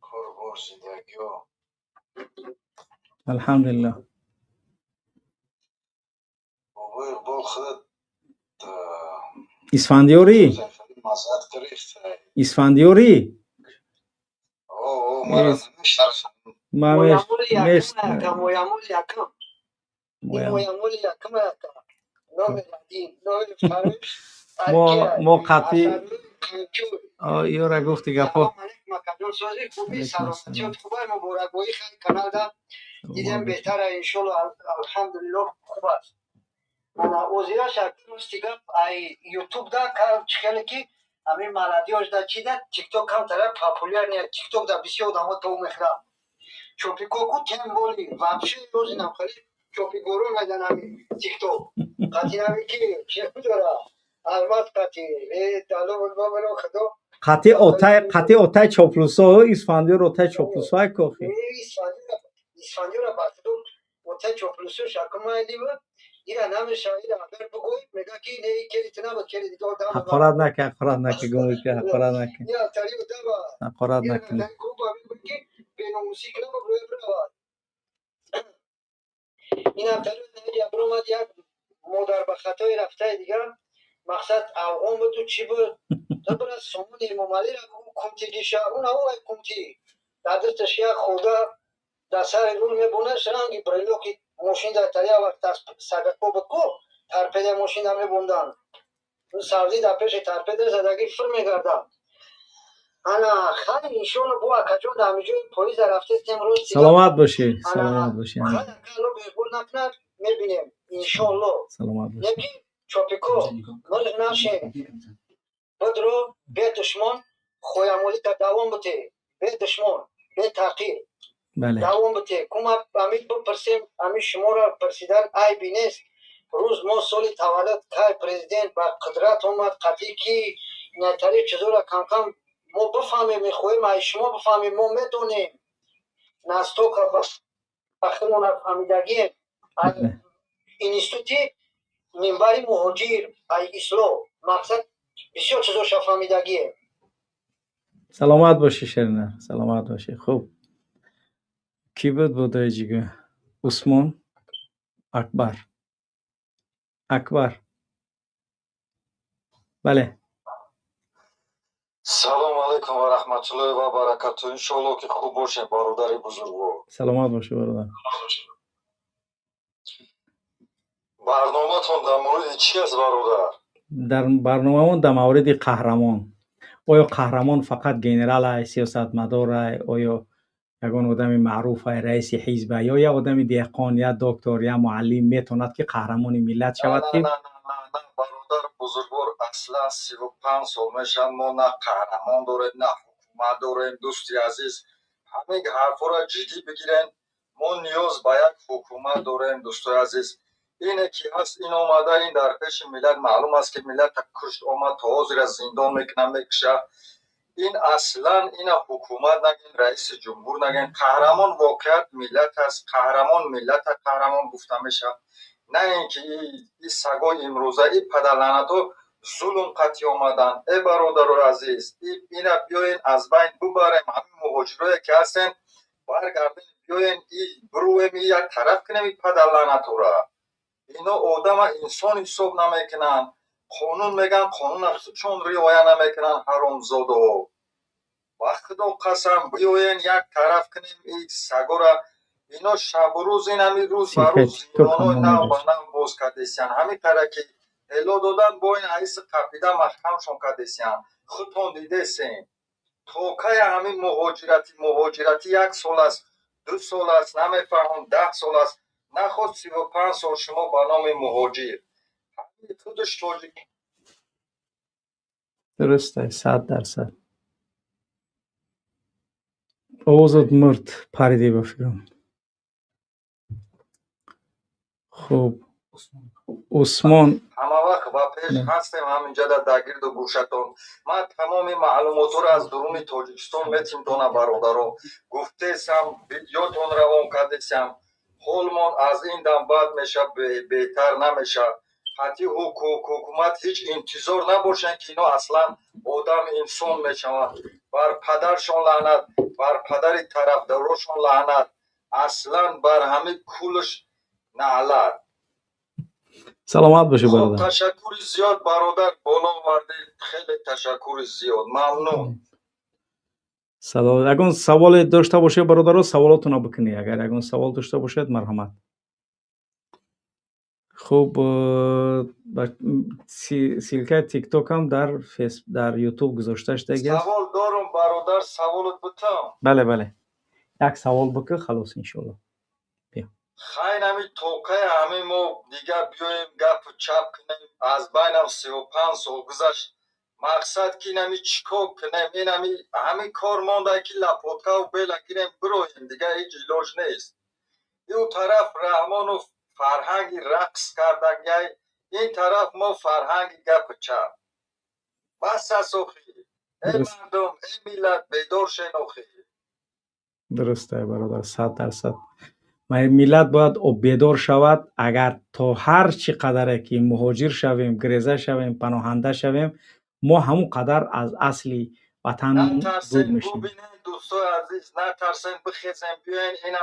Корбор, зиндагиҳо? Алҳамдулиллаҳ. Бобои Иқбол, худат Исфандиёрӣ? Маззат гирифт. Исфандиёрӣ? О, мара намешиносам. Ма меш Моямули якум. Моямули якум ака. Номер один, номер фаруш. Мо қатъи ёра гуфти гапо. Салом алейкум, акаҷон, сози хуби, саломатиёт хубай, муборакбоӣ хай каналда. Дидем беҳтара, иншолло, алҳамдулиллоҳ, хуб аст. Ана озираш акнусти гап ай Ютуб да чӣ хеле ки ҳамин маладиёш да чи да Тикток камтара популяр не, Тикток да бисёр одамо то мехӯранд. Чопикоку тем боли вообще ёзинам хеле чопигорон майдан ҳамин Тикток. Қатинави ки чӣ дора? Алмаз қати э дало бабало худо. Қатъи отай, қатъи отай чоплусо, Исфандиёр отай чоплусо ай кохи. Исфандиёра, Исфандиёра ба худо отай чоплусо шакумайдива. Ира намеша, ира агар бигӯй, мега ки не, кели ту набуд, кели дига одам. Ҳақорат нака, ҳақорат нака, гумӣ ки ҳақорат нака. Ҳақорат накунӣ. Беномусӣ кунам, бирава. Инам тари биромад, як модар ба хатои рафтаи дигар, мақсад афғон буду чӣ буд, бира Сомони Эмомалиро кумтигиша, он ав кумти дар дасташ як хурда дар сари рул мебонаш, ранги брелоки мошин дар тари вақт сагако буд ку, торпеда мошина мебонданд, сабзӣ дар пеши торпеда задагӣ фир мегардад. Ана хай, иншолло, бо акаҷон дар ҳамиҷои поиза рафтестем рӯз. Саломат бошӣ, саломат бошӣ. Хай, ака, Алло беҳбуд накунад, мебинем, иншолло. Саломат бошӣ. Лекин чопико мулк нашем, будро бе душмон хоямолита давом бите, бе душмон, бе таъқир давом бите. Кума ами бипурсем, ами шуморо пурсидан айби нест. Рӯз мо соли таваллуд, кай президент ба қудрат омад, қатъи ки инатари чизоро камкам мо бифаҳмем, мехоҳем ай шумо бифаҳмем. Мо медонем, настока ба худмон фаҳмидагием, институти минбари муҳоҷир ай ислоҳ, мақсад бисёр чизоша фаҳмидагием. Саломат бошӣ, Шерина, саломат бошӣ. Хуб, кӣ буд бодои ҷига? Усмон Акбар, Акбар, бале. Салому алайкум ва раҳматуллоҳи ва баракату. Иншоалло ки хуб бошем, бародари бузургвор. Саломат бошӣ, бародар. Барноматон дар мавриди чӣ аст, бародар? Дар барномаамон дар мавриди қаҳрамон. Оё қаҳрамон фақат генералай, сиёсатмадорай, оё ягон одами маъруфай, раиси ҳизба, ё як одами деҳқон, як доктор, як муаллим метавонад ки қаҳрамони миллат шавад ки? Бародар бузургвор, аслан 35 сол мешавад, мо на қаҳрамон дорем, на ҳукумат дорем. Дӯсти азиз, ҳамин ҳарфҳоро ҷиддӣ бигирем. Мо ниёз ба як ҳукумат дорем, дӯстои азиз. Ине ки ҳаст, ин омада, ин дар пеши миллат маълум аст, ки миллата кушт омад, то ҳозира зиндон мекунад, мекушад. Ин аслан ина ҳукумат нагем, раиси ҷумҳур нагем. Қаҳрамон воқеат миллат аст, қаҳрамон миллата қаҳрамон гуфта мешавад. На ин ки и сагои имрӯза, и падарлаънатҳо зулм қатъӣ омаданд. Э бародарои азиз, ина биёен аз байн бубарем. Ҳамин муҳоҷирое ки ҳастен, баргардем, биёен бируем, як тараф кунем и падарлаънатҳоро. Ино одама инсон ҳисоб намекунанд. Қонун мегӯянд, қонуна худшон риоя намекунанд, ҳаромзодаҳо. Ба худо қасам, биёен як тараф кунем и сагора. Ино шабу рӯз, ин ҳамин рӯз ба рӯз зиндонҳои нав ба нав боз кардесиянд. Ҳамин қадар ки эло додан, бо ин ҳайси қапида маҳкамшон кардесиянд. Худтон дидесен. То кай ҳамин муҳоҷиратӣ? Муҳоҷиратӣ як сол аст, 2 сол аст, намефаҳмам, 10 сол аст. Нахост 35 сол шумо ба номи муҳоҷир. Ҳамин худаш тоҷик. Дуруст, 100%. Овозат мурд, париди ба фикрам. Хуб, Усмон. Ҳама вақт ба пеш ҳастем, ҳаминҷа дар гирду гӯшатон. Ман тамоми маълумотҳоро аз дуруни Тоҷикистон метим дона, бародаро. Гуфтесам, видеотон равон кардесам. Ҳолмон аз ин дам бад меша, беҳтар намеша. Қатъи ҳукумат ҳеҷ интизор набошанд, ки ино аслан одам инсон мешаванд. Бар падаршон лаънат, бар падари тарафдорошон лаънат, аслан бар ҳамин кулш наълат. Саломат бошӣ, бародар. Ташаккури зиёд, бародар, боло овардед. Хеле ташаккури зиёд, мамнун. Салом. Ягон саволе дошта бошед, бародаро, саволотонро бикунед. Агар ягон савол дошта бошед, марҳамат. Хуб, ссылка и Тиктокам дар Ютуб гузошта шудагиаст. Савол дорум, бародар, саволот бутам? Бале, бале, як савол бикун, халос, иншоалло. Хайн, ҳами токаи ҳами мо дигар биёем, гапу чап кунем. Аз байнам 35 сол гузашт. Мақсад ки инами чӣ кор кунем? Инами ҳамин кор монда, ки лопатка ву бела гирем, бироем. Дигар ҳеҷ илоҷ нест. Ю тараф Раҳмонов фарҳанги рақс кардагиай, ин тараф мо фарҳанги гапу чап. Бас аст охи. Э мардум, э миллат, бедор шен охи. Дурусте, бародар, 100%. Миллат бояд бедор шавад. Агар то ҳар чӣ қадаре ки муҳоҷир шавем, гуреза шавем, паноҳанда шавем, мо ҳамон қадар аз асли ватан дур мешавем. Бубинед, дӯстои азиз, натарсем, бихезем, биёен. Ина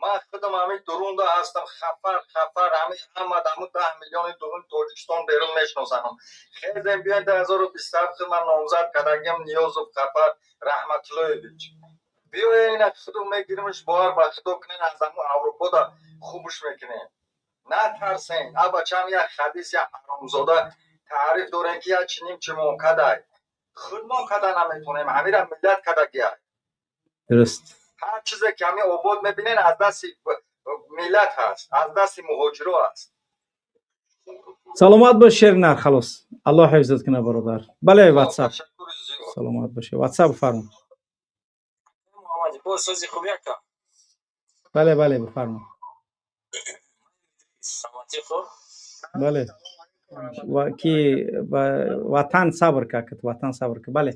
ман худам ҳамин дурунда ҳастам. Хафар, хафар, ҳамин ҳама даму 10 миллиони дуруни Тоҷикистон берун мешиносанам. Хезем, биёен. 2027 ман номзад кардагиам, Ниёзов Хафар Раҳматуллоевич. Биёен, ина худум мегиримш, бовар ба худо кунен, аз ҳамун Аврупода хубш мекунем. Натарсен. Абачам як хадис, як ҳаромзода таъриф дорем, ки як чиним чимон кадай. Худмон када наметонем, ҳамира миллат кадагиай. Ҳар чизе ки ҳамин обод мебинен, аз дасти миллат ҳаст, аз дасти муҳоҷиро ҳаст. Саломат бош, Шернар. Халос, Аллоҳ ҳифзат кунад, бародар. Бале, Ватсап. Саломат бошед, Ватсап бифармо. Сози хуб, яка. Бале, бале, бифармо. Саломатӣ хуб. Бале, ки ватан сабр кард, ватан сабр кард. Бале,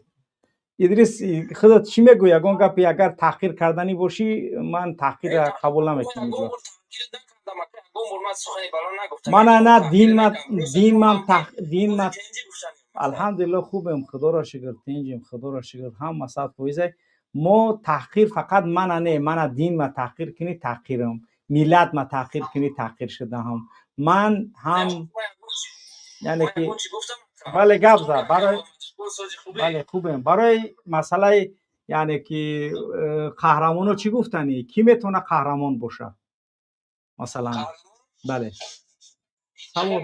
Идрис, худат чӣ мегӯӣ? Ягон гапи агар таҳқир карданӣ бошӣ, ман таҳқирра қабул намекунам. Мана на динма, динмам, динма. Алҳамдулилло, хубем, худоро шукр, тинҷим, худоро шукр, ҳама 100%. Мо таҳқир фақат мана не, мана динма таҳқир кунӣ, таҳқирам, миллатма таҳқир кунӣ, таҳқир шудаам ман ҳам. Яъне ки бале, гап зад барои. Бале, хубем. Барои масъалаи, яъне ки қаҳрамоно чӣ гуфтанӣ? Кӣ метавона қаҳрамон боша, масалан? Бале, савол.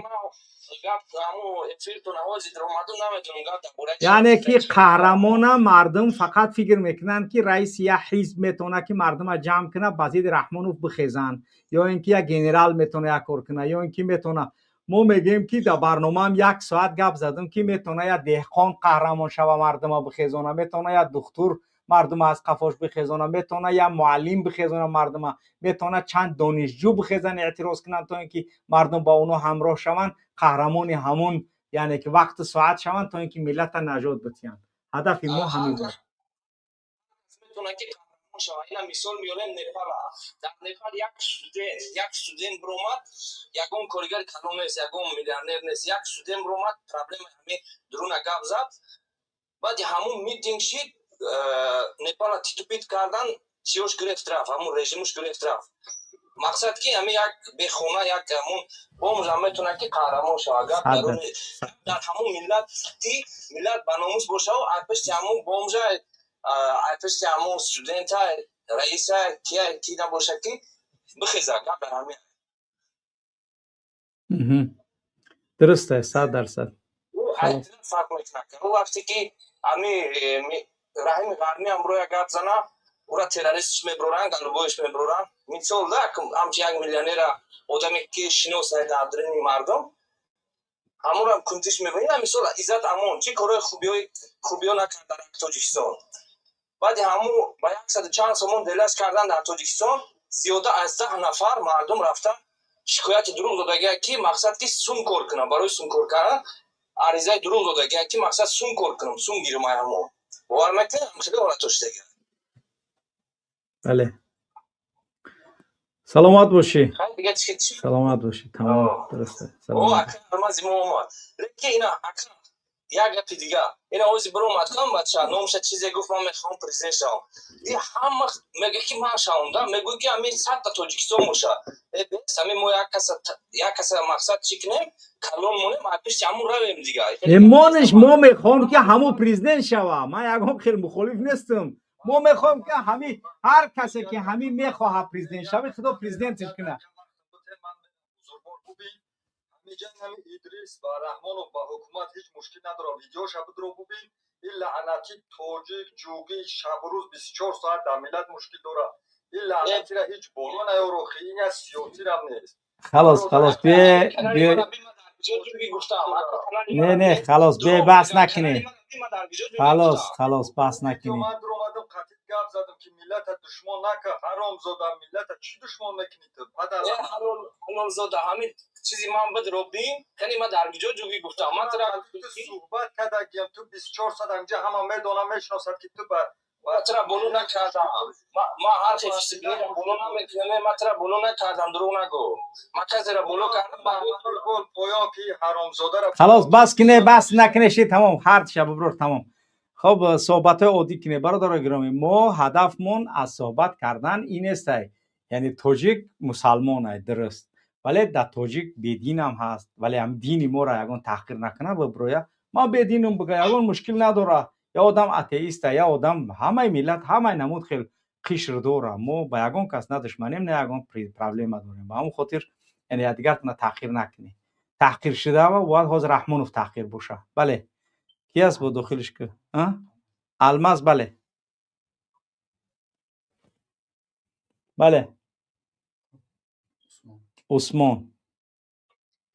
Яъне ки қаҳрамона мардум фақат фикр мекунанд, ки раиси як ҳизб метавона, ки мардума ҷамъ кунад, ба зидди Раҳмонов бихезанд, ё ин ки як генерал метавона як кор кунад, ё ин ки метавона. Мо мегӯем, ки дар барномаам як соат гап задам, ки метавона як деҳқон қаҳрамон шава, мардума бихезона, метавона як духтур мардума аз қафош бихезона, метавона як муаллим бихезона мардума, метавона чанд донишҷӯ бихезанд, эътироз кунанд, то ин ки мардум ба онҳо ҳамроҳ шаванд, қаҳрамони ҳамун, яъне ки вақту соат шаванд, то ин ки миллата наҷот битиҳанд. Ҳадафи мо ҳамин буд. шавад. Ина мисол меорем Непала. Дар Непал як студент биромад, ягон коригари калон нест, ягон миллионер нест, як студент биромад, проблемаи ҳамин дуруна гап зад. Баъди ҳамун митинг шид, Непала титупит кардан, чиёш гирефт рафт, ҳамун режимуш гирефт рафт. Мақсад ки ҳамин як бехона, як ҳамун бомжам метавонад ки қаҳрамон шавад. Гап дар ҳамун миллат ки миллат ба номус бошаву ай пишти ҳамун бомжа, ай пишти ҳамун студента, раиса, кия ки набошад, ки бихеза. Гап дар ҳамин. Дуруст аст, 100%. Фарқ мекунад. Вақте ки ҳами Раҳими Ғармӣ ҳамроя гап зана, ура террористш меброранд, галубоиш меброранд. Мисол да, ҳамчи як миллионера, одаме ки шиносае дар даруни мардум, ҳамонам кунтиш мебинад. Мисол, Иззат Амон чӣ корҳои хубиҳо накард дар Тоҷикистон? Баъди ҳамун ба яксаду чанд сомон делаш кардан дар Тоҷикистон, зиёда аз 10 нафар мардум рафта шикояти дурӯғ додагия, ки мақсад ки сум кор кунам. Барои сум кор кардан аризаи дурӯғ додагия, ки мақсад сум кор кунам, сум гирам. Ай ҳамон бовар мекунед, ҳамхеле ҳолато шудага. Бале, саломат бошӣ, саломат бошӣ. Тамом, дуруст. Ака мо омад, лекин ина, ака, як гапи дига. Ина ози биромад кам бача, номша чизе гуфт: «Ман мехоҳам президент шавам». И ҳама мега ки ман шавам да, мегӯй ки ҳамин садта Тоҷикистон боша, э бес, ҳамин мо як каса мақсад чӣ кунем, калон монем, а пишти ҳамун равем дига. Мониш, мо мехоҳем ки ҳамун президент шава. Ман ягон хел мухолиф нестам. Мо мехоҳем ки ҳамин ҳар касе ки ҳамин мехоҳад президент шава, худо президентш кунад. Идрис ва Раҳмонов ба ҳукумат ҳеҷ мушкил надорад. Видеоша бидро, бубин. Ин лаънати тоҷик ҷуғӣ шабу рӯз 24 соат дар миллат мушкил дорад. Ин лаънатира ҳеҷ боло наёрохи, ин як сиёсирам нест. Халос, халос, бе бе не, не, халос, бе баҳс накунӣ. Халос, халос, баҳс накунӣ. Ман дуромадам, қатъи гап задам, ки миллата душмон нака. Ҳаромзода, миллата чӣ душмон мекунӣ ту, падар? Ҳалолзода, ҳамин чизи ман бидро бин, кани ман дар куҷо ҷугӣ гуфтам? Ман ту суҳбат кардагиям, ту 24 соат ҳамҷа ҳама медонам, мешиносад, ки ту ба Ман тура боло накардам. Ман ҳар хел дисциплинара боло намекунам. Ман тура боло накардам, дурӯғ нагӯ. Ман касеро боло кардам? Поён ки ҳаромзодаро. Халос, бас кине, бас накунеши, тамом, ҳар шаб биброр, тамом. Хоб, суҳбатҳои оддӣ кине, бародарои гиромӣ. Мо ҳадафмон аз суҳбат кардан ин нестай, яъне тоҷик мусалмонай, дуруст, вале дар тоҷик бединам ҳаст, вале ҳам дини моро ягон таҳқир накунад. Биброя, ман бединам бига, ягон мушкил надора. Я одам атеиста, я одам, ҳамаи миллат, ҳамаи намуд хел қишр дора. Мо ба ягон кас на душманем, на ягон проблема дорем. Ба ҳамон хотир, яъне якдигартона таҳқир накунӣ. Таҳқир шуда бояд ҳозир Раҳмонов таҳқир боша. Бале, ки аст бо дохилиш ки Алмаз? Бале, бале, Усмон.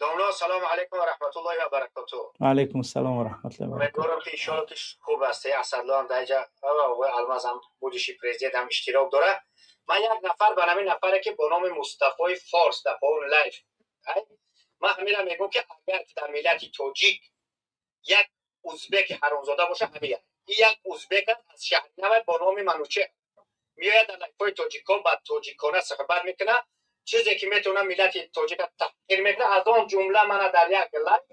Домла, салому алайкум ва раҳматуллоҳи ва баракатуҳ. Алайкум ассалом ва раҳматуллоҳи ва баракатуҳ. Умедворам, ки иншоалло ки хуб аст. Асадло ҳам дар инҷа, оғои Алмаз ҳам будущий президент ҳам иштирок дорад. Ман як нафар ба ҳамин нафаре, ки бо номи Мустафои Форс дар поён лайв, ман ҳамира мегӯм, ки агар дар миллати тоҷик як узбеки ҳаромзода боша, ҳамия ин як узбек аст аз шаҳри Навай бо номи Манучеҳр. Меояд, дар лайфҳои тоҷикон ба тоҷикона суҳбат мекунад, чизе ки метавонад миллати тоҷика таҳқир мекунад. Аз он ҷумла мана дар як лайв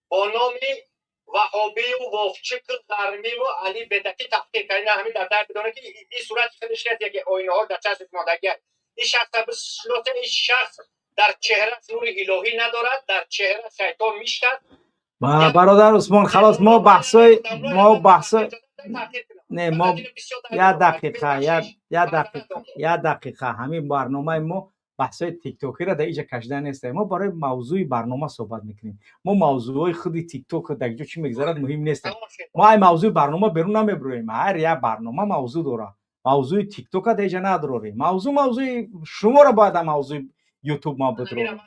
бо номи ваҳобию Вовчику Ғармиву Али Бедакӣ таҳқир кард. Ина ҳамин дар дар бидонед, ки ин сурати худаш нест, яке оинаҳо дар чашмаш мондагиаст. Ин шахса бишносе, ин шахс дар чеҳраш нури илоҳӣ надорад, дар чеҳра шайтон миштад. Бародар Усмон, халос, мо баҳсои не, мо як дақиқа, як дақиқа, як дақиқа. Ҳамин барномаи мо баҳсҳои тиктокиро дар иҷа кашида нестем. Мо барои мавзӯи барнома суҳбат мекунем. Мо мавзӯъҳои худи Тикток, дар ҷо чӣ мегузарад, муҳим нестем. Мо ай мавзӯи барнома берун намебироем. Ҳар як барнома мавзӯъ дорад. Мавзӯи Тиктока дар иҷа надорем. Мавзӯи шуморо бояд дар мавзӯи Ютуб ма бидорем.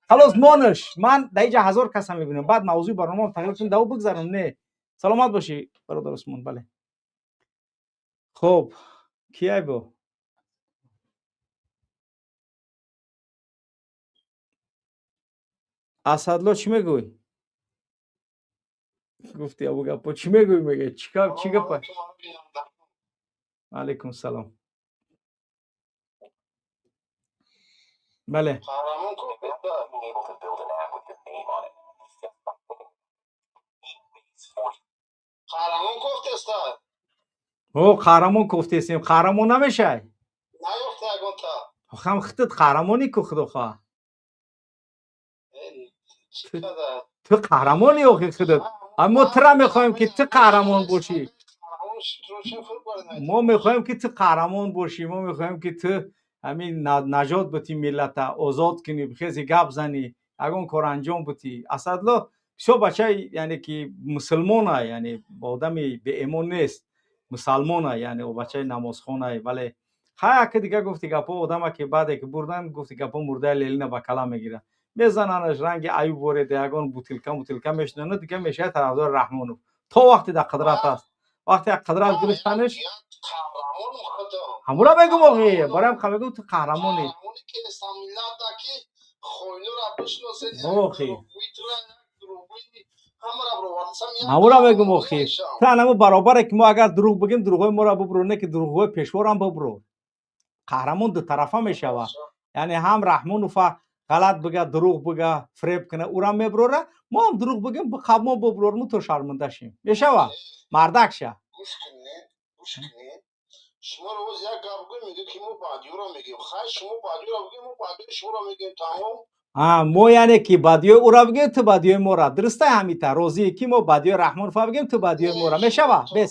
Халос, монаш, ман дар иҷа ҳазор каса мебинам, баъд мавзӯи барнома тағйир кунем, даво бигзарам. Не, саломат бошӣ, бародар Усмон. Бале, хуб, кияй бо? Асадло, чӣ мегӯй? Гуфти абу гапо, чӣ мегӯй? Мега чӣ гапа? Алейкум салом. Бале. Қаҳрамон кофтеста. О, қаҳрамон кофтесем. Қаҳрамон намешай? Наёфта ягонта. Ҳам худат қаҳрамонӣ ку, худо хоҳа. Ту қаҳрамонӣ охи худат. Мо тура мехоҳем ки ту қаҳрамон бошӣ. Мо мехоҳем ки ту қаҳрамон бошӣ. Мо мехоҳем ки ту ҳамин наҷот бутӣ миллата, озод кунӣ, хези гап занӣ, ягон кор анҷом бутӣ. Асадло бисёр бачаи, яъне ки мусулмона, яъне одами беэмон нест, мусалмона, яъне бачаи намозхона, вале хай ака дига гуфти гапо одама ки баъде ки бурдан, гуфти гапо мурдаи Ленина ба кала мегирад, мезананаш ранги Аюб вореда, ягон бутилка мешунанд, дига мешавад тарафдори Раҳмонов то вақте дар қудрат аст. Вақте қудрат гирифтанаш ҳамура мегум, охи бароям мегум ту қаҳрамонӣ. Охи ҳамура мегум, охи ту анамо баробаре ки мо агар дурӯғ бигем, дурӯғҳои моро бубуро, не ки дурӯғҳои пешворам бубуро. Қаҳрамон дутарафа мешавад, яъне ҳам Раҳмонова ғалат бига, дурӯғ бига, фиреб куна, ӯра мебурора, мо ҳам дурӯғ бигем, мо бубурор, мо то шарманда шем. Мешава мардак ша. Шуморо боз як гап гӯем, мегӯед ки мо бадиёро мегӯем. Хай, шумо бадиёро бигӯем, мо бадиёи шуморо мегӯем, тамом. Мо яъне ки бадиёи ӯро бигӯем, ту бадиёи мора. Дурустай ҳамита? Розие ки мо бадиёи Раҳмонова бигӯем, ту бадиёи мора? Мешава? Бес.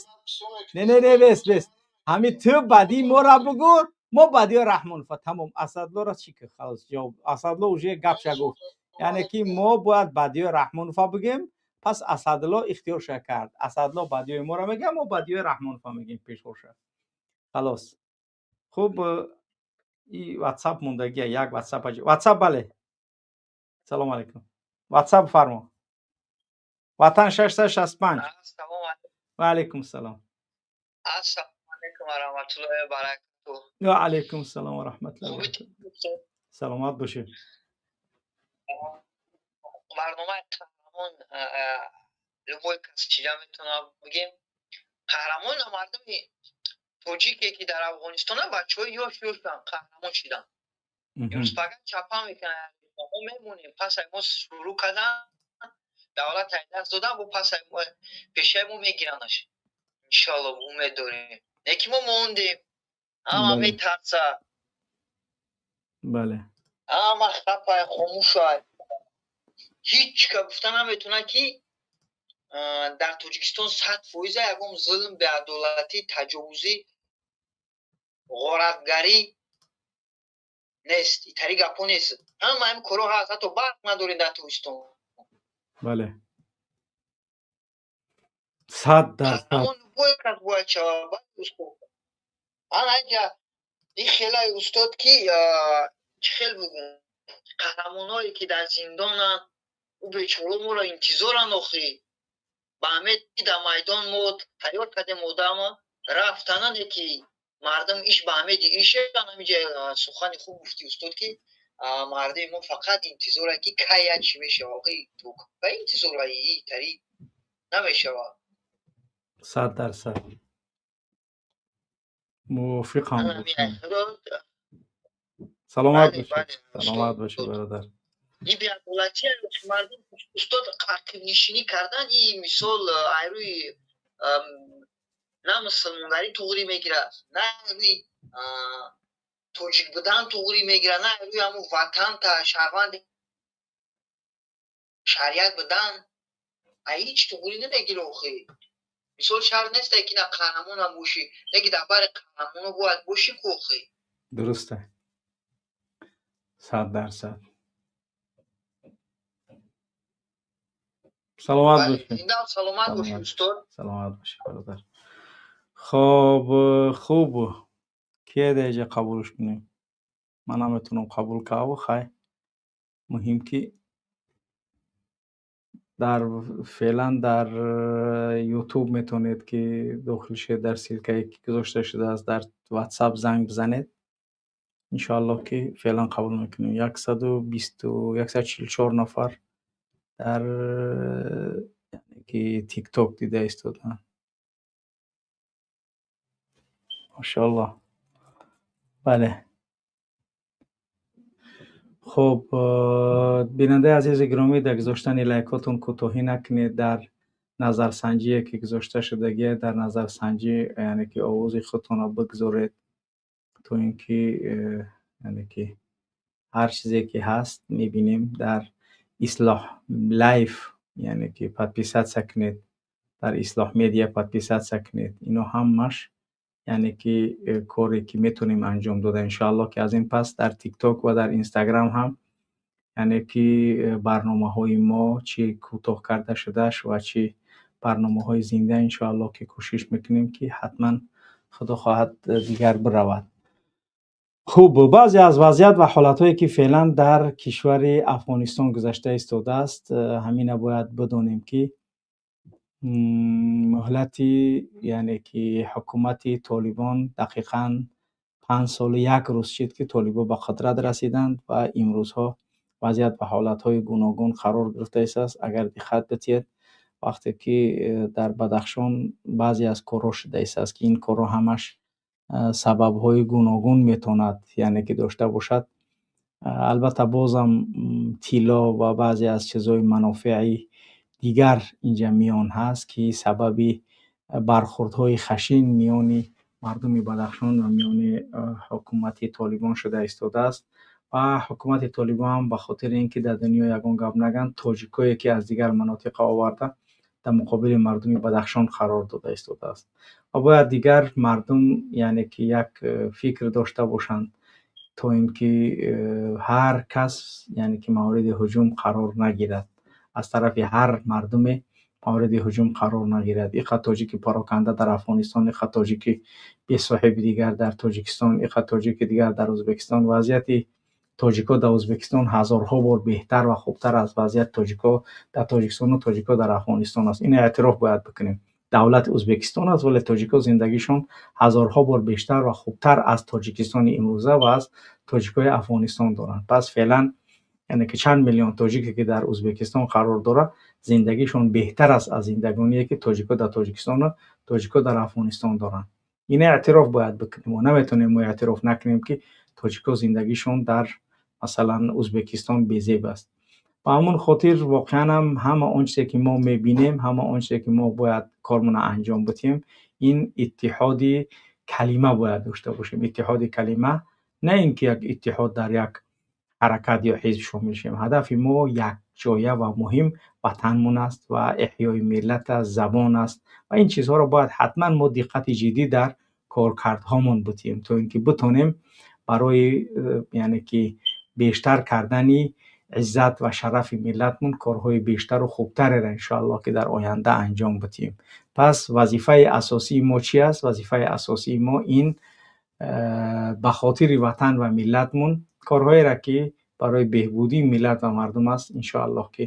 Не, не, не, бес, бес. Ҳами ту бадии мора бугӯ, мо бадиёи Раҳмонова, тамом. Асадлоро чӣ ки халос ҷавоб. Асадло уже гапша гуфт, яъне ки мо бояд бадиёи Раҳмонова бигӯем. Пас Асадло ихтиёрша кард. Асадло бадиёи моро мегӯяд, мо бадиёи Раҳмонова мегӯем, пешворша. Халос. Хуб, и ватсап мондагия, як ватсап, ватсап. Бале, салом алейкум. Ватсап фармо. Ватан 665. Ва алейкум салом. Ассалому алейкум ва раҳматуллоҳи ва баракатуҳ. Ва алейкум салом ва раҳматуллоҳи ва баракатуҳ. Саломат бошед. Барномаи қаҳрамон любой кас чиҷа метавонад бигем. Қаҳрамон мардуми тоҷике ки дар Афғонистона бачаҳои ёш ёшанд, қаҳрамон шидан. Имрӯз фақат чапа мекунанд, мо мемонем. Пас мо шурӯъ кардан, давлат даст додан, бо пас пешаи мо мегиранаш. Иншоалло, умед дорем. Не ки мо мондем, ҳама метарса. Бале. Ҳама хапай, хомӯшай. Ҳеҷ ка гуфта наметавонад ки дар Тоҷикистон 100% ягон зулм, беадолатӣ, таҷовузӣ, ғоратгарӣ нест. Итари гапҳо нест. Ҳама ҳамин корҳо ҳаст, ҳатто барқ надорем дар Тоҷикистон. Бале. 100%. Любой кас бояд шавад, устод. Ана инҷа ин хелаи устод ки чӣ хел бугум, қаҳрамонҳое ки дар зиндонанд, ӯ бечора моро интизоранд охӣ. Ба ҳамед дар майдон мо тайёр кардем одама, рафтанане ки мардум иш ба ҳамеди ише. Ҳаминҷа сухани хуб гуфти устод, ки мардуми мо фақат интизоранд ки кай як чӣ мешава. Охи кай интизораи тари намешавад. 100% мувофиқам. Саломат бошед, саломат бошед, бародар. Ин беадолатӣ мардум устод, ақибнишинӣ кардан, ин мисол айрӯи на мусулмонгарӣ туғрӣ мегирад, на рӯи тоҷик будан туғрӣ мегирад, на рӯи ҳамун ватан та шаҳрванди шариат будан, а ҳеҷ туғрӣ намегирад охи. Мисол шарт нест ки на қаҳрамонам бошӣ, не ки дар бари қаҳрамоно бояд бошӣ ку охи. Дурусте, 100%. Саломат бошед. Саломат бошед, устод. Саломат бошед, бародар. Хоб, хуб, кие деҷа қабулш кунем? Ман наметавонам қабул каву. Хай, муҳим ки дар феълан дар Ютуб метавонед ки дохил шавед, дар ссылка е ки гузошта шудааст, дар Ватсап занг бизанед. Иншоаллоҳ ки феълан қабул мекунем. 120, 144 нафар дар ки Тикток дида истодаанд. Машааллоҳ. Бале. Хуб, бинандаи азизи гиромӣ, дар гузоштани лайкотон кӯтоҳӣ накунед. Дар назарсанҷие ки гузошта шудагие, дар назарсанҷӣ, яъне ки овози худтонро бигзоред, то ин ки яъне ки ҳар чизе ки ҳаст, мебинем. Дар Ислоҳ Лайф, яъне ки подписаться кунед, дар Ислоҳ Медиа подписаться кунед. Ино ҳамаш, яъне ки коре ки метавонем анҷом дода. Иншоаллоҳ, ки аз ин пас дар Тикток ва дар Инстаграм ҳам, яъне ки барномаҳои мо, чӣ кӯтоҳ карда шудааш ва чӣ барномаҳои зинда, иншоаллоҳ ки кӯшиш мекунем, ки ҳатман, худо хоҳад, дигар биравад. Хуб, баъзе аз вазъият ва ҳолатҳое ки феълан дар кишвари Афғонистон гузашта истодааст, ҳамина бояд бидонем, ки муҳлати, яъне ки ҳукумати Толибон дақиқан 5 солу 1 рӯз шид, ки толибон ба қудрат расиданд ва имрӯзҳо вазъият ва ҳолатҳои гуногун қарор гирифта истааст. Агар диққат бидиҳед, вақте ки дар Бадахшон баъзе аз корҳо шуда истааст, ки ин корҳо ҳамаш сабабҳои гуногун метавонад, яъне ки дошта бошад. Албатта, бозам тилло ва баъзе аз чизҳои манофеи дигар инҷа миён ҳаст, ки сабаби бархӯрдҳои хашин миёни мардуми Бадахшон ва миёни ҳукумати Толибон шуда истодааст. Ва ҳукумати Толибон ҳам ба хотири ин ки дар дунё ягон гап нагӯянд, тоҷикое ки аз дигар манотиқа оварда, дар муқобили мардуми Бадахшон қарор дода истодааст. Ва бояд дигар мардум, яъне ки як фикр дошта бошанд, то ин ки ҳар кас, яъне ки мавриди ҳуҷум қарор нагирад, аз тарафи ҳар мардуме мавриди ҳуҷум қарор нагирад. Иқа тоҷики пароканда дар Афғонистон, иқа тоҷики бесоҳиби дигар дар Тоҷикистон, иқа тоҷики дигар дар Ӯзбекистон. Вазъияти тоҷикҳо дар Ӯзбекистон ҳазорҳо бор беҳтар ва хубтар аз вазъияти тоҷикҳо дар Тоҷикистону тоҷикҳо дар Афғонистон аст. Ин эътироф бояд бикунем. Давлати Ӯзбекистон аст, вале тоҷикҳо зиндагишон ҳазорҳо бор бештар ва хубтар аз Тоҷикистони имрӯза ва аз тоҷикҳои Афғонистон доранд. Пас феълан, яъне ки чанд миллион тоҷике ки дар Ӯзбекистон қарор дорад, зиндагишон беҳтар аст аз зиндагоние ки тоҷикҳо дар Тоҷикистону тоҷикҳо дар Афғонистон доранд. Ин эътироф бояд бикунем. Мо наметавонем, мо эътироф накунем, ки тоҷикҳо зиндагишон дар, масалан, Ӯзбекистон безеб аст. Ба ҳамон хотир, воқеан ҳам ҳама он чизе ки мо мебинем, ҳама он чизе ки мо бояд кормона анҷом бидиҳем, ин иттиҳоди калима бояд дошта бошем. Иттиҳоди калима, на ин ки як иттиҳод дар як ҳаракат ё ҳизб шомил шавем. Ҳадафи мо якҷоя ва муҳим ватанмон аст ва эҳёи миллат аст, забон аст ва ин чизҳоро бояд ҳатман мо диққати ҷиддӣ дар коркардҳомон бидиҳем, то ин ки битонем барои яъне ки бештар кардани иззат ва шарафи миллатмон корҳои бештару хубтареро, иншоаллоҳ, ки дар оянда анҷом бидиҳем. Пас вазифаи асосии мо чи аст? Вазифаи асосии мо ин ба хотири ватан ва миллатмон корҳоеро ки барои беҳбудии миллат ва мардум аст, иншоаллоҳ ки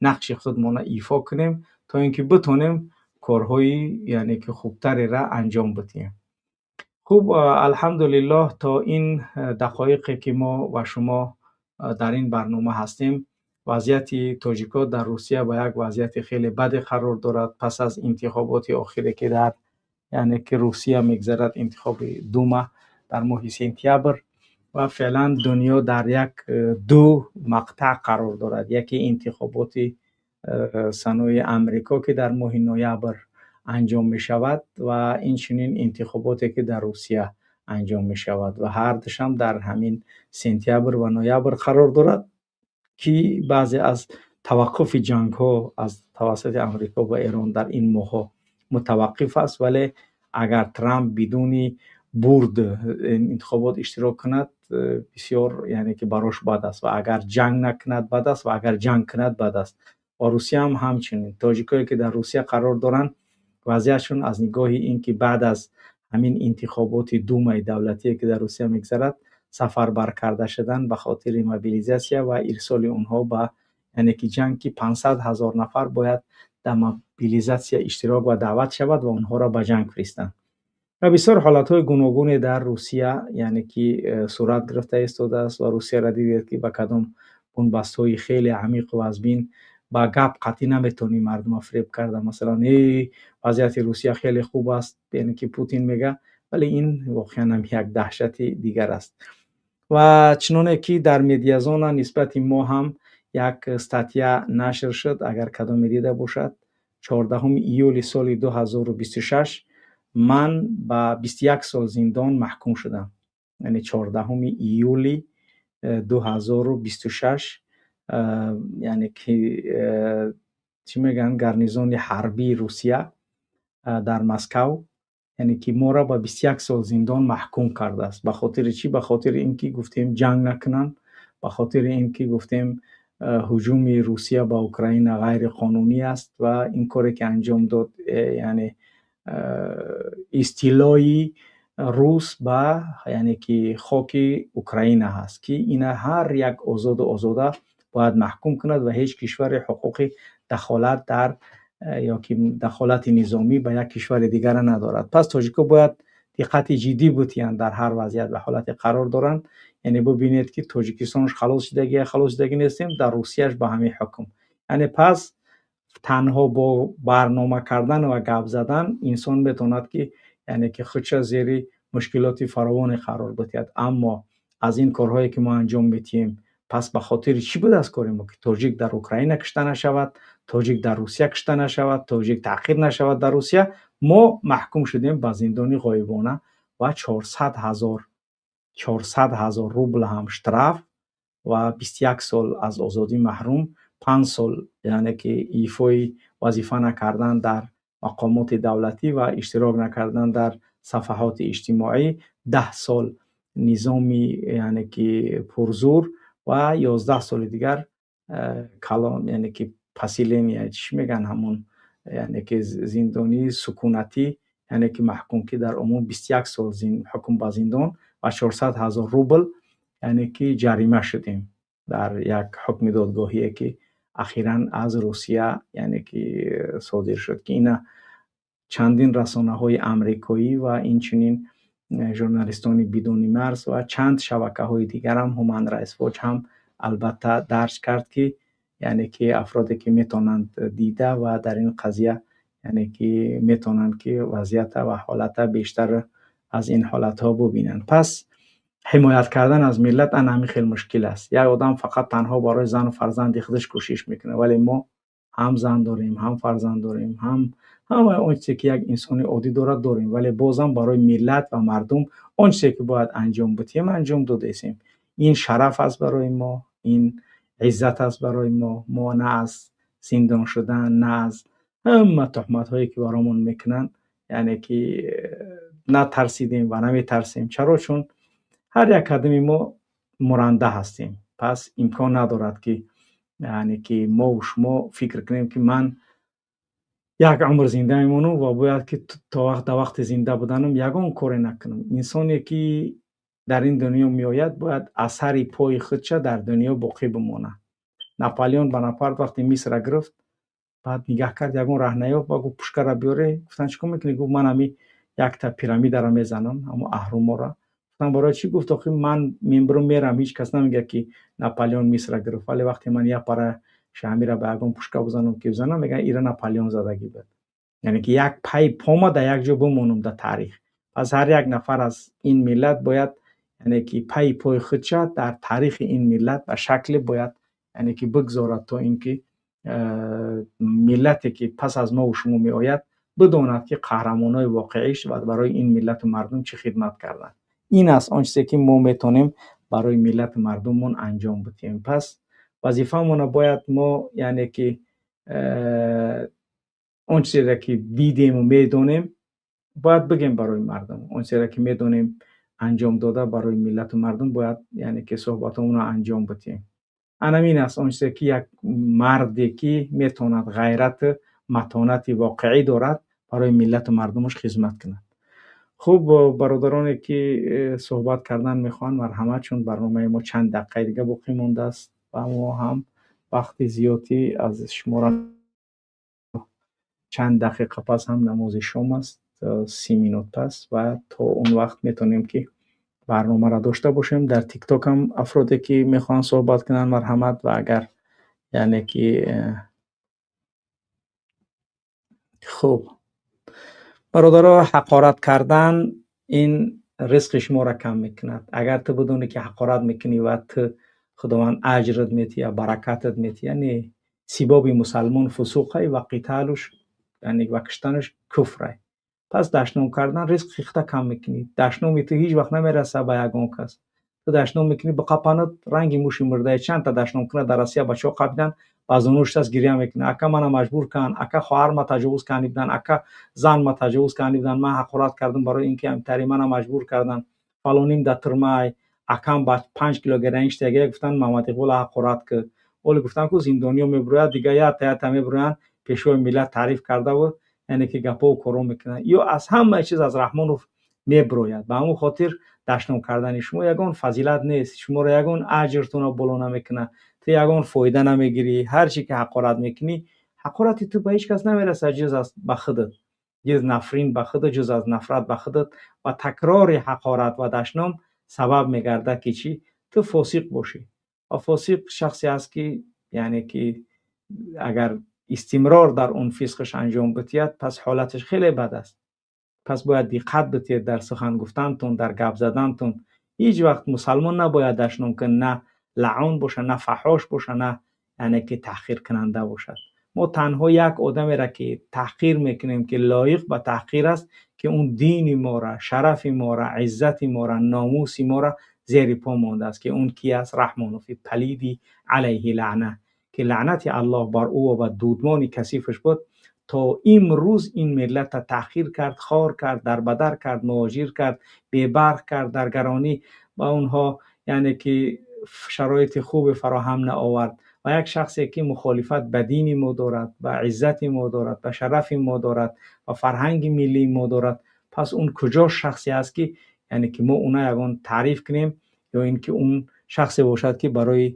нақши худмонро ифо кунем, то ин ки битонем корҳои, яъне ки хубтареро анҷом бидиҳем. Хуб, алҳамдулиллоҳ, то ин дақоиқе ки мо ва шумо дар ин барнома ҳастем, вазъияти тоҷикҳо дар Русия ба як вазъияти хеле баде қарор дорад. Пас аз интихоботи охире ки дар, яъне ки Русия мегзарад, интихоби Дума дар моҳи сентябр, ва феълан дунё дар як ду мақтаъ қарор дорад: яке интихоботи сенои Амрико, ки дар моҳи ноябр анҷом мешавад, ва инчунин интихоботе ки дар Русия анҷом мешавад, ва ҳардушам дар ҳамин сентябр ва ноябр қарор дорад, ки баъзе аз таваққуфи ҷангҳо аз тавассути Амрико ба Эрон дар ин моҳҳо мутаваққиф аст. Вале агар Трамп бидуни бурд интихобот иштирок кунад, бисёр, яъне ки барош бад аст, ва агар ҷанг накунад, бад аст, ва агар ҷанг кунад, бад аст. Ва Русия ҳам ҳамчунин. Тоҷикое ки дар Русия қарор доранд, вазъиятшон аз нигоҳи ин ки баъд аз ҳамин интихоботи Думаи давлатие ки дар Русия мегзарад, сафарбар карда шудан ба хотири мобилизатсия ва ирсоли онҳо ба, яъне ки ҷанг, ки 500 ҳазор нафар бояд дар мобилизатсия иштирок ва даъват шавад ва онҳоро ба ҷанг фиристанд, ва бисёр ҳолатҳои гуногуне дар Русия, яъне ки сурат гирифта истодааст. Ва Русияро дидед, ки ба кадом бунбастҳои хеле амиқу вазбин ба гап қатъӣ наметавонӣ мардума фиреб карда. Масалан, вазъияти Русия хеле хуб аст, яъне ки Путин мега, Вале ин воқеан ҳам як даҳшати дигар аст. Ва чуноне ки дар Медиазона нисбати мо ҳам як статья нашр шуд, агар кадоме дида бошад, 14 июли соли 2026 ман ба 21 сол зиндон маҳкум шудам. Яъне 14 июли 2026, яъне ки чӣ мегӯянд, гарнизони ҳарбии Русия дар Москав, яъне ки моро ба 21 сол зиндон маҳкум кардааст. Ба хотири чӣ? Ба хотири ин ки гуфтем ҷанг накунанд, ба хотири ин ки гуфтем ҳуҷуми Русия ба Украина ғайриқонунӣ аст ва ин коре ки анҷом дод, яъне истилои рус ба, яъне ки, хоки Украина ҳаст, ки ина ҳар як озоду озода бояд маҳкум кунад ва ҳеҷ кишваре ҳуқуқи дахолат дар ё ки дахолати низомӣ ба як кишвари дигара надорад. Пас тоҷико бояд диққати ҷиддӣ бутиянд, дар ҳар вазъият ва ҳолате қарор доранд. Яъне бубинед, ки Тоҷикистонш халос шудагӣ, халос шудагӣ нестем, дар Русияш ба ҳамин ҳукм. Яъне пас танҳо бо барнома кардан ва гап задан инсон метавонад ки, яъне ки, худша зери мушкилоти фаровоне қарор бидиҳад. Аммо аз ин корҳое ки мо анҷом медиҳем, пас ба хотири чӣ будааст кори мо, ки тоҷик дар Украина кушта нашавад, тоҷик дар Русия кушта нашавад, тоҷик таъқиб нашавад дар Русия, мо маҳкум шудем ба зиндони ғоибона ва 400 000 рубл ҳам штраф ва 21 сол аз озодӣ маҳрум, 5 сол, яъне ки, ифои вазифа накардан дар мақомоти давлатӣ ва иштирок накардан дар сафҳаҳоти иҷтимоӣ, 10 сол низоми, яъне ки, пурзур ва 11 соли дигар калон, яъне ки, поселение, чӣ мегӯянд ҳамон, яъне ки, зиндонии сукунатӣ, яъне ки маҳкум, ки дар умум 21 сол ҳукм ба зиндон ва 400 000 рубл, яъне ки, ҷарима шудем дар як ҳукми додгоҳие, ки ахиран аз Русия, яъне ки, содир шуд, ки ина чандин расонаҳои амрикоӣ ва инчунин Журналистони бидуни марз ва чанд шабакаҳои дигарам, Human Rights Watch ҳам албатта дарҷ кард, ки, яъне ки, афроде ки метавонанд дида ва дар ин қазия, яъне ки, метавонанд ки вазъията ва ҳолата бештар аз ин ҳолатҳо бубинанд. Пас ҳимоят кардан аз миллат ана ҳамин хел мушкил аст. Як одам фақат танҳо барои зану фарзанди худаш кӯшиш мекунад, вале мо ҳам зан дорем, ҳам фарзанд дорем, ҳам ҳамаи он чизе ки як инсони оддӣ дорад дорем, вале бозам барои миллат ва мардум он чизе ки бояд анҷом бидиҳем, анҷом додаистем. Ин шараф аст барои мо, ин иззат аст барои мо. Мо на аз зиндон шудан, на аз ҳама туҳматҳое ки баромон мекунанд, яъне ки, натарсидем ва наметарсем. Чаро? Чун ҳар як қадами мо муранда ҳастем. Пас имкон надорад ки, яъне ки, мову шумо фикр кунем, ки ман як умр зинда мемонам ва бояд ки то вақт, дар вақти зинда буданам ягон коре накунам. Инсоне ки дар ин дунё меояд, бояд асари пои худша дар дунё боқӣ бимонад. Наполеон Бонапарт вақте Мисрра гирифт, баъд нигаҳ кард, ягон раҳ наёфт ва гуфт: «Пушкара биёре». Гуфтанд: «Чӣ кор мекунӣ?» Гуфт: «Ман ҳами якта пирамидаро мезанам, ҳамо аҳруморо». Гуфтам: «Барои чӣ?» Гуфт: «Охи ман мембирам, мерам, ҳеҷ кас намегӯяд, ки Наполеон Мисрра гирифт, вале вақте ман як пара шаҳмира ба ягон пушка бизанам, ки бизанам, мегӯянд ира Наполеон задагӣ буд». Яъне ки як пай пома дар як ҷо бимонам дар таърих. Пас ҳар як нафар аз ин миллат бояд, яъне ки, пайи пои худша дар таърихи ин миллат ба шакле бояд, яъне ки, бигзорад, то ин ки миллате ки пас аз мову шумо меояд, бидонад, ки қаҳрамонҳои воқеиш ва барои ин миллату мардум чӣ хидмат карданд. Ин аст он чизе ки мо метавонем барои миллату мардуммон анҷом бидиҳем. Пас вазифаамонро бояд мо, яъне ки, он чизеро ки дидему медонем, бояд бигем барои мардум. Он чизеро ки медонем анҷом дода барои миллату мардум, бояд, яъне ки, суҳбатҳомонро анҷом бидиҳем. Анамин аст он чизе ки як марде ки метавонад, ғайрату матонати воқеӣ дорад, барои миллату мардумаш хизмат кунад. Хуб, бародароне ки суҳбат кардан мехоҳанд, марҳамат, чун барномаи мо чанд дақиқаи дига боқӣ мондааст ва мо ҳам вақти зиёдӣ аз шуморо, чанд дақиқа пас ҳам намози шом аст, 30 минут пас, ва то он вақт метавонем ки барномаро дошта бошем. Дар Тикток ҳам афроде ки мехоҳанд суҳбат кунанд, марҳамат. Ва агар, яъне ки, хуб, бародаро, ҳақорат кардан Ин ризқи шуморо кам мекунад. Агар ту бидонӣ ки ҳақорат мекунӣ ва ту худованд аҷрат метия, баракатат метия, не. Сибоби мусалмон фусуқай ва қиталуш, яъне ва куштанаш куфрай. Пас дашном кардан ризқи худта кам мекунӣ. Дашноми ту ҳеҷ вақт намераса ба ягон кас. Ту дашном мекунӣ, биқапанад ранги муши мурдае. Чанд та дашном кунад дар Россия бачаҳо қапидан, ба зонуш даст гиря мекунад. Ака, мана маҷбур кан, ака, хоҳар ма таҷовуз канибдан, ака, зан ма таҷовуз канибдан, ман ҳақорат кардам барои ин ки ҳамтари мана маҷбур кардан, фалоним да турмай, акам ба 5 кило героин штага, гуфтан Муҳаммад Иқбол ҳақорат ки. Оли гуфтан ку зиндониё мебурояд, дига ята ята мебуроянд, пешвои миллат таъриф кардаву яъне ки гапҳо коро мекунанд. Ё аз ҳамаи чиз аз Раҳмонов мебурояд. Ба ҳамон хотир дашном кардани шумо ягон фазилат нест, шуморо ягон аҷртонро боло намекунад, ту ягон фоида намегирӣ. Ҳар чи ки ҳақорат мекунӣ, ҳақорати ту ба ҳеҷ кас намерасад ҷуз аз ба худат, ҷуз нафрин ба худат, ҷуз аз нафрат ба худат. Ва такрори ҳақорат ва дашном сабаб мегардад ки чӣ? Ту фосиқ бошӣ. Ва фосиқ шахсе аст ки яъне ки агар истимрор дар он фисқаш анҷом битиҳад, пас ҳолаташ хеле бад аст. Пас бояд диққат битиҳед дар сухан гуфтантон, дар гап задантон. Ҳеҷ вақт мусалмон набояд дашном кунад, на лаъон бошад, на фаҳош бошад, на яъне ки таҳқиркунанда бошад. Мо танҳо як одамеро ки таҳқир мекунем, ки лоиқ ба таҳқир аст, ки он дини моро, шарафи моро, иззати моро, номуси моро зери по мондааст, ки он ки аст? Раҳмонофи палиди алайҳи лаъна, ки лаънати Аллоҳ бар ӯ ва ба дудмони касифаш буд. То имрӯз ин миллатро таҳқир кард, хор кард, дарбадар кард, муҳоҷир кард, бебарқ кард, дар гаронӣ ба онҳо яъне ки шароити хубе фароҳам наовард. Ва як шахсе ки мухолифат ба дини мо дорад, ба иззати мо дорад, ба шарафи мо дорад, ба фарҳанги миллии мо дорад, пас он куҷо шахсе аст ки яъне ки мо уна ягон таъриф кунем, ё ин ки он шахсе бошад ки барои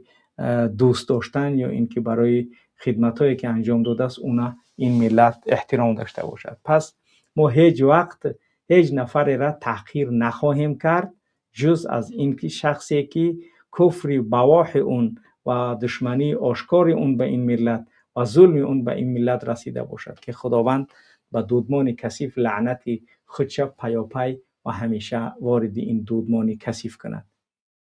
дӯст доштан ё ин ки барои хидматҳое ки анҷом додааст уна ин миллат эҳтиром дошта бошад. Пас мо ҳеҷ вақт ҳеҷ нафареро таҳқир нахоҳем кард ҷуз аз ин ки шахсе ки куфри бавоҳи он ва душмании ошкори он ба ин миллат ва зулми он ба ин миллат расида бошад, ки худованд ба дудмони касиф лаънати худша паёпай ва ҳамеша вориди ин дудмони касиф кунад.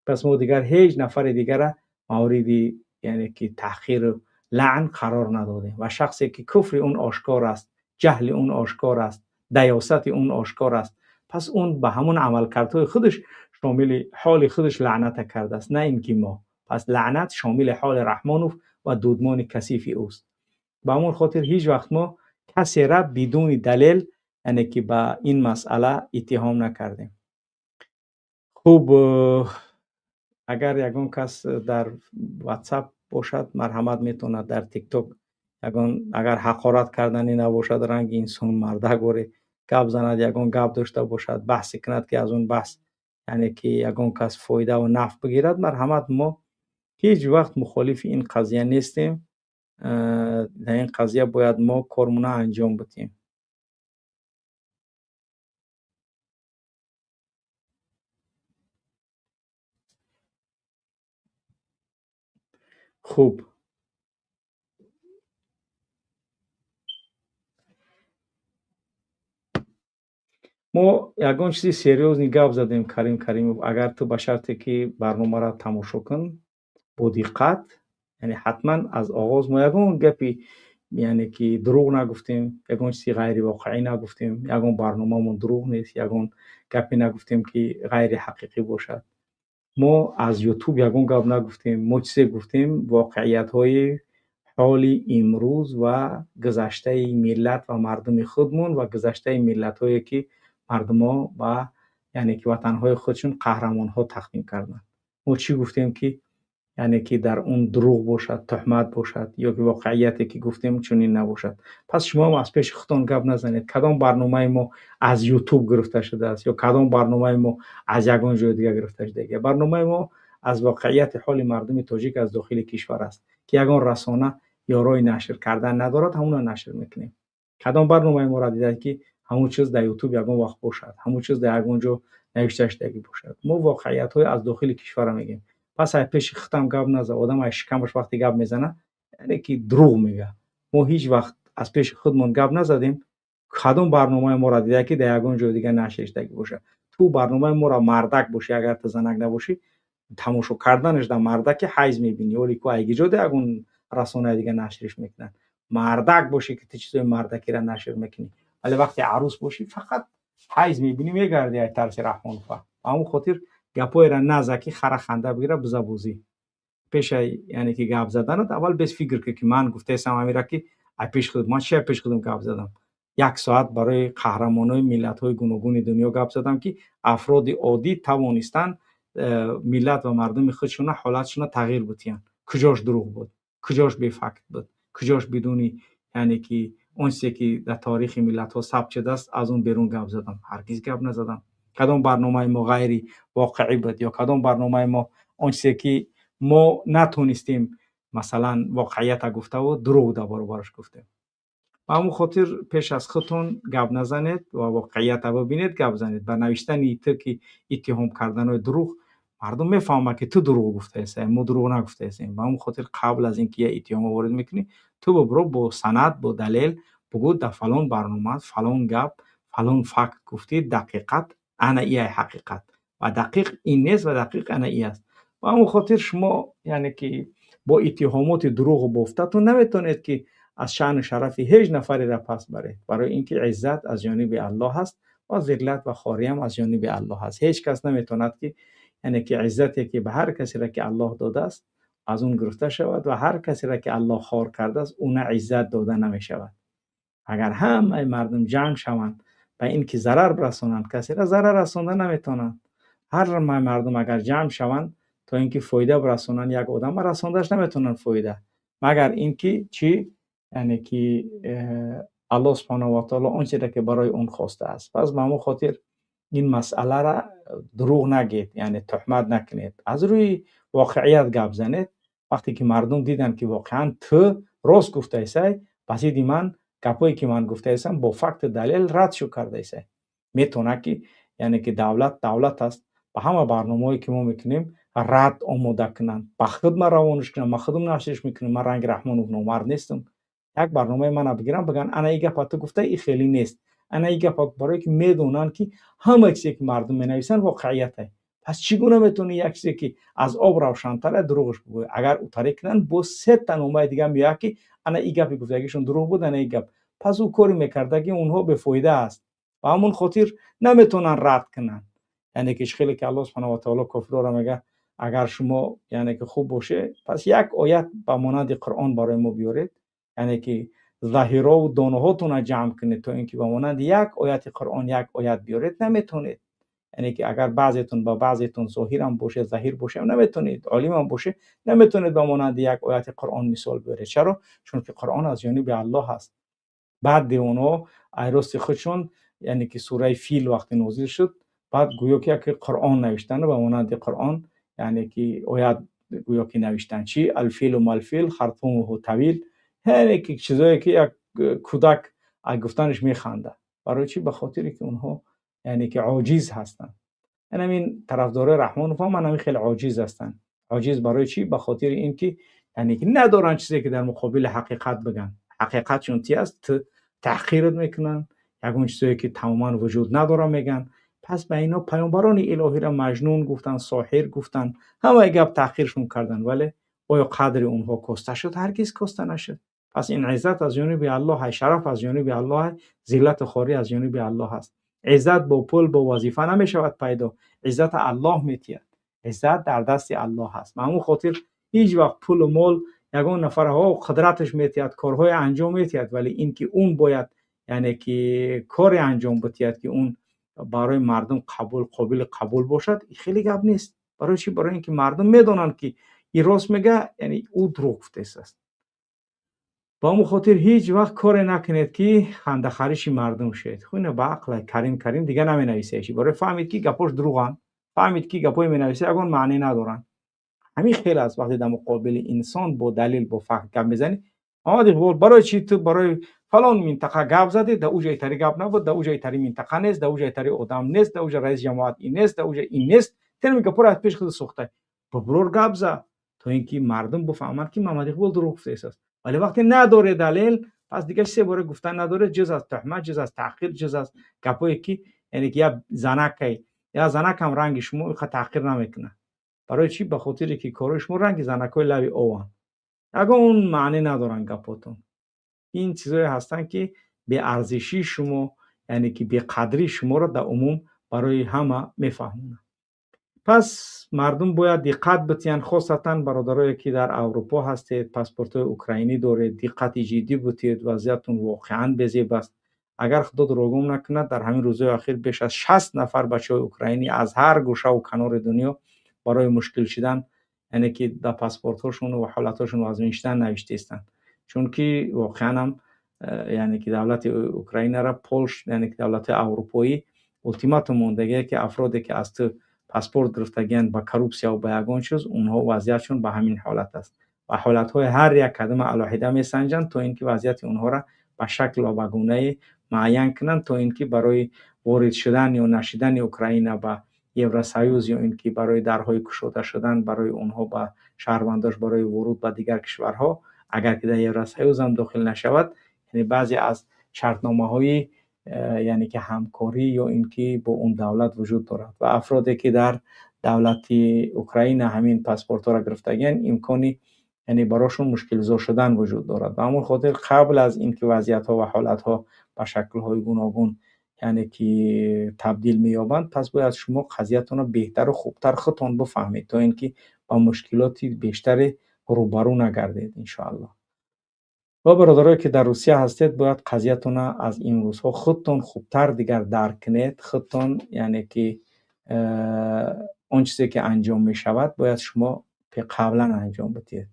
Пас мо дигар ҳеҷ нафари дигара мавриди яъне ки таҳқиру лаън қарор надодем. Ва шахсе ки куфри он ошкор аст, ҷаҳли он ошкор аст, даясати он ошкор аст, пас он ба ҳамон амалкардҳои худаш шомили ҳоли худаш лаъната кардааст, на ин ки мо. Пас лаънат шомили ҳоли Раҳмонов ва дудмони касифи ӯст. Ба ҳамон хотир ҳеҷ вақт мо касера бидуни далел яъне ки ба ин масъала иттиҳом накардем. Хуб, агар ягон кас дар WhatsApp бошад, марҳамат, метавонад дар TikTok ягон, агар ҳақорат карданӣ набошад, ранги инсон мардак боре гап занад, ягон гап дошта бошад, баҳсе кунад ки аз он баҳс яъне ки ягон кас фоида ва нафъ бигирад, марҳамат. Мо ҳеҷ вақт мухолифи ин қазия нестем. Дар ин қазия бояд мо кормона анҷом бидиҳем. Хуб, мо ягон чизи серьёзный гап задем, Карим Каримов. Агар ту ба шарте ки барномаро тамошо кун бо диққат, яъне ҳатман аз оғоз мо ягон гапи яъне ки дурӯғ нагуфтем, ягон чизи ғайривоқеӣ нагуфтем, ягон барномамон дурӯғ нест, ягон гапе нагуфтем ки ғайриҳақиқӣ бошад. Мо аз Ютуб ягон гап нагуфтем. Мо чизе гуфтем: воқеиятҳои ҳоли имрӯз ва гузаштаи миллат ва мардуми худмон ва гузаштаи миллатҳое ки мардумҳо ба яъне ки ватанҳои худшон қаҳрамонҳо тақдим карданд. Мо чӣ гуфтем ки яъне ки дар он дурӯғ бошад, туҳмат бошад ё ки воқеияте ки гуфтем чунин набошад? Пас шумоам аз пеши худтон гап назанед. Кадом барномаи мо аз Ютуб гирифта шудааст ё кадом барномаи мо аз ягон ҷои дигар гирифта шудааст? Барномаи мо аз воқеияти ҳоли мардуми тоҷик аз дохили кишвар аст, ки ягон расона ёрои нашр кардан надорад, ҳамонро нашр мекунем. Кадом барномаи моро дидад ки ҳамон чиз дар Ютуб ягон вақт бошад, ҳамон чиз дар ягон ҷо навишта шудагӣ бошад? Мо воқеиятҳои аз дохили кишварро мегӯем. Пас ай пеши худам гап наза. Одам ай шикамаш вақте гап мезана, яъне ки дурӯғ мегӯяд. Мо ҳеҷ вақт аз пеши худмон гап назадем. Кадом барномаи моро дида ки дар ягон ҷои дигар нашр шудагӣ бошад? Ту барномаи моро мардак бошӣ, агар ту занак набошӣ, тамошо карданаш дар мардаки ҳайз мебинӣ. Оле ку айгиҷоде ягон расонаи дига нашриш мекунанд. Мардак бошӣ, ки ту чизои мардакиро нашр мекунӣ, вале вақте арӯс бошӣ, фақат ҳайз мебинӣ, мегардӣ ай тарси Раҳмонова. Ба ҳамон хотир гапҳоеро наза, ки хара ханда бигира, бизабозӣ. Пешай, яъне ки гап заданат, аввал бес фикр кун, ки ман гуфтаестам амира, ки ай пеш худ ман чи, ай пеш худам гап задам. Як соат барои қаҳрамонои миллатҳои гуногуни дунё гап задам, ки афроди оддӣ тавонистанд миллат ва мардуми худшона, ҳолатшона тағйир бутиҳанд. Куҷош дурӯғ буд, куҷош бефакт буд, куҷош бидуни, яъне ки он чизе ки дар таърихи миллатҳо сабт шудааст, аз он берун гап задам? Ҳаргиз гап назадам. Кадом барномаи мо ғайри воқеӣ буд ё кадом барномаи мо он чизе ки мо натонистем, масалан, воқеията гуфтаву дурӯғ дар баробараш гуфтем? Ба ҳамон хотир пеш аз худтон гап назанед ва воқеията бибинед, гап занед. Ба навиштани ту, ки иттиҳом карданои дурӯғ, мардум мефаҳмад, ки ту дурӯғ гуфтаеса, мо дурӯғ нагуфтаесем. Ба ҳамон хотир қабл аз ин ки як иттиҳомо ворид мекунӣ, ту бибро бо санад, бо далел бугӯ: дар фалон барнома фалон гап, фалон факт гуфтӣ, дақиқат ана ияй, ҳақиқат ва дақиқ ин нест ва дақиқ ана и аст. Ба ҳамон хотир шумо, яъне ки бо иттиҳомоти дурӯғу бофтатон наметавонед, ки аз шаъну шарафи ҳеҷ нафареро пас баред, барои ин ки иззат аз ҷониби Аллоҳ аст ва зиллат ва хориам аз ҷониби Аллоҳ аст. Ҳеҷ кас наметавонад, ки, яъне ки иззате ки ба ҳар касеро ки Аллоҳ додааст, аз он гирифта шавад ва ҳар касеро ки Аллоҳ хор кардааст, ӯ иззат дода намешавад. Агар ҳамаи мардум ҷамъ шаванд ба ин ки зарар расонанд касеро, зарар расонда наметавонанд. Ҳар мардум агар ҷамъ шаванд то ин ки фоида бирасонанд як одама, расондаш наметавонанд фоида, магар ин ки чӣ, яъне ки Аллоҳ субҳонаҳу ва таоло он чизе ки барои он хостааст. Пас ба ҳамон хотир ин масъаларо дурӯғ нагед, яъне туҳмат накунед, аз рӯи воқеият гап занед. Вақте ки мардум диданд, ки воқеан ту рост гуфтаесай, ба зидди ман гапҳое ки ман гуфтаесам, бо факту далел рад шу кардаесай. Метавонад ки, яъне ки давлат давлат аст, ба ҳама барномаҳое ки мо мекунем, рад омода кунанд, ба худ ман равонаш кунам, ман худам нашриш мекунам. Ман ранги Раҳмонов номард нестам. Як барномаи мана бигирам, бигӯянд: ана и гапа ту гуфта, и хеле нест, ана и гапа. Барое ки медонанд, ки ҳама чизе ки мардум менависанд, воқеияте. Пас чӣ гуна метавонӣ як чизе ки аз об равшантара, дурӯғаш бигӯӣ? Агар утаре кунанд, боз сета номаи дига меояд, ки ана и гапи гуфтагишон дурӯғ буд, ана и гап. Пас ӯ коре мекарда, ки онҳо бефоида аст. Ба ҳамон хотир наметавонанд рад кунанд. Яъне ки хеле ки Аллоҳ субҳана ва таоло кофирҳоро мега: агар шумо, яъне ки хуб боше, пас як оят ба монанди Қуръон барои мо биёред. Яъне ки заҳирову донаҳотонро ҷамъ кунед, то ин ки ба монанди як ояти Қуръон як оят биёред. Наметавонед. Яъне ки агар баъзетон ба баъзетон зоҳирам боше, заҳир боше, наметавонед, олимам боше, наметавонед ба монанди як ояти Қуръон мисол биёред. Чаро? Чунки Қуръон аз ҷониби Аллоҳ аст. Баъд девонаҳо айрости худшон, яъне ки сураи Фил вақте нозил шуд, баъд гӯё ки як Қуръон навиштанд, ба монанди Қуръон, яъне ки оят гӯё ки навиштанд. Чи الفيل ما الفيل خرطومه طويل, яъне ки чизое ки як кӯдак аз гуфтанаш механдад. Барои чӣ? Ба хотире ки онҳо, яъне ки оҷиз ҳастанд. Ҳамин тарафдорои Раҳмонов ҳам ҳамин хеле оҷиз ҳастанд. Оҷиз барои чӣ? Ба хотири ин ки, яъне ки надоранд чизе ки дар муқобили ҳақиқат бигӯянд. Ҳақиқат чун ти аст, таҳқират мекунанд, ягон чизое ки тамоман вуҷуд надорад мегӯянд. Пас ба ино паёмбарони илоҳиро маҷнун гуфтанд, соҳир гуфтанд, ҳамаи гап таҳқиршон карданд, вале оё қадри онҳо коста шуд? Ҳаргиз коста нашуд. Пас ин иззат аз ҷониби Аллоҳ, шараф аз ҷониби Аллоҳ, зиллату хорӣ аз ҷониби Аллоҳ аст. Иззат бо пул, бо вазифа намешавад пайдо. Иззата Аллоҳ метиҳад, иззат дар дасти Аллоҳ аст. Ба ҳамон хотир ҳеҷ вақт пулу мол ягон нафарҳо қудраташ метиҳад, корҳое анҷом метиҳад, вале ин ки он бояд, яъне ки коре анҷом битиҳад, ки он барои мардум қабул, қобили қабул бошад, хеле гап нест. Барои чӣ? Барои ин ки мардум медонанд, ки и рост мега, яъне ӯ дурӯғ гуфтааст. Ба ҳамон хотир ҳеҷ вақт коре накунед, ки хандахариши мардум шавед. Хуина ба ақла Карим Карим дига наменависаиши, барои фаҳмид, ки гапош дурӯғанд, фаҳмид, ки гапҳое менависа, ягон маъне надоранд. Ҳамин хел аст. Вақте дар муқобили инсон бо далил, бо факт гап мезанӣ. Муҳаммад Иқбол, барои чӣ ту барои фалон минтақа гап задӣ, дар ӯ ҷои тари гап набуд, дар ӯ ҷои тари минтақа нест, дар ӯ ҷои тари одам нест, дар ӯ ҷо раиси ҷамоат ин нест, дар ӯ ҷо ин нест, тенами гапҳоро аз пеши худ сохта? Бубурор, гап за, то ин ки мардум бифаҳманд, ки Муҳаммад Иқбол дурӯғ гуфтааст. Вале вақте надоре далел, пас дигар чизе бораи гуфтан надоре, ҷуз аз туҳмат, ҷуз аз таҳқир, ҷуз аз гапҳое ки, яъне ки як занакай. Я занак ҳам ранги шумо иқа таҳқир намекунад. Барои чӣ? Ба хотире ки корҳои шумо ранги занакҳои лаби ованд. Ягон маънӣ надоранд гапотон. Ин чизое ҳастанд, ки беарзишии шумо, яъне ки беқадрии шуморо дар умум барои ҳама мефаҳмонад. Пас мардум бояд диққат битиҳанд, хосатан бародарое, ки дар Аврупо ҳастед, паспортҳои украинӣ доред, диққати ҷиддӣ бутиҳед, вазъиятон воқеан безеб аст. Агар Худо дурӯғгум накунад, дар ҳамин рӯзҳои ахир беш аз 60 нафар бачаҳои украинӣ аз ҳар гӯшаву канори дунё барои мушкил шидан, яъне ки дар паспортҳошон ва ҳолатҳошон вазмин шидан навиштаистанд. Чунки воқеан ҳам яъне ки давлати Украинара Полш, яъне ки давлатҳои аврупоӣ ултиматум мондагие, ки афроде, ки аз ту паспорт гирифтагианд ба коррупсия ва ба ягон чиз, онҳо вазъиятшон ба ҳамин ҳолат аст ва ҳолатҳои ҳар як кадама алоҳида месанҷанд, то ин ки вазъияти онҳоро ба шакл ва ба гунае муайян кунанд, то ин ки барои ворид шудан ё нашидани Украина ба Евросоюз ё ин ки барои дарҳои кушода шудан барои онҳо ба шаҳрвандош барои воруд ба дигар кишварҳо, агар ки дар Евросоюз ҳам дохил нашавад, яъне баъзе аз шартномаҳои яъне ки ҳамкорӣ ё ин ки бо он давлат вуҷуд дорад ва афроде, ки дар давлати Украина ҳамин паспортҳоро гирифтагианд, имкони яъне барошон мушкилзо шудан вуҷуд дорад. Ба ҳамон хотир қабл аз ин ки вазъиятҳо ва ҳолатҳо ба шаклҳои гуногун яъне ки табдил меёбанд, пас бояд шумо қазиятонро беҳтару хубтар худтон бифаҳмед, то ин ки ба мушкилоти бештаре рӯбарӯ нагардед, иншоаллоҳ. Ва бародарое, ки дар Русия ҳастед, бояд қазиятонро аз имрӯзҳо худтон хубтар дигар дарк кунед, худтон яъне ки он чизе, ки анҷом мешавад, бояд шумо қаблан анҷом бидиҳед.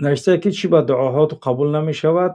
Навиштае, ки чӣ ба дуоҳо қабул намешавад?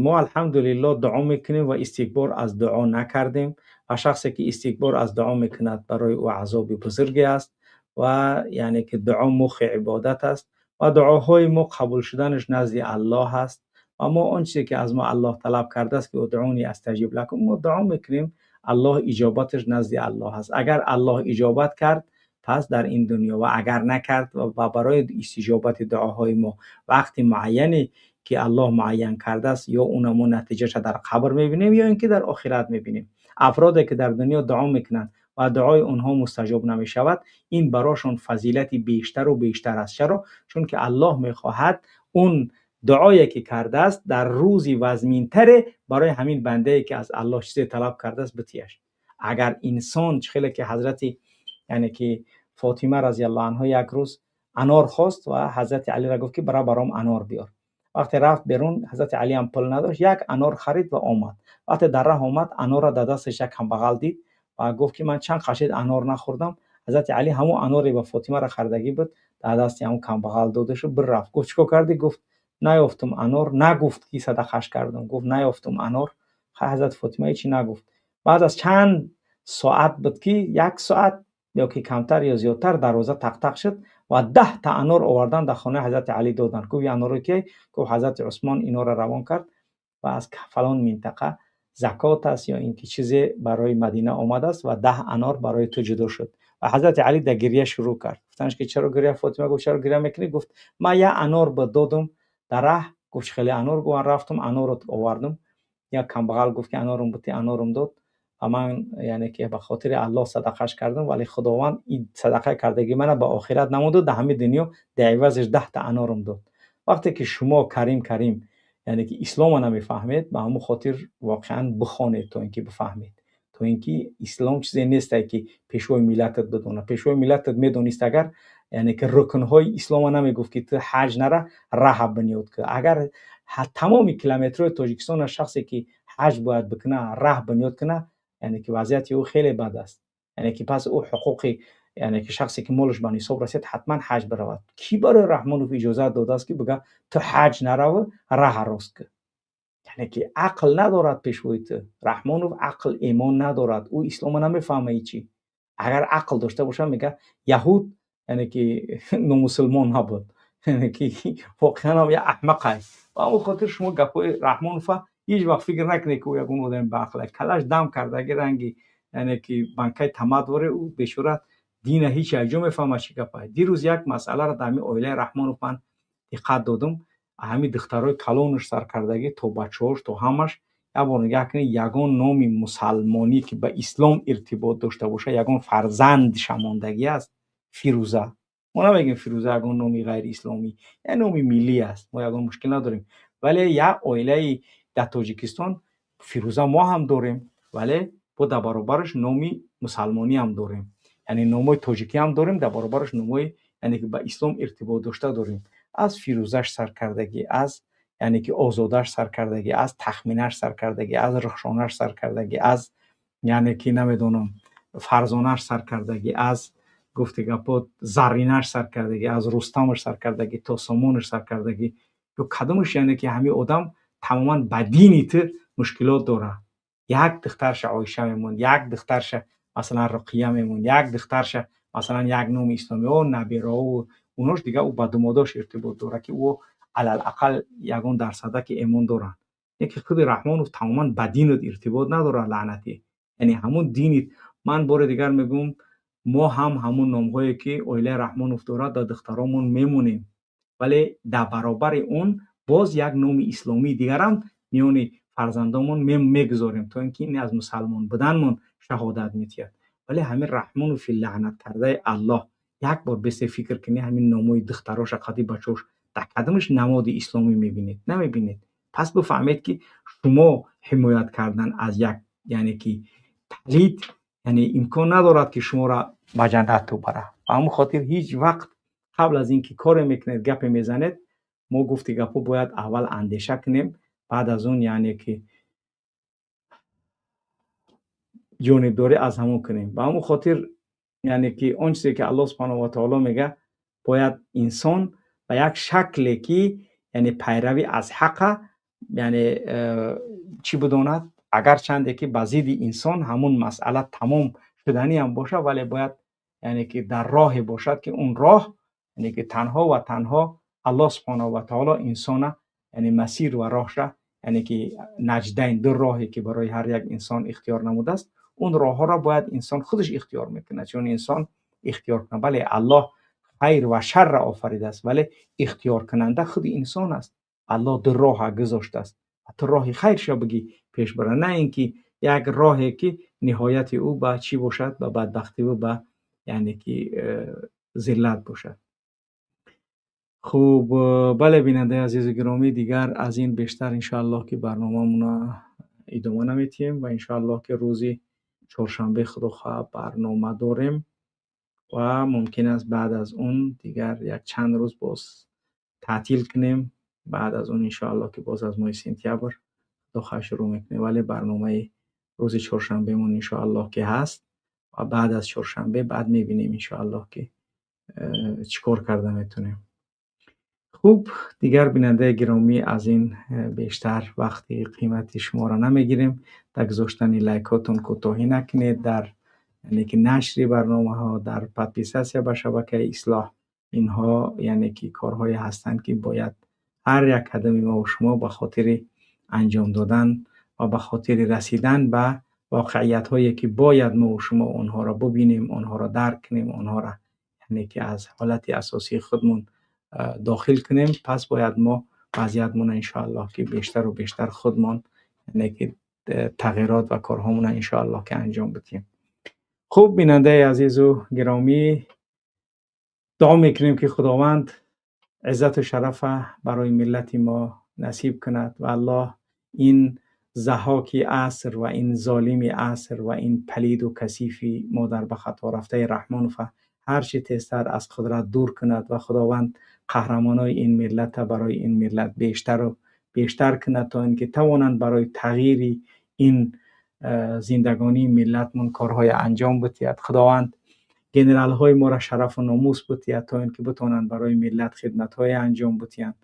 Мо алҳамдулиллоҳ дуо мекунем ва истикбор аз дуо накардем, ва шахсе, ки истикбор аз дуо мекунад, барои ӯ азоби бузурге аст ва яъне ки дуо мухи ибодат аст ва дуоҳои мо қабул шуданаш назди Аллоҳ аст ва мо он чизе, ки аз мо Аллоҳ талаб кардааст, ки удъуни астаҷиб лакум, мо дуо мекунем, Аллоҳ иҷобаташ назди Аллоҳ аст. Агар Аллоҳ иҷобат кард, пас дар ин дунё, ва агар накард ва барои истиҷобати дуоҳои мо вақти муайяне, ки Аллоҳ муайян кардааст, ё уна мо натиҷаша дар қабр мебинем, ё ин ки дар охират мебинем. Афроде, ки дар дунё дуо мекунанд ва дуои онҳо мустаҷоб намешавад, ин барошон фазилати бештару бештар аст. Чаро? Чунки Аллоҳ мехоҳад он дуое, ки кардааст, дар рӯзи вазминтаре барои ҳамин бандае, ки аз Аллоҳ чизе талаб кардааст, битияш. Агар инсон чӣ хеле ки ҳазрати яъне ки Фотима разиаллоҳу анҳо як рӯз анор хост ва ҳазрати Алиро гуфт, ки бара баром анор биёр. Вақте рафт берун, ҳазрати Али ҳам пул надошт, як анор харид ва омад. Вақте дар раҳ омад, анорро дар дасташ як камбағал дид ва гуфт, ки ман чанд қашид анор нахӯрдам. Ҳазрати Али ҳамон аноре ба Фотимаро харидагӣ буд, дар дасти ҳамон камбағал дода шуд, бир рафт. Гуфт: чикор кардӣ? Гуфт: наёфтум анор. Нагуфт, ки садақаш кардам, гуфт: наёфтум анор. Ҳазрати Фотима ҳечи нагуфт. Баъд аз чанд соат буд, ки як соат ё ки камтар ё зиёдтар, дарвоза тақ-тақ шуд ва 10 та анор овардан, дар хонаи ҳазрати Алӣ доданд. Гуфт: анорро ки? Гуфт: ҳазрати Усмон инора равон кард ва аз фалон минтақа закот аст ё ин ки чизе барои Мадина омадааст ва 10 анор барои ту ҷудо шуд. Ва ҳазрати Алӣ дар гирья шурӯъ кард. Гуфтанш, ки чаро гирья? Фотима гуфт: чаро гирья мекунӣ? Гуфт: ман як анор ба додум дар раҳ. Гуфт: хеле анор? Гуфт: ман рафтум, анорро овардум, як камбағал гуфт, ки анорум бути, анорум дод ва ман яъне ки ба хотири Аллоҳ садақаш кардам, вале Худованд ин садақа кардагии мана ба охират намонду, дар ҳамин дунё дар ивазаш 10 та анорум дод. Вақте ки шумо карим карим яъне ки ислома намефаҳмед, ба ҳамон хотир воқеан бихонед, то ин ки бифаҳмед, то ин ки ислом чизе несте, ки пешвои миллатат бидонад. Пешвои миллатат медонист агар, яъне ки рукнҳои ислома намегуфт, ки ту ҳаҷ нара, раҳа бунёд кун. Агар тамоми километрҳои Тоҷикистона шахсе, ки ҳаҷ бояд бикуна, раҳ бунёд куна, яъне ки вазъияти ӯ хеле бад аст. Яъне ки пас ӯ ҳуқуқи яъне ки шахсе, ки молаш ба нисоб расид, ҳатман ҳаҷ биравад. Кӣ барои Раҳмонов иҷозат додааст, ки бига: ту ҳаҷ нараву, раҳа рост кун? Яъне ки ақл надорад пешвои ту Раҳмонов, ақл имон надорад, ӯ ислома намефаҳма ҳечи. Агар ақл дошта бошад, мега яҳуд яъне ки номусулмон набуд. Яъне ки воқеан ҳам як аҳмақ аст. Ба ҳамон хотир шумо гапҳои Раҳмонова ҳеҷ вақт фикр накунед, ки ӯ ягон одами баақл аст. Калаш дам кардаги ранги яъне ки банкаи тамат воре, ӯ бешура дина ҳеҷ якҷо мефаҳмад чӣ гап аст. Дирӯз як масъаларо дар ҳамин оилаи Раҳмонов ман диққат додум. Ҳамин духтарои калонаш саркардагӣ то бачаҳош то ҳамаш Як бор нигаҳ кунед, ягон номи мусалмонӣ ки ба ислом иртибот дошта бошад, ягон фарзандша мондагӣ аст? Фирӯза. Мо намегӯем Фирӯза ягон номи ғайриисломӣ, як номи миллӣ аст, мо ягон мушкил надорем. Вале як оилаи дар Тоҷикистон Фирӯза мо ҳам дорем, вале бо дар баробараш номи мусалмонӣ ҳам дорем. Яъне номҳои тоҷикӣ ҳам дорем, дар баробараш номҳои яъне ки ба ислом иртибот дошта дорем. Аз Фирӯзаш саркардагӣ, аз яъне ки Озодаш саркардагӣ, аз Тахминаш саркардагӣ, аз Рухшонаш саркардагӣ, аз яъне ки намедонам Фарзонаш саркардагӣ, аз гуфти гапо Зарринаш саркардагӣ, аз Рустамаш саркардагӣ, то Сомонаш саркардагӣ. Ё кадомаш яъне ки ҳамин одам тамоман ба дини ту мушкилот дорад. Як духтарша Оиша мемонд, як духтарша масалан Руқия мемонд, як духтарша масалан як номи исломӣ, о набераову унош дига ӯ ба думодош иртибот дорад, ки ӯ алалақал ягон дарсада ки эмон доранд. Яке худи Раҳмонов тамоман ба динат иртибот надорад, лаънатӣ. Яъне ҳамун дини ман бори дигар мегӯям, мо ҳам ҳамун номҳое ки оилаи Раҳмонов дорад дар духтаромон мемонем, вале дар баробари он боз як номи исломии дигарам миёни фарзандомон мегузорем, то ин ки ин аз мусалмон буданмон шаҳодат медиҳад. Вале ҳамин Раҳмонови лаънат кардаи Аллоҳ як бор бесе фикр кунӣ, ҳамин номҳои духтароша қади бачаош дар кадомаш намоди исломӣ мебинед? Намебинед. Пас бифаҳмед, ки шумо ҳимоят кардан аз як яъне ки палид яъне имкон надорад, ки шуморо ба ҷаннат барад. Ба ҳамон хотир ҳеҷ вақт қабл аз ин ки коре мекунед, гапе мезанед, мо гуфти гапҳо бояд аввал андеша кунем, баъд аз он яъне ки ҷонибдорӣ аз ҳамон кунем. Ба ҳамон хотир яъне ки он чизе ки Аллоҳ субҳанаҳу ва таоло мегӯяд, бояд инсон ба як шакле ки яъне пайравӣ аз ҳақа яъне чӣ бидонад, агарчанде ки ба зидди инсон ҳамун масъала тамом шуданӣ ҳам бошад, вале бояд яъне ки дар роҳе бошад, ки он роҳ яъне ки танҳо ва танҳо Аллоҳ субҳанаҳу ва таоло инсона яъне масир ва роҳша яъне ки наҷдайн, ду роҳе ки барои ҳар як инсон ихтиёр намудааст, он роҳҳоро бояд инсон худаш ихтиёр мекунад, чун инсон ихтиёр кунад. Бале, Аллоҳ хайр ва шарра офаридааст, вале ихтиёркунанда худи инсон аст. Аллоҳ ду роҳа гузоштааст, ту роҳи хайрша бигӣ пеш бара, на ин ки як роҳе ки ниҳояти ӯ ба чӣ бошад, ба бадбахтиву ба яъне ки зиллат бошад. Хуб, бале, бинандаи азизу гиромӣ, дигар аз ин бештар иншоаллоҳ ки барномаамона идома наметиҳем ва иншоаллоҳ ки рӯзи чоршанбе худо хоҳад барнома дорем ва мумкин аст баъд аз он дигар як чанд рӯз боз таътил кунем. Баъд аз он иншоаллоҳ ки боз аз моҳи сентябр худо хоҳад шурӯъ мекунем, вале барномаи рӯзи чоршанбемон иншоаллоҳ ки ҳаст ва баъд аз чоршанбе баъд мебинем иншоаллоҳ ки чӣ кор карда метавонем. Хуб, дигар бинандаи гиромӣ, аз ин бештар вақти қимати шуморо намегирем. Дар гузоштани лайкҳотон кӯтоҳӣ накунед, дар яъне ки нашри барномаҳо, дар подписатсия ба шабакаи Ислоҳ, инҳо яъне ки корҳое ҳастанд, ки бояд ҳар як қадами мо ва шумо ба хотири анҷом додан ва ба хотири расидан ба воқеиятҳое ки бояд мо ва шумо онҳоро бубинем, онҳоро дарк кунем, онҳоро яъне ки аз ҳолати асосии худмон дохил кунем, пас бояд мо вазъиятмонро иншоаллоҳ ки бештару бештар худмон яъне ки тағйирот ва корҳомонро иншоаллоҳ ки анҷом бидиҳем. Хуб, бинандаи азизу гиромӣ, дуо мекунем, ки Худованд иззату шарафа барои миллати мо насиб кунад ва Аллоҳ ин заҳоки аср ва ин золими аср ва ин палиду касифи модар ба хато рафтаи Раҳмонова ҳарчи тезтар аз қудрат дур кунад ва Худованд қаҳрамонои ин миллата барои ин миллат бештару бештар кунад, то ин ки тавонанд барои тағйири ин зиндагонии миллатмон корҳои анҷом бидиҳад. Худованд генералҳои моро шарафу номус бидиҳад, то ин ки битавонанд барои миллат хидматҳое анҷом бидиҳанд.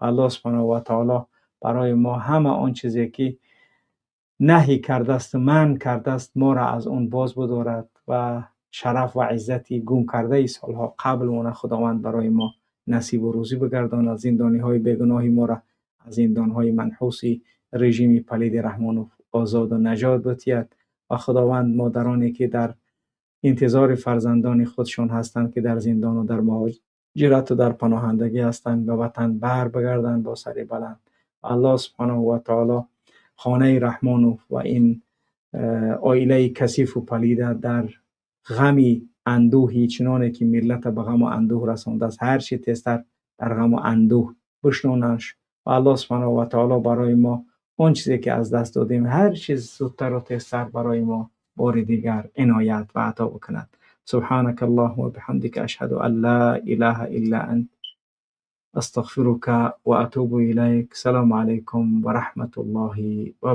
Аллоҳ субҳанаҳу ва таоло барои мо ҳама он чизе ки наҳӣ кардааст, манъ кардааст, моро аз он боз бидорад ва шараф ва иззати гум кардаи солҳо қабл мона Худованд барои мо насибу рӯзӣ бигардонад. Зиндониҳои бегуноҳи моро аз зиндонҳои манҳуси режими палиди Раҳмонов озоду наҷот бидиҳад ва Худованд модароне ки дар интизори фарзандони худшон ҳастанд, ки дар зиндону дар муҳоҷирату дар паноҳандагӣ ҳастанд, ба ватан бар бигарданд бо сари баланд. Аллоҳ субҳанаҳу ва таоло Хонаи Раҳмонов ва ин оилаи касифу палида дар ғами андӯҳи чуноне ки миллата ба ғаму андӯҳ расондааст, ҳар чи тезтар дар ғаму андӯҳ бишнонаш ва Аллоҳ субҳанаҳу ва таоло барои мо он чизе ки аз даст додем, ҳар чиз зудтару тезтар барои мо бори дигар иноят ва ато бикунад. سبحانك اللهم وبحمدك، أشهد أن لا إله إلا أنت، أستغفرك وأتوب إليك. السلام عليكم ورحمة الله وبركاته.